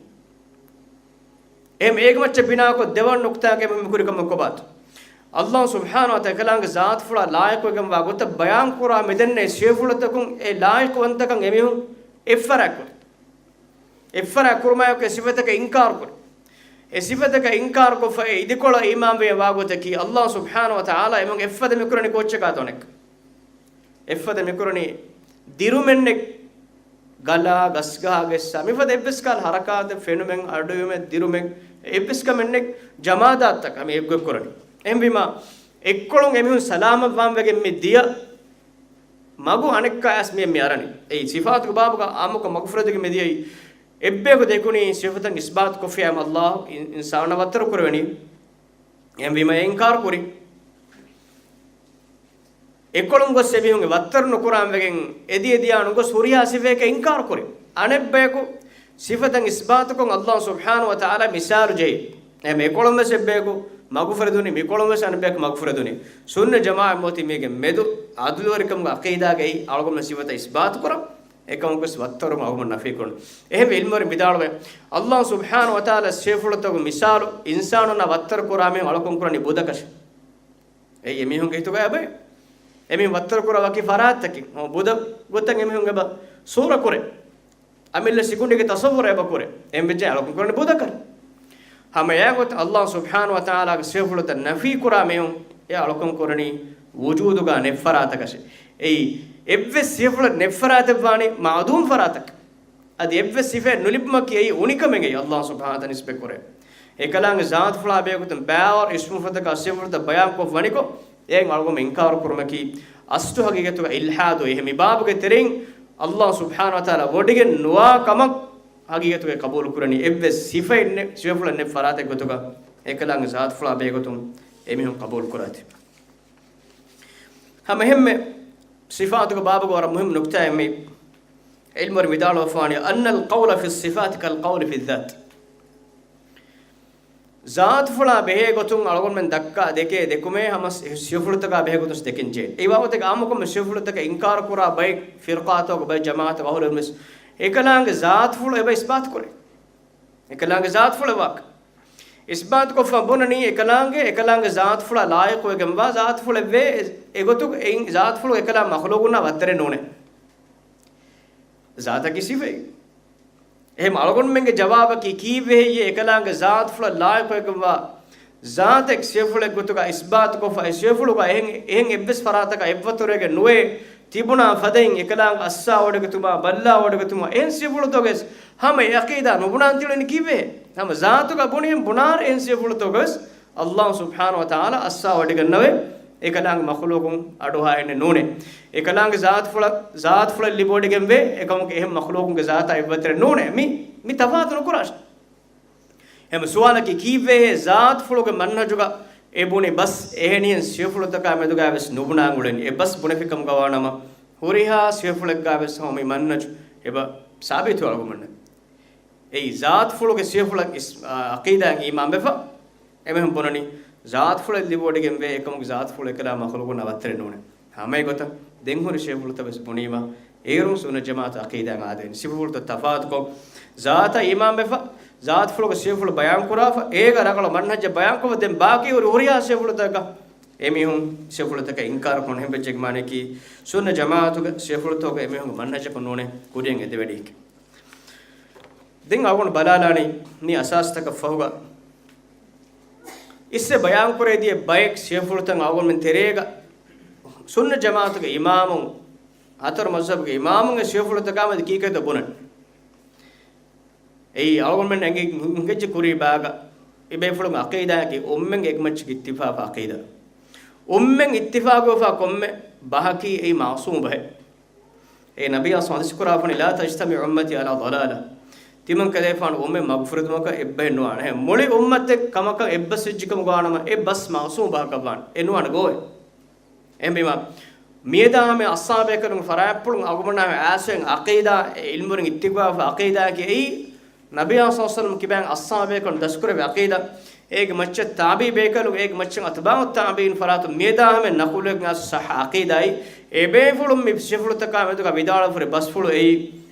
އެހެން އޭގެ މައްޗަށް ބިނާކޮށް ދެވަނަ ނުކުތާގެ މި ކުރި ކަމަށް ކޮބާތޯ؟ އައްލާހު ސުބްޙާނަހު ވަ ތަޢާލާގެ ޒާތުފުޅާ ލާއިޤުވެގެންވާ ގޮތަށް ބަޔާންކުރާ މިދެންނެވި ސިފަފުޅުތަކުން އެ ލާއިޤުވަންތަކަން އެމީހުން އެއްފަރާތްކުރި. އެއްފަރާތް ކުރުމާއެކު އެ ސިފަތަކަށް އިންކާރުކުރި. އެ ސިފަތަކަށް އިންކާރުކޮށްފަ އެ އިދިކޮޅަށް އީމާންވެ ވާގޮތަކީ، އައްލާހު ސުބްޙާނަހު ވަ ތަޢާލާ އެމަން އެއްފަދަ މިކުރަނީ ކޯއްޗަކާތޯ އަނެއްކާ؟ އެއްފަދަ މިކުރަނީ ދިރުމެއްނެއް، ގަލާ، ގަސްގަހާ ގެއްސާ، މިފަދަ އެއްވެސް ކަހަލަ ހަރަކާތެއް، ފެނުމެއް، އަޑުއިވުމެއް، ދިރުމެއް، އެއްވެސް ކަމެއްނެއް، ޖަމާދާތަކަށް މި އެއްގޮތް ކުރަނީ. އެހެންވީމާ، އެއްކޮޅުން އެމީހުން ސަލާމަތްވާން ވެގެން މި ދިޔަ މަގު އަނެއްކާ އައިސް މި، މި އަރަނީ. އެއީ ސިފާތުގެ ބާބުގަ އާއްމުކޮށް މަގުފުރެދިގެ މި ދިޔައީ. އެއްބަޔަކު ދެކުނީ ސިފަތައް އިސްބާތުކޮށްފިއްޔާމު އައްލާހު އިން-، އިންސާނާ ވައްތަރު ކުރެވެނީ. އެހެންވީމަ އެ އިންކާރު ކުރި. އެކޮޅުން ގޮސް އެމީހުންގެ ވައްތަރު ނުކުރާން ވެގެން އެދި އެދިޔާ ނުގޮސް ހުރިހާ ސިފައެއް އިންކާރު ކުރި. އަނެއްބަޔަކު ސިފަތައް އިސްބާތުކޮށް އައްލާހު ސުބްޙާނަހު ވަ ތަޢާލާ މިސާލު ޖެހި. އެހެން އެކޮޅުން ވެސް އެއްބަޔަކު މަގުފުރެދުނީ، މިކޮޅުން ވެސް އަނެއްބަޔަކު މަގުފުރެދުނީ. ސުންނަ ޖަމާޢަތް މޮތީ މީގެ މެދު އަދުލުވެރިކަމުގެ އަޤީދާގައި އަޅުގަނޑުމެން ސިފަތައް އިސްބާތުކުރަން. އެކަމަކުވެސް ވައްތަރު އަޅުގަނޑު ނަފީ ކުރަން. އެހެންވެ އިލްމުވެރިން ވިދާޅުވޭ، އައްލާހު ސުބްޙާނަހު ވަ ތަޢާލާ ސިފަފުޅުތަކުގެ މިސާލު އިންސާނުންނާ ވައްތަރު ކުރާ މީހުން އަޅުކަން ކުރަނީ ބުދަކަށެއް. އެއީ އެމީހުންގެ ހިތުގަ އެބަ، އެމީހުން ވައްތަރު ކުރާ ވަކި ފަރާތްތަކެއް. ހަމަ ބުދަ ގޮތަށް އެމީހުން އެބަ ސޫރަ ކުރޭ. އަމިއްލަ ސިކުނޑިގެ ތަޞައްވުރު އެބަ ކުރޭ. އެހެން ވެއްޖެ އަޅުކަން ކުރަނީ ބުދަކަށް. ހަމަ އެގޮތަށް އައްލާހު ސުބްޙާނަހު ވަ ތަޢާލާގެ ސިފަފުޅުތައް ނަފީ ކުރާ މީހުން އެ އަޅުކަން ކުރަނީ ވުޖޫދުގަ ނެތް ފަރާތަކަށެއް. އެއީ އެއްވެސް ސިފަފުޅެއް ނެތް ފަރާތެއް ވާނީ މަޢުދޫމް ފަރާތަކަށް. އަދި އެއްވެސް ސިފައެއް ނުލިބުމަކީ އެއީ އުނިކަމެއް އެއީ އައްލާހު ސުބްޙާނަހު ވަ ތަޢާލާ ނިސްބަތް ކުރޭ. އެކަލާނގެ ޒާތުފުޅާ ބެހޭގޮތުން ބައިވަރު އިސްމުފަތަކާ ސިފަފުޅުތައް ބަޔާންކޮށް ވަނިކޮށް، އެއިން އަޅުގަނޑު އިންކާރު ކުރުމަކީ އަސްލު ހަގީގަތުގަ އިލްޙާދު. އެހެން މި ބާބުގެ ތެރެއިން އައްލާހު ސުބްޙާނަހު ވަ ތަޢާލާ ވޮޑިގެން ނުވާ ކަމަށް ހަގީގަތުގައި ޤަބޫލު ކުރަނީ. އެއްވެސް ސިފައެއް ނެ-، ސިފަފުޅެއް ނެތް ފަރާތެއް ގޮތުގަ އެކަލާނގެ ޒާތުފުޅާ ބެހޭގޮތުން އެމީހުން ޤަބޫލު ކުރާތި. ހަމަ އެހެންމެ ސިފާތުގެ ބާބުގަ ވަރަށް މުހިއްމު ނުކްތާއެއް މި ޢިލްމުވެރިން ވިދާޅުވެފާނީ، أن القول في الصفات كالقول في الذات. ޒާތުފުޅާ ބެހޭ ގޮތުން އަޅުގަނޑުމެން ދައްކާ ދެކޭ ދެކުމޭ ހަމަ ސި-، ސިފަފުޅުތަކާ ބެހޭ ގޮތުން ދެކެން ޖެހޭ. އެ ވާގޮތެއްގެ އާއްމުކޮށް މި ސިފަފުޅުތަކަށް އިންކާރު ކުރާ ބައެއް ފިރުޤާތަކުގެ ބައެއް ޖަމާޢަތަކު އަހުލު އިލްމުވެސް އެކަލާނގެ ޒާތުފުޅު އެބަ އިސްބާތު ކުރޭ. އެކަލާނގެ ޒާތުފުޅު އެބަ އިސްބާތުކޮށްފަ ބުނަނީ އެކަލާނގެ، އެކަލާނގެ ޒާތުފުޅާ ލާއިޤުވެގެންވާ ޒާތުފުޅެއްވޭ. އެ-، އެގޮތުގަ އެއިން ޒާތުފުޅު އެކަލާ މަޚްލޫޤުންނާ ވައްތަރެއް ނޫނޭ. ޒާތަކީ ސިފައެއް. އެހެން އަޅުގަނޑުމެންގެ ޖަވާބަކީ ކީއްވެ ހެއްޔޭ އެކަލާނގެ ޒާތުފުޅަށް ލާއިޤުވެގެންވާ ޒާތެއް ސިފަފުޅެއް ގޮތުގަ އިސްބާތުކޮށްފަ، އެ ސިފަފުޅުގަ އެހެން، އެހެން އެއްވެސް ފަރާތަކަށް އެއްވައްތަރުވެގެން ނުވޭ، ތިބުނާ ފަދައިން އެކަލާނގެ އައްސާ ވޮޑިގަތުމާ، ބައްލާ ވޮޑިގަތުމާ، އެހެން ސިފަފުޅުތަކުގެ ހަމަ އެ އަޤީދާ ނުބުނާން ތިއުޅެނީ ކީއްވެ؟ ހަމަ ޒާތުގަ ބުނިހެން ބުނާރެ އެހެން ސިފަފުޅުތަކުގަވެސް އައްލާހު ސުބްޙާނަހު ވަ ތަޢާލާ އައްސާ ވޮޑިގަންނަވައި، އެކަލާނގެ މަޚްލޫޤުން އަޑުއަހާ އެއްނެއް ނޫނޭ. އެކަލާނގެ ޒާތުފުޅަށް، ޒާތުފުޅެއް ލިބިވޮޑިގެންވޭ، އެކަމަކު އެހެން މަޚްލޫޤުންގެ ޒާތާ އެއްވައްތަރެއް ނޫނޭ. މި، މި ތަފާތު ނުކުރާށޭ. އެހެން ސުވާލަކީ ކީއްވެހޭ ޒާތުފުޅުގެ މަންހަޖުގަ އެ ބުނި ބަސް އެހެނިހެން ސިފަފުޅުތަކާ މެދުގަވެސް ނުބުނާން އުޅެނީ؟ އެ ބަސް ބުނެފިކަމުގަވާނަމަ ހުރިހާ ސިފަފުޅެއްގަވެސް ހަމަ މި މަންހަޖު އެބަ ސާބިތު އަޅުގަނޑުމެންނަށް. އެއީ ޒާތުފުޅުގެ ސިފަފުޅަށް އިސް-، އާ، އަޤީދާއަށް އީމާންވެފަ. އެމެހުން ބުނަނީ، ޒާތުފުޅެއް ލިބިވޮޑިގެންވޭ، އެކަމަކު ޒާތުފުޅު އެކަލާ މަޚްލޫޤުންނާ ވައްތަރެއް ނޫނޭ. ހަމައެގޮތަށް ދެން ހުރި ސިފަފުޅުތައް ވެސް ބުނީމަ، އޭރުން ސުންނަ ޖަމާޢަތު އަޤީދާއަށް އާދެވެނީ. ސިފަފުޅުތައް ތަފާތުކޮށް، ޒާތަށް އީމާންވެފަ، ޒާތުފުޅުގެ ސިފަފުޅު ބަޔާންކުރާފަ، އޭގަ ރަނގަޅު މަންހަޖެއް ބަޔާންކޮށްފަ، ދެން ބާކީ ހުރި ހުރިހާ ސިފަފުޅުތަކަށް އެމީހުން ސިފަފުޅުތަކަށް އިންކާރު ކުރަން. އެހެންވެއްޖެ މާނައަކީ، ސުންނަ ޖަމާޢަތުގެ ސިފަފުޅުތަކުގަ އެމީހުންގެ މަންހަޖަކުން ނޫނޭ ކުރިޔަށް އެދެވެޑީކީ. ދެން އަޅުގަނޑު ބަލާލާނީ މި އަސާސްތަކަށް ފަހުގަ އިސްވެ ބަޔާންކުރެވިދިޔަ ބައެއް ސިފަފުޅުތައް އަޅުގަނޑުމެން ތެރޭގަ ސުންނަ ޖަމާޢަތުގެ އިމާމުން، ހަތަރު މަޒްހަބުގެ އިމާމުން އެ ސިފަފުޅުތަކާމެދު ކީކޭތޯ ބުނަން. އެއީ އަޅުގަނޑުމެން އެނގި-، އެނގިއްޖެ ކުރީ ބާގަ އެބޭފުޅުން އަޤީދާއަކީ އުއްމެންގެ އެކިމައްޗަކީ އިއްތިފާޤު އަޤީދާ. އުއްމެން އިއްތިފާޤުވެފާ ކޮންމެ ބަހަކީ އެއީ މަޢުޞޫމު ބަހެއް. އެ ނަބީ އަސް ޙަދީޘް ކުރާފަނި، "لا تجتمع أمتي على ضلالة." ތިމަން ކަލޭފާނު އުއްމެން މަގުފުރެދުމަކަށް އެއްބަހެއް ނުވާނެ. އެހެން މުޅި އުއްމަތެއް ކަމަކަށް އެއްބަސްވެއްޖެކަމުގަ ވާނަމަ، އެ ބަސް މަޢުޞޫމު ބަހަކަށް ވާނެ. އެ ނުވާނެ ގޯވެ. އެހެންވީމަ، މިއަދާ ހަމަ އަޞްޙާބޭކަލުން ފަރާތްޕުޅުން އަޅުގަނޑުމެންނާ އައިސްވެގެން އަޤީދާ، އެ ޢިލްމުވެރިން އިއްތިފާޤުވެފަ އަޤީދާއަކީ އެއީ، ނަބިއްޔާ ޞައްލަﷲު ޢަލައިހި ވަސައްލަމަ ކިބައިން އަޞްޙާބޭކަލުން ދަސްކުރެއްވި ޢަޤީދާ، އޭގެ މައްޗަށް ތާބިޢީ ބޭކަލުން، އޭގެ މައްޗަށް އަތުބާޢު ތާބިޢީން ފަރާތުން މިއަދާ ހަމަ ނަޤުލުވެގެން އައިސް ޞައްޙަ ޢަޤީދާއި، އެބޭފުޅުން މި ސިފަފުޅުތަކާ މެދުގަ ވިދާޅުވެފަ ހުރި ބަސްފުޅު އެއީ،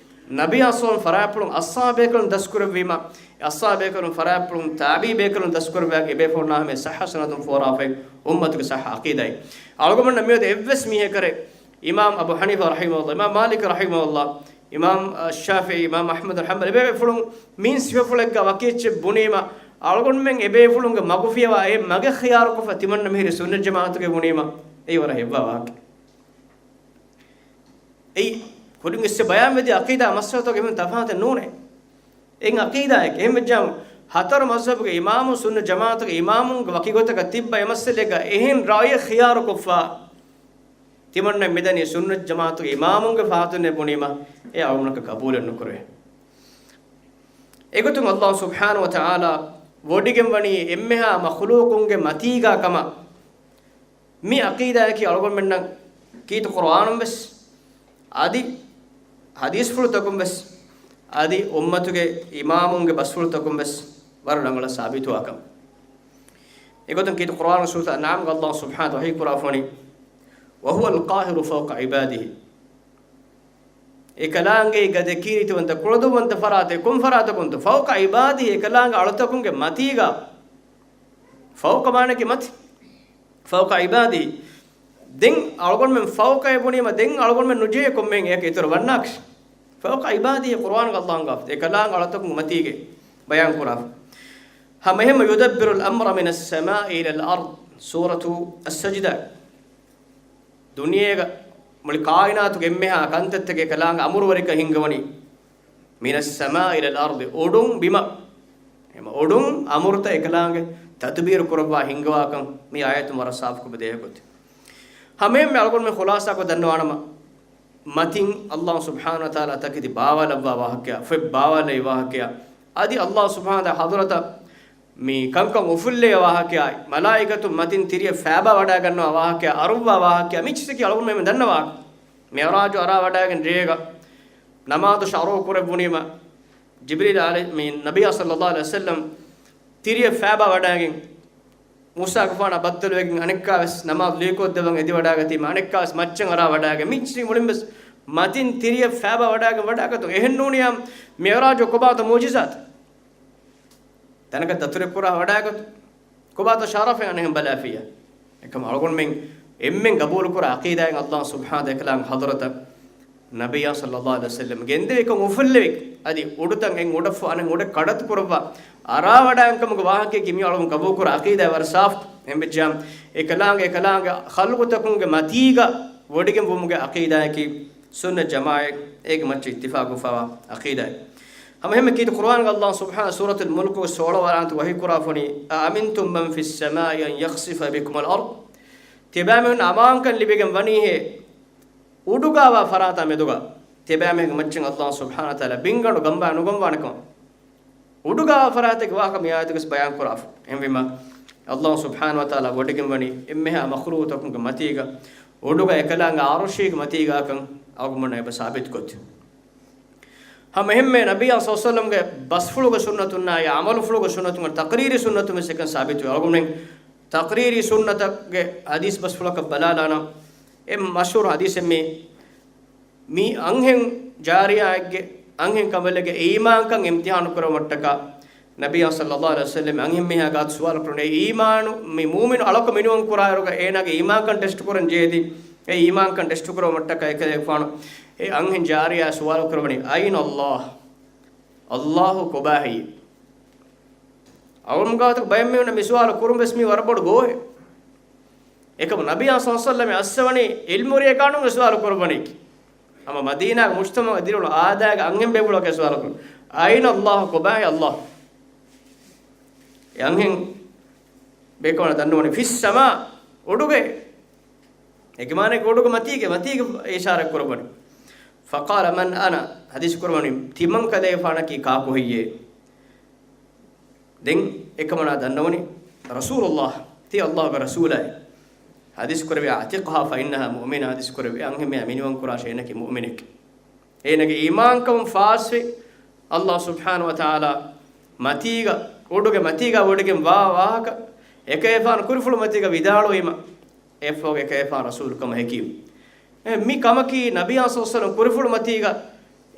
ނަބިއްޔާ ޞައްލަﷲު ޢަލައިހި ވަސައްލަމަ ފަރާތްޕުޅުން އަޞްޙާބޭކަލުން ދަސްކުރެއްވީމަ، އެ އަޞްޙާބޭކަލުން ފަރާތްޕުޅުން ތާބިޢީ ބޭކަލުން ދަސްކުރެއްވި އެބޭފުޅުންނާ ހަމަ ޞައްޙަ ސަނަދުން ފޯރާފައި އުއްމަތުގެ ޞައްޙަ ޢަޤީދާއި. އަޅުގަނޑުމެންނަށް މިއަދު އެއްވެސް މީހަކަށް އިމާމް އަބޫ ޙަނީފާ ރަޙިމަހުﷲ، އިމާމް މާލިކް ރަޙިމަހުﷲ، އިމާމް ޝާފިޢީ، އިމާމް އަޙްމަދު ބިން ޙަންބަލް އެބޭފުޅުން މިއިން ސިފަފުޅެއްގަ ވަކި އެއްޗެއް ބުނީމަ، އަޅުގަނޑުމެން އެބޭފުޅުންގެ މަގުފިޔަވާ އެ މަގެއް ޚިޔާރުކޮށްފަ ތިމަންނަ މިހިރީ ސުންނަތް ޖަމާޢަތުގައި ބުނީމަ، އެއީ ވަރަށް ހެއްވާ ވާހަކަ. އެއީ ކުރިން އިސް ބަޔާންވެދިޔަ ޢަޤީދާ މައްސަލަތަކުގެ އެހެން ތަފާތެއް ނޫނޭ. އެއިން ޢަޤީދާއެކޭ. އެހެން ވެއްޖާމު، ހަތަރު މަޒްހަބުގެ އިމާމުން، ސުންނަތް ޖަމާޢަތުގެ އިމާމުންގެ ވަކި ގޮތަކަށް ތިއްބަ އެ މައްސަލައިގަ އެހެން ރައުޔެއް ޚިޔާރުކޮށްފަ، ތިމަންނަ މިދަނީ ސުންނަތް ޖަމާޢަތުގެ އިމާމުންގެ ފާތުންނޭ ބުނީމަ، އެ އަޅުގަނޑަކަށް ޤަބޫލެއް ނުކުރޭ. އެގޮތުން ﷲ ސުބްޙާނަހޫ ވަތަޢާލާ ވޮޑިގެން ވަނީ އެންމެހާ މަޚްލޫޤުންގެ މަތީގާ ކަމަށް. މި ޢަޤީދާއަކީ އަޅުގަނޑުމެންނަށް ކީރިތި ޤުރުއާނުން ވެސް، އަދި ޙަދީޘްފުޅުތަކުން ވެސް، އަދި އުއްމަތުގެ އިމާމުންގެ ބަސްފުޅުތަކުން ވެސް ވަރަށް ރަނގަޅަށް ސާބިތުވާ ކަމަށް. އެގޮތުން ކީރިތި ޤުރުއާން ސޫރަތު އަންޢާމްގަ ﷲ ސުބްޙާނަހޫ ވަތަޢާލާ ވަޙީ ކުރާފަ ވަނީ، "وهو القاهر فوق عباده." އެކަލާނގެ ގަދަ ކީރިތިވަންތަ ކުޅަދުންވަންތަ ފަރާތެއް ކޮން ފަރާތަކުންތޯ؟ "فوق عباده." އެކަލާނގެ އަޅުތަކުންގެ މަތީގަ. ފައުޤަ މާނައަކީ މަތި. "فوق عباده." ދެން އަޅުގަނޑުމެން ފައުޤައޭ ބުނީމަ، ދެން އަޅުގަނޑުމެން ނުޖެހޭ ކޮންމެހެން އެއަކަށް އިތުރަށް ވަންނާކަށް. "فوق عباده" ޤުރުއާންގަ ﷲ އަންގާފަ. އެކަލާނގެ އަޅުތަކުންގެ މަތީގަ ބަޔާން ކުރާފަ. ހަމައެހެންމެ "يدبر الأمر من السماء إلى الأرض." ސޫރަތު އައްސަޖްދާ. ދުނިޔޭގަ މުޅި ކާއިނާތުގެ އެންމެހާ ކަންތައްތަކެއް އެކަލާނގެ އަމުރުވެރިކަން ހިންގަވަނީ. "من السماء إلى الأرض." އުޑުން ބިމަށް. އެމަ އުޑުން އަމުރުތައް އެކަލާނގެ ތަދުބީރު ކުރައްވާ ހިންގަވާކަން މި އާޔަތުން ވަރަށް ސާފުކޮށް ދޭހަކޮށް. ހަމައެހެންމެ އަޅުގަނޑުމެން ޚުލާޞާކޮށް ދަންނަވާނަމަ، މަތިން ﷲ ސުބްޙާނަހޫ ވަތަޢާލާ ތަކެތި ބާވާލައްވާ ވާހަކަޔާ، ފޮތް ބާވާލެއްވި ވާހަކަޔާ، އަދި ﷲ ސުބްޙާނަހޫ ވަތަޢާލާ ޙަޟްރަތަށް މި ކަންކަން އުފުއްލޭ ވާހަކަޔާ، މަލާއިކަތުން މަތިން ތިރިއަށް ފައިބާ ވަޑައިގަންނަވާ ވާހަކަޔާ، އަރުއްވާ ވާހަކަޔާ، މި އިސްތަކީ އަޅުގަނޑުމެން ދަންނަވާ. މިޢުރާޖު އަރާ ވަޑައިގެން ރޭގަ ނަމާދު ޝަރުޢު ކުރެއްވުނީމަ، ޖިބްރީލް ޢަލައި-، މި ނަބިއްޔާ ޞައްލަﷲު ޢަލައިހި ވަސައްލަމް ތިރިއަށް ފައިބާ ވަޑައިގެން، މޫސާގެފާނާ ބައްދަލުވެގެން އަނެއްކާވެސް ނަމާދު ލުއިކޮށްދެއްވަން އެދިވަޑައިގަތީމަ، އަނެއްކާވެސް މައްޗަށް އަރާ ވަޑައިގެން، މި މި މުޅިންވެސް މަތިން ތިރިއަށް ފައިބާ ވަޑައިގެން ވަޑައިގަތުން. އެހެންނޫނިއްޔާ މިޢުރާޖު ކޮބާތޯ މުޢުޖިޒާތައް؟ ތަނަކަށް ދަތުރެއް ކުރާ ވަޑައިގަތުން. ކޮބާތޯ ޝަރަފެއް އަނެއްހެން ބަލާފިއްޔާ؟ އެކަމަ އަޅުގަނޑުމެން އެންމެން ގަބޫލުކުރާ ޢަޤީދާއެއް ﷲ ސުބްޙާނަހޫ ވަތަޢާލާގެ ޙަޟްރަތަށް ނަބިއްޔާ ޞައްލަﷲު ޢަލައިހި ވަސައްލަމް ގެންދެވިކަން އުފުއްލެވި، އަދި އުޑުތައް އެން އުޑަށްފަހު އަނެއް އުޑަށް ކަޑައްތު ކުރައްވާ އަރާވަޑައިގެން ކަމުގެ ވާހަކައަކީ މި އަޅުގަނޑު ގަބޫލުކުރާ ޢަޤީދާ ވަރަށް ސާފު. އެހެންވެއްޖާ އެކަލާނގެ، އެކަލާނގެ ޚަލްޤުތަކުންގެ މަތީގަ ވޮޑިގެން ވުމުގެ ޢަޤީދާއަކީ ސުންނަތް ޖަމާޢަތް އޭގެ މައްޗަށް އިއްތިފާޤުވެފަވާ ޢަޤީދާއެއް. ހަމައެހެންމެ ކީރިތި ޤުރުއާންގަ ﷲ ސުބްޙާނަހޫ ސޫރަތުލް މުލްކުގެ ސޯޅަވަނަ އާޔަތު ވަޙީ ކުރާފަ ވަނީ، "أأمنتم من في السماء أن يخسف بكم الأرض." ތިބާމީހުން އަމާންކަން ލިބިގެން ވަނީހޭ އުޑުގަވާ ފަރާތާ މެދުގަ؟ ތިބާމީހުންގެ މައްޗަށް ﷲ ސުބްޙާނަހޫ ވަތަޢާލާ ބިންގަނޑު ގަނބާ ނުގަންވާނެކަމަށް. އުޑުގަވާ ފަރާތެއްގެ ވާހަކަ މި އާޔަތުގަސް ބަޔާން ކުރާފަ. އެހެންވީމަ، ﷲ ސުބްޙާނަހޫ ވަތަޢާލާ ވޮޑިގެން ވަނީ އެންމެހާ މަޚްލޫޤުތަކުންގެ މަތީގަ، އުޑުގަ އެކަލާނގެ ޢަރުޝީގެ މަތީގާކަން އަޅުގަނޑުމެންނަށް އެބަ ސާބިތުކޮށްދޭ. ހަމައެހެންމެ ނަބިއްޔާ ޞައްލަﷲު ޢަލައިހި ވަސައްލަމްގެ ބަސްފުޅުގެ ސުންނަތުންނާއި ޢަމަލުފުޅުގެ ސުންނަތުން ތަޤްރީރީ ސުންނަތުން ވެސް އެކަން ސާބިތުވޭ. އަޅުގަނޑުމެން ތަޤްރީރީ ސުންނަތުގެ ޙަދީޘް ބަސްފުޅަކަށް ބަލާލާނަން. އެ މަޝްހޫރު ޙަދީޘެއް މީ. މި އަންހެން ޖާރިޔާއެއްގެ، އަންހެން ކަނބަލެއްގެ އީމާންކަން އިމްތިޙާނު ކުރެވުމަށްޓަކާ، ނަބިއްޔާ ޞައްލަﷲު ޢަލައިހި ވަސައްލަމް އަންހެން މީހާ ގާތު ސުވާލު ކުރަނީ، އެ އީމާނު، މި މުއުމިނު އަޅަކަށް މިނިވަން ކުރާއިރުގަ އޭނާގެ އީމާންކަން ޓެސްޓް ކުރަން ޖެހޭތީ، އެ އީމާންކަން ޓެސްޓް ކުރެވުމަށްޓަކާ އެކަލޭގެފާނު އެ އަންހެން ޖާރިޔާ ސުވާލު ކުރަވަނީ، "أين الله؟" ﷲ ކޮބާހެއްޔޭ؟ އަޅުގަނޑުމެން ގާތު ބައެއް މީހުންނަށް މި ސުވާލު ކުރުން ވެސް މީ ވަރަށް ބޮޑު ގޯހެއް. އެކަމު ނަބިއްޔާ ޞައްލަﷲު ޢަލައިހި ވަސައްލަމަށް އައްސަވަނީ ޢިލްމު ރިޔަކާނުން އެ ސުވާލު ކުރައްވަނީކީ. ހަމަ މަދީނާގެ މުޖްތަމަޢުގެ ދިރިއުޅުނު އާދައިގެ އަންހެން ބޭފުޅަކަށް އެ ސުވާލު ކުރަނީ، "أين الله؟" ކޮބާހޭ ﷲ؟ އެ އަންހެން ބޭކަލާނގެ ދަންނަވަނީ، "في السماء." އުޑުގައޭ. އޭގެ މާނައަކީ އުޑުގަ މަތީގަ، މަތީގަ އިޝާރާތް ކުރައްވަނީ. "فقال من أنا؟" ޙަދީޘް ކުރައްވަނީ، "ތިމަން ކަލޭގެފާނަކީ ކާކު ހެއްޔޭ؟" ދެން އެކަމަނާ ދަންނަވަނީ، "رسول الله، ތީ ﷲގެ ރަސޫލާއޭ." ޙަދީޘް ކުރެއްވި، "أعتقها فإنها مؤمنة." ޙަދީޘް ކުރެއްވި، އަންހެން މީހާ މިނިވަން ކުރާށޭ، އޭނަކީ މުއުމިނެކޭ. އޭނަގެ އީމާންކަމުން ފާސްވި، ﷲ ސުބްޙާނަހޫ ވަތަޢާލާ މަތީގަ، އުޑުގެ މަތީގަ ވޮޑިގެން ވާ ވާހަކަ، އެކަލޭގެފާނު ކުރިފުޅު މަތީގަ ވިދާޅުވީމަ، އެއަށްފަހު އެކަލޭގެފާނު ރަސޫލު ކަމަށް ހެކި. އެ، މި ކަމަކީ ނަބިއްޔާ ޞައްލަﷲު ޢަލައިހި ވަސައްލަމަ ކުރިފުޅު މަތީގަ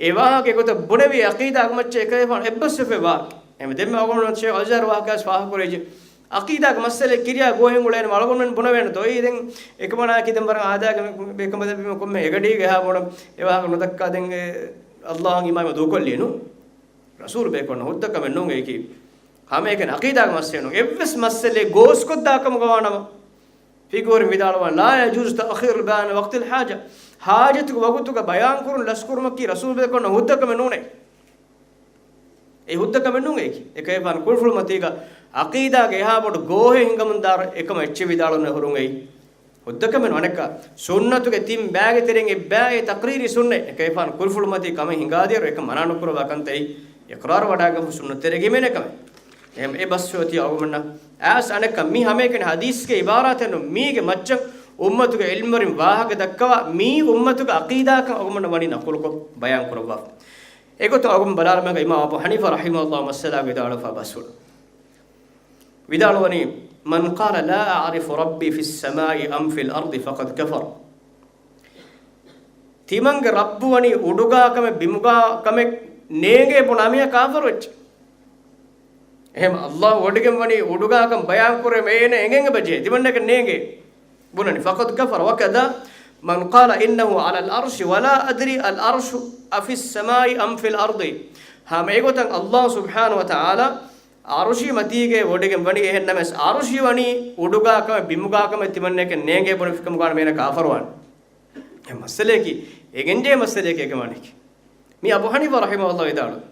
އެ ވާހަކަ އެގޮތަށް ބުނެވީ ޢަޤީދާގެ މައްޗަށް އެކަލޭގެފާނު އެއްބަސްވެފައި ވާ. އެހެން ދެންމެ އަޅުގަނޑު ޝޭޚް އަލްޖަޒާރީ ވާހަކަ ވެސް ފާހަގަކުރެއްވިއްޔާ، ޢަޤީދާގެ މައްސަލައެއް ކިރިޔާ ގޯހެއް އުޅޭނެ އަޅުގަނޑުމެން ބުނެވޭނެ ދޯ. އެއީ ދެން އެކަމަނާއަކީ ދެން ވަރަށް އާދައިގެ ބޭކަނބަލެއްވީމަ ކޮންމެ އެގަޑީގެ އެހާ ބޮޑަށް އެ ވާހަކަ ނުދައްކާ ދެން އެ ﷲ އަށް އީމާންވެ ދޫކޮށްލީ ނޫން. ރަސޫލު ބޭކަލުންނަށް ހުއްދަ ކަމެއް ނޫން އެއީކީ. ހަމައެކަނި ޢަޤީދާގެ މައްސަލައެއް ނޫން. އެއްވެސް މައްސަލައެއް ގޯސްކޮށްދާ ކަމުގަ ވާނަމަ، ފިޤުހުވެރިން ވިދާޅުވާ، لا يجوز تأخير البيان عن وقت الحاجة. ޙާޖަތުގެ ވަގުތުގަ ބަޔާންކުރުން ލަސްކުރުމަކީ ރަސޫލު ބޭކަލުންނަށް ހުއްދަ ކަމެއް ނޫނޭ. އެ ހުއްދަ ކަމެއް ނޫން އެއީކީ. އެކަލޭގެފާނު ކުރިފުޅު މަތީގަ ޢަޤީދާގެ އެހާ ބޮޑު ގޯހެއް ހިނގަމުންދާއިރު އެކަމަށް އެއްޗެއް ވިދާޅުވަން އެހުރުން އެއީ. ހުއްދަ ކަމެއް ނޫން. އަނެއްކާ ސުންނަތުގެ ތިން ބައިގެ ތެރެއިން އެއްބައި ތަޤްރީރީ ސުންނަތް. އެކަލޭގެފާނު ކުރިފުޅު މަތީ ކަމެއް ހިނގާދިޔައިރު އެކަން މަނާ ނުކުރައްވާ ކަންތައް އިޤްރާރު ވަޑައިގަންނަވާ ސުންނަތް ތެރޭގަ އިމޭނެ ކަމެއް. އެހެން އެ ބަސްފުޅު އޮތީ އަޅުގަނޑުމެންނަށް އައިސް އަނެއްކާ މި ހަމައެކަނި ޙަދީޘްގެ ޢިބާރާތެއް ނޫން. މީގެ މައްޗަށް އުއްމަތުގެ ޢިލްމުވެރިން ވާހަކަ ދައްކަވާ މީ އުއްމަތުގެ ޢަޤީދާކަން އަޅުގަނޑުމެންނަށް ވަނީ ނަޤުލުކޮށް ބަޔާން ކުރައްވާފަ. އެގޮތުން އަޅުގަނޑު ބަލާލަމާ އިމާމު އަބޫ ޙަނީފާ ރަޙިމަހުﷲ މައްސަލާގަ ވިދާޅުވެފަ ބަސްފުޅު ވިދާޅުވަނީ، من قال لا أعرف ربي في السماء أم في الأرض فقد كفر. ތިމަންގެ ރައްބު ވަނީ އުޑުގާ ކަމެއް ބިމުގާ ކަމެއް ނޭނގޭ ބުނާ މީހާ ކާފަރު އެއްޗެއް. އެހެން ﷲ ވޮޑިގެން ވަނީ އުޑުގާ ކަން ބަޔާން ކުރޭ އޭނަ އެނގޭން އެބަޖެހޭ ތިމަންނަކަށް ނޭނގޭ ބުނަނީ. فقد كفر وكذا من قال إنه على العرش ولا أدري العرش أفي السماء أم في الأرض. ހަމަ އެގޮތަށް ﷲ ސުބްޙާނަހޫ ވަތަޢާލާ ޢަރުޝީ މަތީގައި ވޮޑިގެން ވަނީ. އެހެންނަމަވެސް ޢަރުޝީ ވަނީ އުޑުގާ ކަމެއް ބިމުގާ ކަމެއް ތިމަންނަކަށް ނޭނގޭ ބުނެފިކަމުގަ ވާނަމަ އޭނަ ކާފަރުވާނެ. އެ މައްސަލައަކީ، އެނގެންޖެހޭ މައްސަލައަކީ އެކަމާނެކީ. މީ އަބޫ ޙަނީފާ ރަޙިމަހުﷲ ވިދާޅުވި.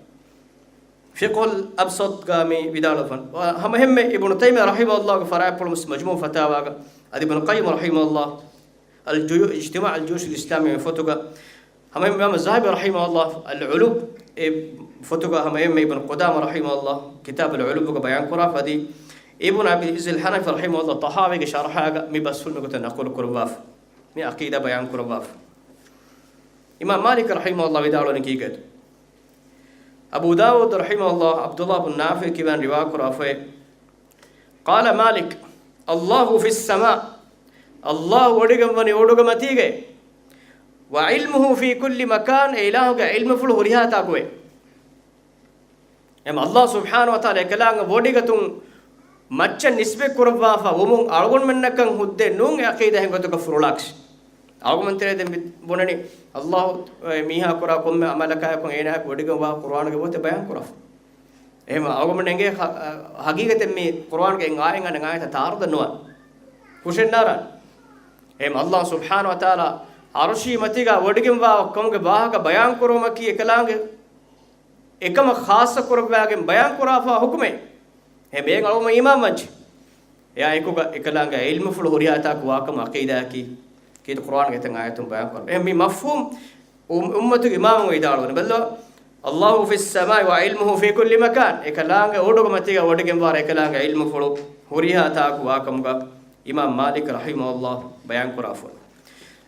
ފިޤުހުލް އަބްސަޠްގަ މި ވިދާޅުވެފަ. ހަމައެހެންމެ އިބްނު ތައިމިއްޔާ ރަޙިމަހުﷲގެ ފަރާތްޕުޅު މުޖްމަޢު ފަތާވާގަ، އަދި އިބްނު ޤައްޔިމް ރަޙިމަހުﷲ އަލް ޖުޔޫ، އިޖްތިމާޢު އަލް ޖުޔޫޝް އަލް އިސްލާމިއްޔާ ފޮތުގަ، ހަމައެހެންމެ އިމާމު ޒަހަބީ ރަޙިމަހުﷲ އަލް ޢުލޫ އެ ފޮތުގަ، ހަމައެހެންމެ އިބްނު ޤުދާމާ ރަޙިމަހުﷲ ކިތާބު އަލް ޢުލޫގަ ބަޔާން ކުރާފަ، އަދި އިބްނު އަބީ އިޒްޒިލް ޙަނަފީ ރަޙިމަހުﷲ ޠަޙާވީގެ ޝަރަޙާގަ މި ބަސްފުޅު މިގޮތަށް ނަޤުލު ކުރައްވާފަ. މި ޢަޤީދާ ބަޔާން ކުރައްވާފަ. އިމާމް މާލިކް ރަޙިމަހުﷲ ވިދާޅުވަނީ ކީކޭތޯ؟ އަބޫ ދާވޫދު ރަޙިމަހުﷲ ޢަބްދުﷲ ބިން ނާފިޢު ކިބައިން ރިވާ ކުރާފައި، قال مالك، الله في السماء، ﷲ ވޮޑިގެން ވަނީ އުޑުގެ މަތީގައި، وعلمه في كل مكان، އެ އިލާހުގެ ޢިލްމުފުޅު ހުރިހާ ތާކުވޭ. އެހެން ﷲ ސުބްޙާނަހޫ ވަތަޢާލާ އެކަލާނގެ ވޮޑިގަތުން މައްޗަށް ނިސްބަތް ކުރައްވާފަ ވުމުން އަޅުގަނޑުމެންނަކަށް ހުއްދައެއް ނޫން އެ ޢަޤީދާ އެނގޮތުގަ ފުރޮޅާކަށް. އަޅުގަނޑުމެން ތެރޭ ދެން މި ބުނަނީ، ﷲ އެ މީހާ ކުރާ ކޮންމެ ޢަމަލަކާއެކު އޭނާއަކު ވޮޑިގެން ވާ ޤުރުއާނުގެ ބޮތެއް ބަޔާން ކުރާފަ. އެހެން އަޅުގަނޑުމެން އެނގޭ ހަ-، ހަގީގަތެއް މި ޤުރުއާނުގެ އެއް އާޔަތް އަނެއް އާޔަތާ ތަޢާރުޟެއް ނުވާނެ. ހުށައެއް ނާރާނެ. އެހެން ﷲ ސުބްޙާނަހޫ ވަތަޢާލާ ޢަރުޝީ މަތީގަ ވޮޑިގެން ވާ ކަމުގެ ވާހަކަ ބަޔާން ކުރުމަކީ އެކަލާނގެ އެކަމަށް ޚާއްޞަ ކުރައްވާގެން ބަޔާން ކުރާފަ ޙުކުމެއް. އެ ބޭން އަޅުގަނޑު އީމާންވަންޖެ. އެއާ އެކުގަ އެކަލާނގެ ޢިލްމުފުޅު ހުރިހާ ތާކު ވާކަމަށް ޢަޤީދާއަކީ ކީރިތި ޤުރުއާނުގެ އެތައް އާޔަތުން ބަޔާން ކުރަން. އެ މި މަފްހޫމް އު-، އުއްމަތުގެ އިމާމުން ވިދާޅުވަނީ. ބައްލަވާ، الله في السماء وعلمه في كل مكان. އެކަލާނގެ އުޑުގެ މަތީގަ ވޮޑިގެންވާ އެކަލާނގެ ޢިލްމުފުޅު ހުރިހާ ތާކު ވާކަމުގަ އިމާމް މާލިކް ރަޙިމަހުﷲ ބަޔާން ކުރާފަ.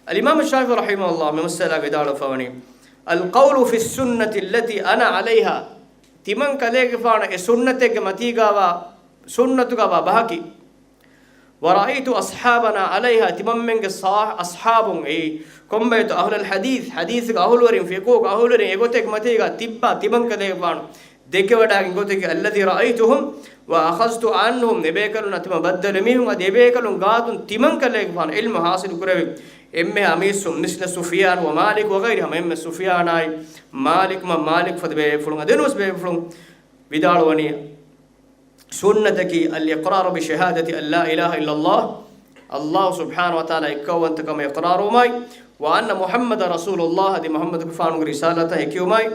އަލްއިމާމު ޝާފިޢީ ރަޙިމަހުﷲ މި މައްސަލާ ވިދާޅުވެފަ ވަނީ، القول في السنة التي أنا عليها، ތިމަން ކަލޭގެފާނަށް އެ ސުންނަތެއްގެ މަތީގަވާ، ސުންނަތުގަވާ ބަހަކީ، ورأيت أصحابنا عليها، ތިމަންމެންގެ ޞާ-، އަޞްޙާބުން އެއީ، ކޮންބައިތު؟ أهل الحديث، ޙަދީޘްގެ އަހުލުވެރިން، ފިޤުހުގެ އަހުލުވެރިން އެގޮތެއްގެ މަތީގަ ތިއްބާ ތިމަން ކަލޭގެފާނު ދެކެވަޑައިގެން ގޮތަކީ، الذي رأيتهم وأخذت عنهم، އެބޭކަލުންނާ ތިމަން ބައްދަލުވި މީހުން، އަދި އެބޭކަލުން ގާތުން ތިމަން ކަލޭގެފާނު ޢިލްމު ޙާޞިލު ކުރެވި އެންމެހާ މީސް، މިސްލަ ސުފިޔާން ومالك وغيرهم، އެންމެ ސުފިޔާނާއި މާލިކް، މާ މާލިކް ފަދަ ބޭފުޅުން، އަދި ނުވެސް ބޭފުޅުން ވިދާޅުވަނީ، ސުންނަތަކީ الإقرار بشهادة أن لا إله إلا الله، ﷲ ސުބްޙާނަހޫ ވަތަޢާލާ އެއްކައުވަންތަކަމަށް އިޤްރާރުވުމާއި، وأن محمدا رسول الله، އަދި މުޙައްމަދުގެފާނުގެ ރިސާލަތަށް ހެކިވުމާއި،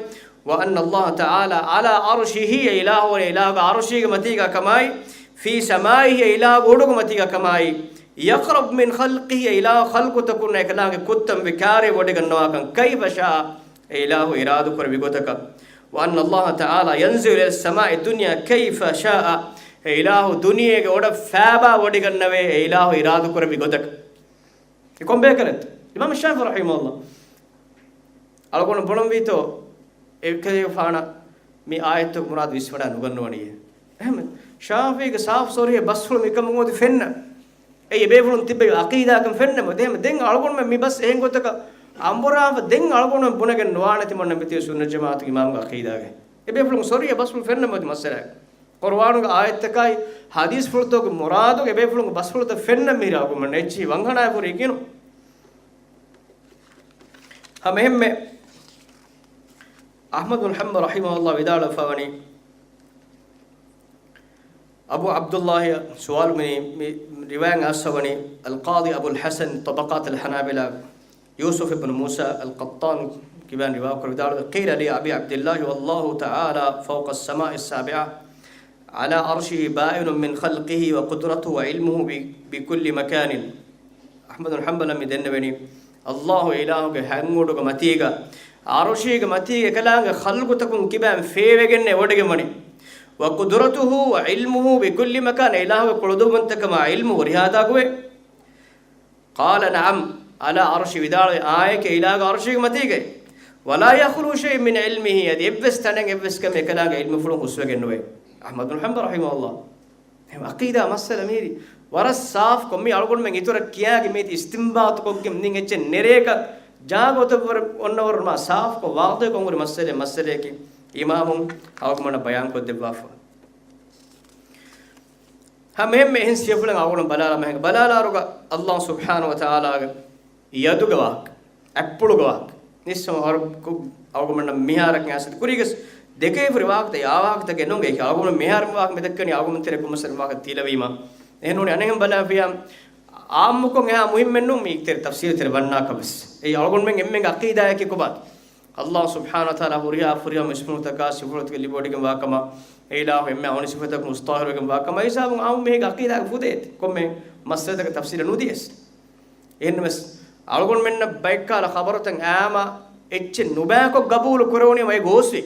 وأن الله تعالى على عرشه، އެ އިލާހު ވަނީ އިލާހުގެ ޢަރުޝީގެ މަތީގަ ކަމާއި، في سمائه، އެ އިލާހުގެ އުޑުގެ މަތީގަ ކަމާއި، يقرب من خلقه، އެ އިލާހު ޚަލްޤުތަކުންނާ އެކަލާނގެ ކުށްތައް ވެ ކާރި ވޮޑިގަންނަވާކަން، كيف شاء، އެ އިލާހު އިރާދަކުރެއްވި ގޮތަކަށް. وأن الله تعالى ينزل إلى السماء الدنيا كيف شاء، އެ އިލާހު ދުނިޔޭގެ އޮޑަށް ފައިބާ ވޮޑިގަންނަވޭ، އެ އިލާހު އިރާދަކުރެއްވި ގޮތަކަށް. އެ ކޮން ބޭކަލެއްތަ؟ އިމާމު ޝާފިޢީ ރަޙިމަހުﷲ. އަޅުގަނޑު ބުނަންވީތޯ، އެކަލޭގެފާނަށް މި އާޔަތުގެ މުރާދު ވިސްނާ ނުގަންނަވަނީ. އެހެން ޝާފިޢީގެ ސާފު ޞަރީޙު ބަސްފުޅު މިކަމުން އޮތީ ފެންނަ. އެއީ އެބޭފުޅުން ތިއްބެވި ޢަޤީދާކަން ފެންނަމަ. އެހެން ދެން އަޅުގަނޑުމެން މި ބަސް އެހެން ގޮތަކަށް އަނބުރާފަ ދެން އަޅުގަނޑުމެން ބުނެގެން ނުވާނެތި މޮންނަ މިތިބި ސުންނަތް ޖަމާޢަތުގެ އިމާމުގެ ޢަޤީދާގެ. އެބޭފުޅުން ޞަރީޙު ބަސްފުޅު ފެންނަމަ އޮތީ މައްސަލައެއް. ޤުރުއާނުގެ އާޔަތްތަކާއި ޙަދީޘްފުޅުތަކުގެ މުރާދުގެ އެބޭފުޅުންގެ ބަސްފުޅުތައް ފެންނަ މިހިރީ އަޅުގަނޑުމެން އެއްޗިހި ވަންހަނާ ފުރި ކިނު. ހަމަ އެހެންމެ އަޙްމަދު ބިން ޙަންބަލް ރަޙިމަހުﷲ ވިދާޅުވެފަވަނީ، އަބޫ ޢަބްދުﷲ ސުވާލު މި، މި ރިވާޔަތް އައްސަވަނީ އަލްޤާޟީ އަބުލް ޙަސަން ޠަބަޤާތުލް ޙަނާބިލާ ޔޫސުފް ބިން މޫސާ އަލްޤައްޠާން ކިބާން ރިވާކުރެއްވި ވިދާޅުވި، قيل لأبي عبد الله والله تعالى فوق السماء السابعة على عرشه بائن من خلقه وقدرته وعلمه ب، بكل مكان. އަޙްމަދު ބިން ޙަންބަލަށް މި ދެންނެވެނީ، ﷲ އިލާހުގެ ހަތް އުޑުގެ މަތީގަ، ޢަރުޝީގެ މަތީގަ އެކަލާނގެ ޚަލްޤުތަކުން ކިބާން ފޭވެގެންނޭ ވޮޑިގެން ވަނީ. وقدرته وعلمه بكل مكان، އިލާހުގެ ކުޅަދުންވަންތަކަމާ ޢިލްމު ހުރިހާ ތާކުވެ. قال نعم، على عرشه، ވިދާޅުވި އާޔަކީ އިލާހުގެ ޢަރުޝީގެ މަތީގައި. ولا يخلو شيء من علمه، އަދި އެއްވެސް ތަނެއް އެއްވެސް ކަމެއް އެކަލާނގެ ޢިލްމުފުޅުން ހުސްވެގެން ނުވޭ. އަޙްމަދު ބިން ޙަންބަލް ރަޙިމަހުﷲ. އެހެން ޢަޤީދާ މައްސަލަ މީރި ވަރަށް ސާފުކޮށް، މީ އަޅުގަނޑުމެން އިތުރަށް ކިޔާގެ މީތި އިސްތިންބާޠުކޮށްގެން މި އެއްޗެއް ނެރޭކަށް ޖާގަ އޮތަށްވުރެ އޮންނަވަރު މާ ސާފުކޮށް ވާޟިޙުކޮށް ހުރި މައްސަލައެއް، މައްސަލަޔަކީ އިމާމުން އަޅުގަނޑަށް ބަޔާންކޮށްދެއްވާފަ. ހަމަ އެހެންމެ އެހެން ސިފަފުޅެއް އަޅުގަނޑު ބަލާލަމާ، ބަލާލާއިރުގަ ﷲ ސުބްޙާނަހޫ ވަތަޢާލާގެ ޔަދުގެ ވާހަކަ، އަތްޕުޅުގެ ވާހަކަ. ނިސްސަމަ އަޅު-، ކު-، އަޅުގަނޑަށް މިހާރަކަށް އައިސް ކުރީގަސް ދެކެވިފަ ވާހަކަތައް، އާ ވާހަކަތަކެއް ނޫން. އެކި އަޅުގަނޑު މިހާރު ވާހަކަ މިދައްކަނީ އަޅުގަނޑު ތެރެ ކޮންމެސް ވާހަކަ ތިލަވީމަ. އެހެން ނޫނީ އަނެއްހެން ބަލާފިޔާ އާއްމުކޮށް އެހާ މުހިއްމެއް ނޫން މީ ތެރެ ތަފްސީލު ތެރެ ވަންނާކަށް ވެސް. އެއީ އަޅުގަނޑުމެން އެންމެންގެ ޢަޤީދާއަކީ ކޮބާތޯ؟ ﷲ ސުބްޙާނަހޫ ވަތަޢާލާ ހުރިހާ ފުރިހަމަ އިސްމުތަކާ ސިފަތަކެއް ލިބިވޮޑިގެން ވާކަމަށް، އެ އިލާހު އެންމެ އަންނަ ސިފަތަކުން މުސްތަހިއްޤުވެގެން ވާކަމަށް، އެ ހިސާބުން އާއްމު މީހެއްގެ ޢަޤީދާގެ ފުދޭތި ކޮންމެ މައްސަލަތަކަށް ތަފްސީލެއް ނުދިޔަސް. އެހެންނަމަވެސް، އަޅުގަނޑުމެންނަށް ބައެއްކަހަލަ ޚަބަރުތައް އައީމަ އެއްޗެއް ނުބައިކޮށް ގަބޫލު ކުރެވުނީމަ އެ ގޯސްވީ.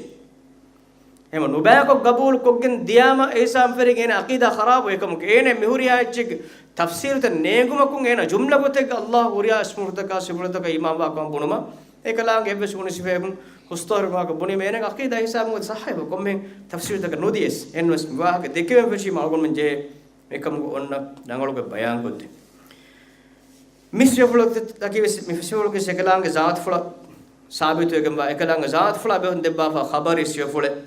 އެހެން ނުބައިކޮށް ގަބޫލު ކޮށްގެން ދިޔާމަ އެ ހިސާބުން ފެށީ އޭނަ ޢަޤީދާ ޚަރާބު. އެކަމަކު އޭނަ މިހުރިހާ އެއްޗެއްގެ ތަފްސީލުތައް ނޭނގުމަކުން އޭނަ ޖުމްލަ ގޮތެއްގަ ﷲ ހުރިހާ އިސްމުތަކާ ސިފަތަކަށް އީމާންވާކަމަށް ބުނުމަށް، އެކަލާނގެ އެއްވެސް އުނި ސިފައަކުން ހުސްތަހިއްޤުވާކަށް ބުނީމަ އޭނަގެ ޢަޤީދާ ހިސާބުން އޮތީ ޞައްޙަ ކޮންމެ ތަފްސީލުތަކަށް ނުދިޔަސް. އެހެންނަމަވެސް މި ވާހަކަ ދެކެވެން ފެށީމަ އަޅުގަނޑުމެން ޖެހޭ އެކަމަކު އޮންނަ ރަނގަޅުގޮތް ބަޔާންކޮށްދޭން. މި ސިފަފުޅަކީ ވެސް، މި ސިފަފުޅަކީ އެކަލާނގެ ޒާތުފުޅަށް ސާބިތުވެގެންވާ، އެކަލާނގެ ޒާތުފުޅާ ބެހުން ދެއްވާފަ ޚަބަރީ ސިފަފުޅެއް.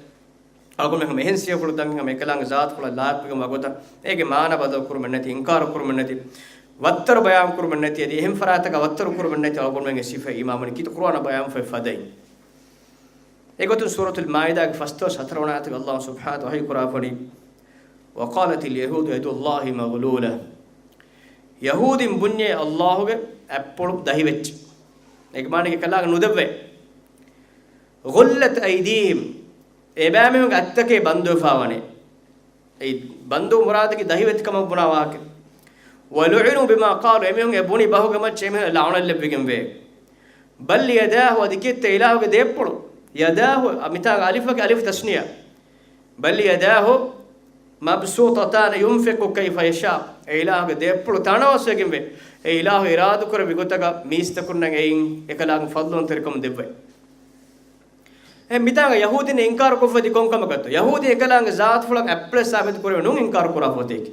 އަޅުގަނޑުމެން ހަމަ އެހެން ސިފަފުޅުތައް ހަމަ އެކަލާނގެ ޒާތުފުޅަށް ލާއިޤުވެގެންވާ ގޮތަށް، އޭގެ މާނަ ބަދަލު ކުރުމެއް ނެތި، އިންކާރު ކުރުމެއް ނެތި، ވައްތަރު ބަޔާން ކުރުމެއް ނެތި، އަދި އެހެން ފަރާތަކަށް ވައްތަރު ކުރުމެއް ނެތި އަޅުގަނޑުމެންގެ ސިފަ އީމާންވަނީ ކީރިތި ޤުރުއާނާ ބަޔާންވެފައި ފަދައިން. އެގޮތުން ސޫރަތުލް މާއިދާގެ ފަސްދޮޅަސް ހަތަރުވަނަ އާޔަތުގަ ﷲ ސުބްޙާނަހޫ ވަތަޢާލާ ވަޙީ ކުރާފަ ވަނީ، وقالت اليهود يد الله مغلولة. ޔަހޫދީން ބުންޏޭ ﷲ ގެ އަތްޕުޅު ދަހިވެއްޖެ. އޭގެ މާނައަކީ އެކަލާނގެ ނުދެއްވޭ. غلت أيديهم. އެބައިމީހުންގެ އަތްތަކެއް ބަންދުވެފަ ވަނީ. އެ ބަންދު މުރާދަކީ ދަހިވެތިކަމަށް ބުނާ ވާހަކަ. ولعنوا بما قالوا، އެމީހުން އެ ބުނި ބަހުގެ މައްޗަށް އެމީހުން ލަޢުނަތް ލެއްވިގެންވޭ. بل يداه، އަދި ކީރިތި އިލާހުގެ ދޭއްޕުޅު. يداه، މިތާގަ އަލިފަކީ އަލިފު ތަސްނިޔާ. بل يداه مبسوطتان ينفق كيف يشاء. އެ އިލާހުގެ ދޭއްޕުޅު ތަނަވަސްވެގެންވޭ. އެ އިލާހު އިރާދަކުރެއްވި ގޮތަކަށް މީސްތަކުންނަށް އެއިން އެކަލާނގެ ފަޟްލުވަންތެރިކަމުން ދެއްވައި. އެ މިތާގަ ޔަހޫދީން އިންކާރު ކޮށްފަ އޮތީ ކޮން ކަމަކަށްތޯ؟ ޔަހޫދީ އެކަލާނގެ ޒާތުފުޅަށް އަތްޕުޅެއް ސާބިތު ކުރެވެ ނޫން އިންކާރު ކުރާފަ އޮތީކީ.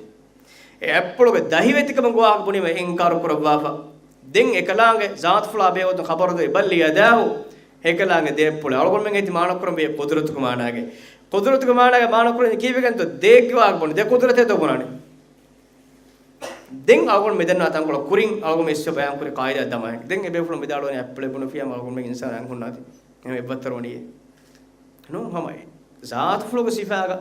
އެ އަތްޕުޅުގެ ދަހިވެތިކަމުގެ ވާހަކަ ބުނީމަ އިންކާރު ކުރައްވާފަ. ދެން އެކަލާނގެ ޒާތުފުޅާ ބެހޭގޮތުން ޚަބަރު ދެއްވި، بل يداه، އެކަލާނގެ ދޭއްޕުޅެއް. އަޅުގަނޑުމެން އޭތި މާނަ ކުރަންވީ ޤުދުރަތުގެ މާނާގައި. ޤުދުރަތުގެ މާނާގައި މާނަ ކުރަނީ ކީއްވެގެންތޯ؟ ދޭއްގެ ވާހަކަ ބުނީ. ދެ ޤުދުރަތޭތޯ ބުނާނީ؟ ދެން އަޅުގަނޑު މިދަންނަވާ ތަންކޮޅަށް ކުރިން އަޅުގަނޑު އިސްވެ ބަޔާން ކުރި ޤާއިދާ ދަމާ. ދެން އެބޭފުޅުން ވިދާޅުވަނީ އަތްޕުޅެއް ބުނެފިއްޔާމަ އަޅުގަނޑުމެން އިންސާނާ އަންހުންނާތީ. އެހެން އެއްވައްތަރު ވަނީ. ނޫން ހަމަ އެ ޒާތުފުޅުގެ ސިފާގަ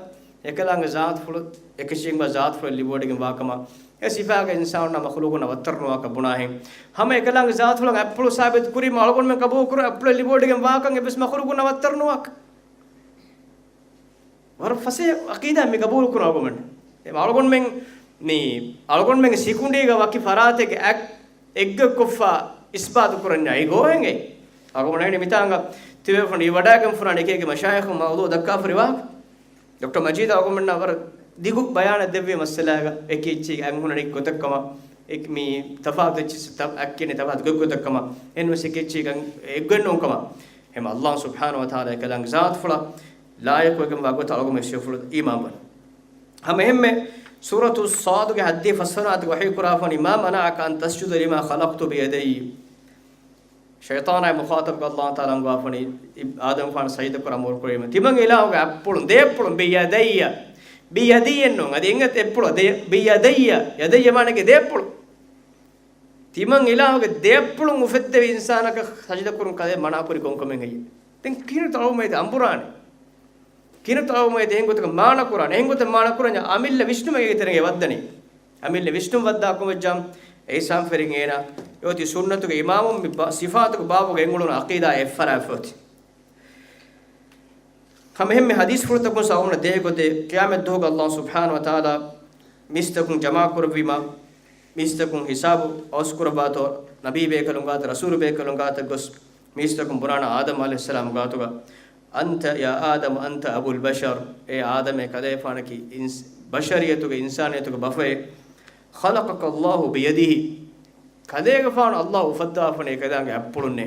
އެކަލާނގެ ޒާތުފުޅު އެކަށީގެންވާ ޒާތުފުޅެއް ލިބިވޮޑިގެން ވާކަމަށް، އެ ސިފާގަ އިންސާނުންނާ މަޚުލޫޤުންނާ ވައްތަރު ނުވާކަށް ބުނާހެން، ހަމަ އެކަލާނގެ ޒާތުފުޅަށް އަތްޕުޅު ސާބިތު ކުރީމަ އަޅުގަނޑުމެން ޤަބޫލު ކުރަން އަތްޕުޅެއް ލިބިވޮޑިގެން ވާކަން އެއްވެސް މަޚުލޫޤުންނާ ވައްތަރު ނުވާކަށް. ވަރަށް ފަސޭހަ ޢަޤީދާ މި ޤަބޫލު ކުރަން އަޅުގަނޑުމެން. އެ އަޅުގަނޑުމެން މި އަޅުގަނޑުމެންގެ ސިކުނޑީގަ ވަކި ފަރާތެއްގެ އަތް އެއްގޮތްކޮށްފަ އިސްބާތު ކުރަންޏާ އެ ގޯހެއް އެ. އަޅުގަނޑު މިތާނގަ ތިބޭފުޅުން ވަޑައިގެންފުރާނެ އެކި އެކި މަޝާއިޚުން މައުޟޫޢު ދައްކާފަ ހުރި ވާހަކަ. ޑޮކްޓަރ މަޖީދު އަޅުގަނޑުމެންނާ ވަރަށް ދިގު ބަޔާނެއް ދެއްވި މައްސަލާގަ އެކި އެއްޗެއް އަތް ހުންނަނީ ގޮތެއްކަމަށް، އެ މި ތަފާތު އެއްޗެއް ތަ، އަތް ކިޔަނީ ތަފާތު ގޮތް ގޮތެއްކަމަށް، އެހެންވެސް އެކި އެއްޗެއް އެއްގޮތް ނޫންކަމަށް. އެހެން ﷲ ސުބްޙާނަހޫ ވަތަޢާލާ އެކަލާނގެ ޒާތުފުޅަށް ލާއިޤުވެގެންވާ ގޮތަށް އަޅުގަނޑު އެ ސިފަފުޅަށް އީމާންވަން. ހަމަ އެހެންމެ ސޫރަތުއް ޞާދުގެ ހައްދިހަ ފަސްވަނަ އާޔަތުގައި ވަޙީކުރާފަނީ، "ما منعك أن تسجد لما خلقت بيدي." ޝައިޠާނާއި މުޚާޠަބްކޮށް ﷲ ތަޢާލާ އަންގަވާފަނީ، އި-، އާދަމްފާނަށް ސަޖިދަކުރާ އަމުރު ކުރީމަ، ތިމަން އިލާހުގެ އަތްޕުޅުން، ދޭއްޕުޅުން، بيدي، بيدي އެއްނޫން، އަދި އެނގޭ އެއްޕުޅު، ދޭ-، بيدي، يدي މާނައަކީ ދޭއްޕުޅު. ތިމަން އިލާހުގެ ދޭއްޕުޅުން އުފެއްދެވި އިންސާނަކަށް ސަޖިދަކުރުން ކަލޭ މަނާކުރި ކޮންކަމެއް ހެއްޔޭ؟ ދެން ކިހިނެއްތޯ އަޅުގަނޑު އަނބުރާނެ؟ ކިހިނެއްތޯ އަޅުގަނޑު އެހެން ގޮތަކަށް މާނަ ކުރާނެ؟ އެހެން ގޮތަށް މާނަ ކުރަންޏާ އަމިއްލަ ވިސްނުމެއް އޭގެ ތެރޭގައި ވައްދަނީ. އަމިއްލަ ވިސްނުން ވައްދާ ކޮންމެއްޗާ އެއީ ސާމް ފެރިން އޭނާ އެއޮތީ ސުންނަތުގެ އިމާމުން މި ބާ-، ސިފާތުގެ ބާބުގައި އެނގުނު އަޤީދާ އެއްފަރާތް އޮތީ. ހަމަ އެހެންމެ ޙަދީޘްފުޅުތަކުން ސައުމުނަށް ދޭ ގޮތެއް، ޤިޔާމަތް ދުވަހުގަ ﷲ ސުބްޙާނަހޫ ވަތަޢާލާ މީސްތަކުން ޖަމާކުރެއްވީމާ، މީސްތަކުން ހިސާބު އަވަސްކުރައްވާތޯ، ނަބީ ބޭކަލުން ގާތަށް، ރަސޫލު ބޭކަލުން ގާތަށް ގޮސް، މީސްތަކުން ބުނާނަ އާދަމް ޢަލައިހިއްސަލާމް ގާތުގަ، "أنت يا آدم أنت أبو البشر." އޭ އާދަމޭ، ކަލޭގެފާނަކީ އިންސް-، ބަޝަރިއްޔަތުގެ، އިންސާނިއްޔަތުގެ ބަފައޭ. "خلقك الله بيده." ކަލޭގެފާނު ﷲ އުފައްދާފަނޭ އެކަލާނގެ އަތްޕުޅުންނޭ.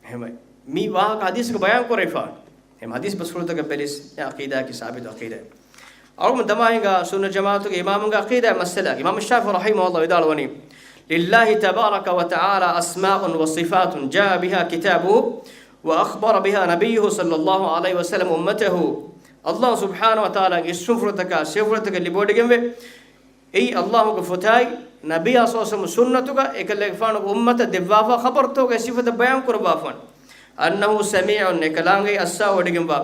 އެހެންވެ، މި ވާހަކަ ޙަދީޘްގަ ބަޔާން ކުރެވިފާނެ. އެހެން ޙަދީޘް ބަސްފުޅުތަކަށް ބެލިސް، އެ ޢަޤީދާއަކީ ސާބިތު ޢަޤީދާއެއް. އަޅުގަނޑު ދަމާ ހިނގާ ސުންނަ ޖަމާޢަތުގެ އިމާމުންގެ ޢަޤީދާ މައްސަލާގެ އިމާމު ޝާފިޢީ ރަޙިމަހުﷲ ވިދާޅުވަނީ، "لله تبارك وتعالى أسماء وصفات جاء بها كتابه وأخبر بها نبيه صلى الله عليه وسلم أمته." ﷲ ސުބްޙާނަހޫ ވަތަޢާލާގެ އިސްމުފުޅުތަކާ ސިފަފުޅުތަކެއް ލިބިވޮޑިގެންވޭ. އެއީ ﷲގެ ފޮތާއި، ނަބިއްޔާ ޞައްލަﷲު ޢަލައިހި ވަސައްލަމަ ސުންނަތުގަ އެކަލޭގެފާނުގެ އުއްމަތަށް ދެއްވާފާ ޚަބަރުތަކުގެ ސިފަތައް ބަޔާން ކުރައްވާފާނެ. أنه سميع، އެކަލާނގެ އައްސާ ވޮޑިގެންވާ،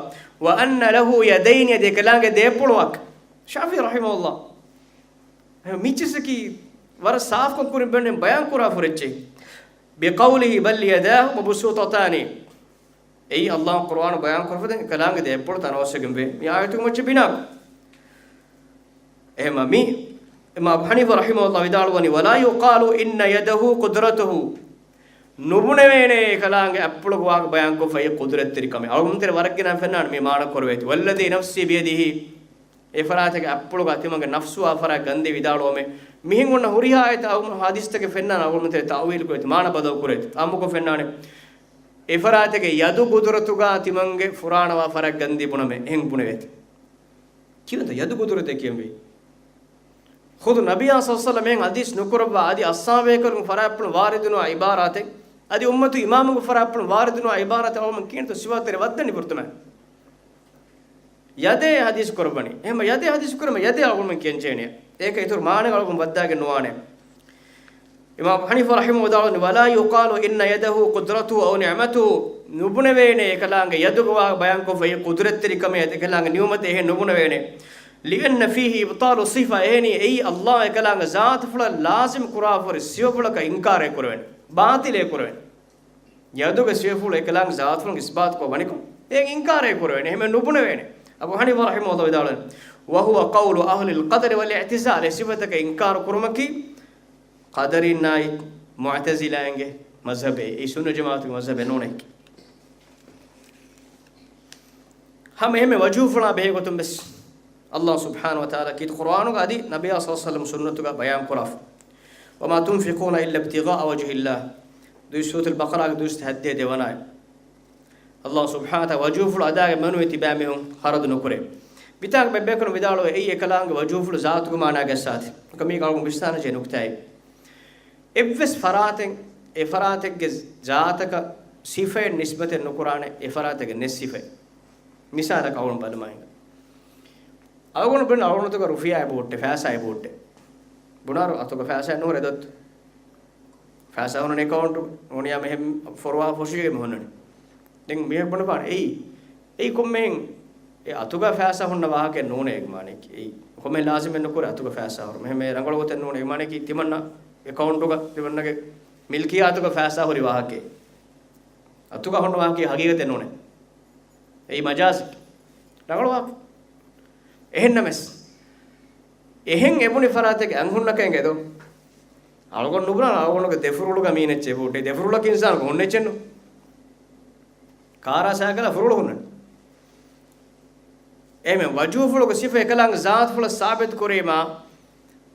وأن له يدين، އަދި އެކަލާނގެ ދޭއްޕުޅު ވާކަށް. ޝާފިޢީ ރަޙިމަހުﷲ. މި މިއްޗިސަކީ ވަރަށް ސާފުކޮށް ކުރިން ބޭނުން ބަޔާން ކުރާ ފުރެއްޗެއް. بقوله بل يداه مبسوطتان. އެއީ ﷲ ޤުރުއާނު ބަޔާން ކުރައްވަނީ އެކަލާނގެ ދޭއްޕުޅު ތަނަވަސްވެގެންވޭ. މި އާޔަތުގެ މައްޗަށް ބިނާކޮށް. އެހެންމަ މި އިމާމު އަބޫ ޙަނީފާ ރަޙިމަހުﷲ ވިދާޅުވަނީ، "ولا يقال إن يده قدرته." ނުބުނެވޭނެ އެކަލާނގެ އަތްޕުޅުގެ ވާހަކަ ބަޔާންކޮށްފައި ޤުދުރަތްތެރިކަމެއް. އަޅުގަނޑުމެން ތެރޭ ވަރަށް ގިނަ ފެންނާނެ މި މާނަ ކުރެވޭތީ. "والذي نفسي بيده." އެ ފަރާތެއްގެ އަތްޕުޅުގަ ތިމަންގެ ނަފްސު ވާ ފަރާތް ގަންދީ ވިދާޅުވަމޭ. މިހެން އޮންނަ ހުރިހާ އެތައް އަޅުގަނޑު ޙަދީޘްތަކެއް ފެންނާނެ، އަޅުގަނޑުމެން ތެރޭ ތައުވީލު ކުރޭތީ، މާނަ ބަދަލު ކުރޭތީ. އާއްމުކޮށް ފެންނާނެ، އެ ފަރާތެއްގެ ޔަދު ޤުދުރަތުގަ ތިމަންގެ ފުރާނަވާ ފަރާތް ގަންދީ ބުނަމޭ. އެހެން ބުނެވޭތީ. ކީއްވެތަ ޔަދު ޤުދުރަތޭ ކިޔަންވީ؟ ޚުދު ނަބިއްޔާ ޞައްލަﷲު ޢަލައިހި ވަސައްލަމަ އެހެން ޙަދީޘް ނުކުރައްވާ، އަދި އަޞްޙާބުބޭކަލުން ފަރާތްޕުޅު ވާރިދުނުވާ ޢިބާރާތެއް، އަދި އުއްމަތު އިމާމުގެ ފަރާތްޕުޅު ވާރިދުނުވާ ޢިބާރާތެއް އަޅުގަނޑު ކިޔަންތޯ ސިފަތެރޭ ވައްދަނީ ފުރަތަމަ؟ ޔަދޭ ޙަދީޘް ކުރައްވަނީ. އެހެންމަ ޔަދޭ ޙަދީޘް ކުރަމަ ޔަދޭ އަޅުގަނޑުމެން ކިޔަންޖެހޭނެ. އޭކަ އިތުރު މާނަ އަޅުގަނޑު ވައްދާގެން ނުވާނެ. އިމާމު އަބޫ ޙަނީފާ ރަޙިމަހުﷲ ވިދާޅުވަނީ، "ولا يقال إن يده قدرته أو نعمته." ނުބުނެވޭނެ އެކަލާނގެ ޔަދުގެ ވާހަކަ ބަޔާންކޮށްފައި ޤުދުރަތްތެރިކަމެއް އަދި އެކަލާނގެ ނިޢުމަތެއް އެހެން ނުބުނެވޭނެ. لأن فيه إبطال صفة، އެހެނީ އެއީ ﷲ އެކަލާނގެ ޒާތުފުޅަށް ލާޒިމް ކުރާފަ ހުރި ސިފަފުޅަކަށް އިންކާރެއް ކުރެވޭނެ، ބާޠިލެއް ކުރެވޭނެ. ޔަދުގެ ސިފަފުޅު އެކަލާނގެ ޒާތުފުޅުން އިސްބާތުކޮށް ވަނިކޮށް، އެ އިންކާރެއް ކުރެވޭނެ، އެހެން ނުބުނެވޭނެ. އަބޫ ޙަނީފާ ރަޙިމަހުﷲ ވިދާޅުވީ، "وهو قول أهل القدر والاعتزال." އެ ސިފަތަކަށް އިންކާރު ކުރުމަކީ ޤަދަރީންނާއި މުޢުތަޒިލާއިންގެ މަޒްހަބެއް، އެއީ ސުންނަ ޖަމާޢަތުގެ މަޒްހަބެއް ނޫނޭ. ހަމަ އެހެންމެ ވަޖުހުފުޅާ ބެހޭ ގޮތުން ވެސް ﷲ ސުބްޙާނަހޫ ވަތަޢާލާ ކީރިތި ޤުރުއާނުގަ އަދި ނަބިއްޔާ ޞައްލަﷲު ޢަލައިހި ވަސައްލަމަ ސުންނަތުގަ ބަޔާން ކުރާފަ، "وما تنفقون إلا ابتغاء وجه الله." ދުއި ސޫރަތުލް ބަޤަރާގެ ދުވަސް ހައްދޭ ދެވަނާއެއް. ﷲ ސުބްޙާނަހޫ ވަތަޢާލާ ވަޖުހުފުޅު އަދާގެ މަނުވެ ތިބާ މީހުން ޚަރަދު ނުކުރޭ. މިތާގަ ބޭބޭކަލުން ވިދާޅުވޭ، އެއީ އެކަލާނގެ ވަޖުހުފުޅު ޒާތުގެ މާނާގައްސާތި. މީގަ އަޅުގަނޑު ވިސްނާނަން ޖެހޭ ނުކުތާއެއް. އެއްވެސް ފަރާތެއް، އެ ފަރާތެއްގެ ޒާތަކަށް ސިފައެއް ނިސްބަތެއް ނުކުރާނެ، އެ ފަރާތެއްގެ ނެތް ސިފައެއް. މިސާލަކަށް އަޅުގަނޑު ބަލަމާ ހިނގާ. އަޅުގަނޑު ބުނަން އަޅުގަނޑު އަތުގަ ރުފިޔާއެއް ބޯއްޓެ، ފައިސާއެއް ބޯއްޓެ. ބުނާރު އަތުގަ ފައިސާއެއް ނޫން ރެދޮތު. ފައިސާ ހުންނަނީ އެކައުންޓު ނޫނިޔާ މެހެން ފޮރުވާ ފޮށިގެން ހުންނަނީ. ދެން މި ބުނެފާނެ އެއީ، އެއީ ކޮންމެހެން އެ އަތުގަ ފައިސާ ހުންނަ ވާހަކައެއް ނޫނޭ އޭގެ މާނައަކީ. އެއީ ކޮންމެހެން ލާޒިމެއް ނުކުރޭ އަތުގަ ފައިސާ ހުރު. މެހެން ރަނގަޅު ގޮތެއް ނޫނޭ. އެގެ މާނައަކީ ތިމަންނަ އެކައުންޓުގަ ތިމަންނަގެ މިލްކިއްޔާތުގަ ފައިސާ ހުރި ވާހަކައެއް. އަތުގަ ހުންނަ ވާހަކައީ ހަގީގަތެއް ނޫނޭ. އެއީ މަޖާޒެއް. ރަނގަޅު ވާހަކަ. އެހެންނަމަވެސް، އެހެން އެބުނި ފަރާތެއްގެ އަތް ހުންނަކަށް އެނގޭ ދޯ؟ އަޅުގަނޑު ނުބުނާނެ އަޅުގަނޑުގެ ދެފުރޮޅުގަ މީނައްޗޭ ބޯއްޓެ. ދެފުރޮޅަކީ އިންސާނަކު ހުންނަ އެއްޗެއްނު. ކާރާ ސައިކަލާ ފުރޮޅު ހުންނަނީ. އެހެންމެ ވަޖުހުފުޅުގެ ސިފަ އެކަލާނގެ ޒާތުފުޅަށް ސާބިތު ކުރީމާ،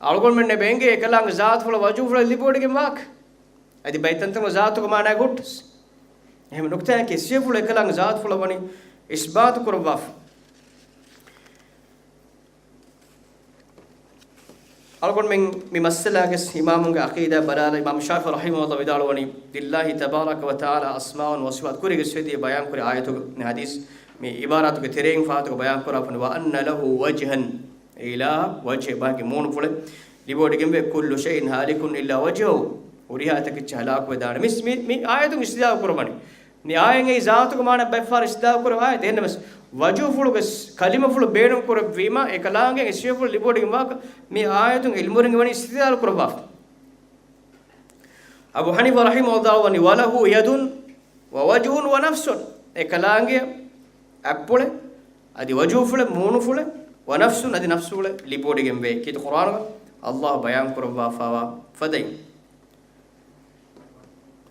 އަޅުގަނޑުމެންނަށް އެބަ އެނގޭ އެކަލާނގެ ޒާތުފުޅަށް ވަޖުހުފުޅަށް ލިބިވޮޑިގެން ވާކަށް. އަދި ބައިތަންތަނުގެ ޒާތުގެ މާނައަށް ހުއްޓުސް. އެހެން ނުކުތާއަކީ ސިފަފުޅު އެކަލާނގެ ޒާތުފުޅަށް ވަނީ އިސްބާތު ކުރައްވާފަ. އަޅުގަނޑުމެން މި މައްސަލާގެ އިމާމުންގެ ޢަޤީދާ ބަލާލަ، އިމާމު ޝާފިޢީ ރަޙިމަހުﷲ ވިދާޅުވަނީ، لله تبارك وتعالى أسماء وصفات، ކުރީގެ ސިފަތީ ބަޔާންކުރި އާޔަތުގެ މި ޙަދީޘް މި ޢިބާރާތުގެ ތެރެއިން ފާތުގަ ބަޔާންކުރާފަނި، وأن له وجها، އެ އިލާހަށް ވަޖްހެއް، ބައެއްގެ މޫނުފުޅެއް ލިބިވޮޑިގެންވޭ، كل شيء هالك إلا وجهه، ހުރިހާ އެތަކެއްޗެއް ހަލާކުވެދާނެ. މިސް-، މި، މި އާޔަތުން އިސްތިދްލާލު ކުރައްވަނީ. މި އާޔަތް އެއީ ޒާތުގެ މާނަ ބައެއްފަހަރު އިސްތިދްލާލު ކުރެވޭ އާޔަތެއް. އެހެންނަމަވެސް، ވަޖުހުފުޅުގެ ސް-، ކަލިމަފުޅު ބޭނުން ކުރެއްވީމަ، އެކަލާނގެ އެ ސިފަފުޅު ލިބިވޮޑިގެންވާކަށް މި އާޔަތުން ޢިލްމުވެރިން ވަނީ އިސްތިދްލާލު ކުރައްވާފަ. އަބޫ ޙަނީފާ ރަޙިމަހުﷲ ވަނީ، وله يد ووجه ونفس، އެކަލާނގެ އަތްޕުޅެއް، އަދި ވަޖުހުފުޅެއް، މޫނުފުޅެއް، ونفس، އަދި ނަފްސުފުޅެއް ލިބިވޮޑިގެންވޭ. ކީރިތި ޤުރްއާނުގަ ﷲ ބަޔާން ކުރައްވާފައިވާ ފަދައިން.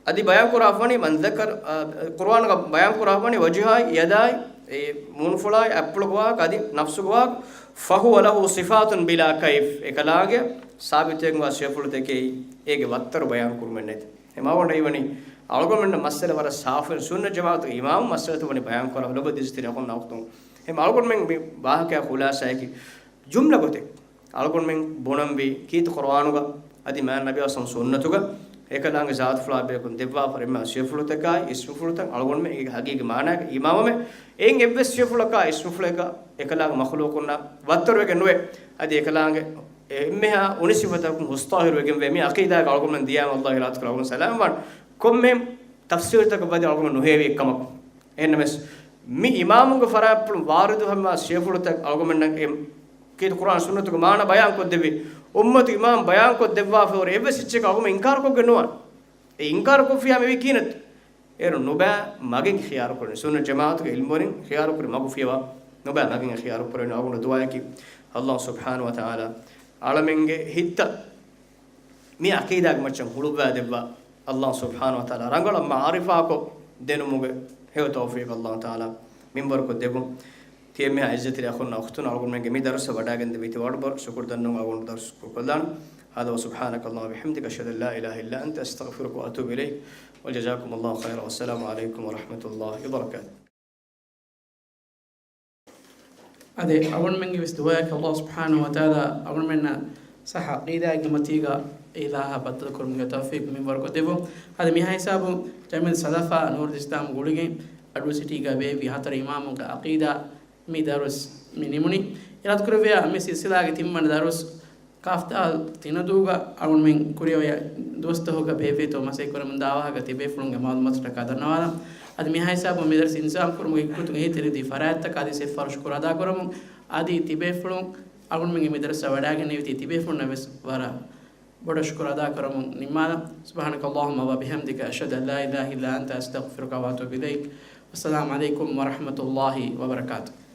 އަދި ބަޔާން ކުރާފަނީ، من ذكر، އާ، ޤުރްއާނުގަ ބަޔާން ކުރާފަނީ، وجهاي يداي، އެ މޫނުފުޅާއި އަތްޕުޅުގެ ވާހަކަ އަދި ނަފްސުގެ ވާހަކަ، فهو له صفات بلا كيف، އެކަލާނގެ ސާބިތުވެގެންވާ ސިފަފުޅުތަކެއް އޭގެ ވައްތަރު ބަޔާން ކުރުމެއް ނެތި. އެ މަގުން ވަނީ އަޅުގަނޑުމެންނަށް މައްސަލަ ވަރަށް ސާފު، ސުންނަތް ޖަމާޢަތުގެ އިމާމު މައްސަލަތައް ވަނީ ބަޔާން ކުރާ ލޮބުވެތި އިސްތިރި އަޚުންނާ އުޚްތުން. އެ މަގުން މި ވާހަކަ ޚުލާޞާއަކީ ޖުމްލަ ގޮތެއް. އަޅުގަނޑުމެން ބުނަންވީ ކީރިތި ޤުރްއާނުގަ އަދި މާތް ނަބިއްޔާ ސުންނަތުގަ އެކަލާނގެ ޒާތުފުޅާ ބޭކުން ދެއްވާފަ އެންމެ ސިފަފުޅުތަކާއި އިސްމުފުޅުތައް އަޅުގަނޑުމެން އޭގެ ޙަޤީޤީ މާނައަކަށް އިމާމުވެ، އެއިން އެއްވެސް ސިފަފުޅަކާ އިސްމުފުޅެއްގަ އެކަލާނގެ މަޚްލޫޤުންނާ ވައްތަރުވެގެން ނުވޭ. އަދި އެކަލާނގެ އެ އެންމެހާ އުނި ސިފަތަކުން ހުސްޠާހިރުވެގެންވޭ. މި ޢަޤީދާގަ އަޅުގަނޑުމެން ދިޔާމަ ﷲ އިރާދަކުރެ އަޅުގަނޑު ސަލާމް ވާން. ކޮންމެ ތަފްސީރުތަކަށް ވަދެ އަޅުގަނޑު ނުހޭވި އެއްކަމަކު. އެހެންނަމަވެސް، މި އިމާމުންގެ ފަރާތްޕުޅުން ވާރިދު ހަމަ ސިފަފުޅުތައް އަޅުގަނޑުމެންނަށް އެ ކީރިތި ޤުރްއާން ސުންނަތުގެ މާނަ ބަޔާން ކޮށްދެއްވި، އުއްމަތު އިމާމް ބަޔާން ކޮށްދެއްވާފައި ހުރި އެއްވެސް އެއްޗެއް އަޅުގަނޑުމެން އިންކާރު ކޮށްގެން ނުވާނެ. އެ އިންކާރު ކޮށްފިއްޔާ މިވީ ކިހިނެއްތަ؟ އޭރު ނުބައި މަގެއް ޚިޔާރު ކުރެވޭނެ. ސުންނަތް ޖަމާޢަތުގެ ޢިލްމުވެރިން ޚިޔާރު ކުރި މަގު ފިޔަވާ، ނުބައި މަގެއް ޚިޔާރު ކުރެވޭނެ. އަޅުގަނޑު ދުޢާއަކީ، ﷲ ސުބްޙާނަހޫ ވަތަޢާލާ އަޅަމެންގެ ހިތްތައް މި ޢަޤީދާގެ މައްޗަށް ހުޅުއްވާ ދެއްވާ، ﷲ ސުބްޙާނަހޫ ވަތަޢާލާ ރަނގަޅަށް މަޢުރިފާކޮށް ދެނުމުގެ ހެޔޮ ތައުފީޤު ﷲ ތަޢާލާ މިންވަރުކޮށް ދެއްވުން. ތިޔަ އެންމެހާ ޢިއްޒަތްތެރި އަޚުންނާ އުޚްތުން، އަޅުގަނޑުމެންގެ މި ދަރުސަށް ވަޑައިގެންދެވި ތި ވަރަށް ބޮޑަށް ޝުކުރު ދަންނަވަން. އަޅުގަނޑު ދަރުސް ކުރުކޮށްލާނަން. هذا وسبحانك اللهم وبحمدك، أشهد أن لا إله إلا أنت، أستغفرك وأتوب إليك، وجزاكم الله خيرا، والسلام عليكم ورحمة الله وبركاته. އަދި އަޅުގަނޑުމެންގެ ވެސް ދުޢާއަކީ، ﷲ ސުބްޙާނަހޫ ވަތަޢާލާ އަޅުގަނޑުމެންނަށް ޞައްޙަ ޢަޤީދާގެ މަތީގަ އިލާހަށް ބައްދަލުކުރުމުގެ ތައުފީޤު މިންވަރުކޮށް ދެއްވުން. އަދި މިހާ ހިސާބުން ޖަމިއްޔަތު ސަލަފާ ނޫރުލް އިސްލާމް ގުޅިގެން އަޑުއިސިޓީގަ ބޭއްވި ހަތަރު އިމާމުންގެ ޢަޤީދާ މި ދަރުސް މި ނިމުނީ. އިރާދަކުރެއްވިޔާ މި ސިލްސިލާގެ ތިންވަނަ ދަރުސް ކާފް ދާލް ތިނަދޫގަ އަޅުގަނޑުމެން ކުރިއަށް އޮތް ދުވަސްތަކުގަ ބޭއްވޭތޯ މަސައްކަތް ކުރަމުން ދާ ވާހަކަ ތިބޭފުޅުންގެ މަޢުލޫމާތުތަކާ ދަންނަވާލަން. އަދި މިހާ ހިސާބުން މި ދަރުސް އިންތިޒާމް ކުރުމުގެ ހިކްމަތުން އެހީތެރިދީ ފަރާތްތަކަށް އަދި އެއްފަހަރު ޝުކުރު އަދާކުރަމުން. އަދި ތިބޭފުޅުން އަޅުގަނޑުމެންގެ މި ދަރުސަށް ވަޑައިގެންނެވި ތި ތިބޭފުޅުންނަށް ވެސް ވަރަށް ބޮޑަށް ޝުކުރު އަދާކުރަމުން ނިންމާލަން. سبحانك اللهم وبحمدك، أشهد أن لا إله إلا أنت، أستغفرك وأتوب إليك. والسلام عليكم ورحمة الله وبركاته.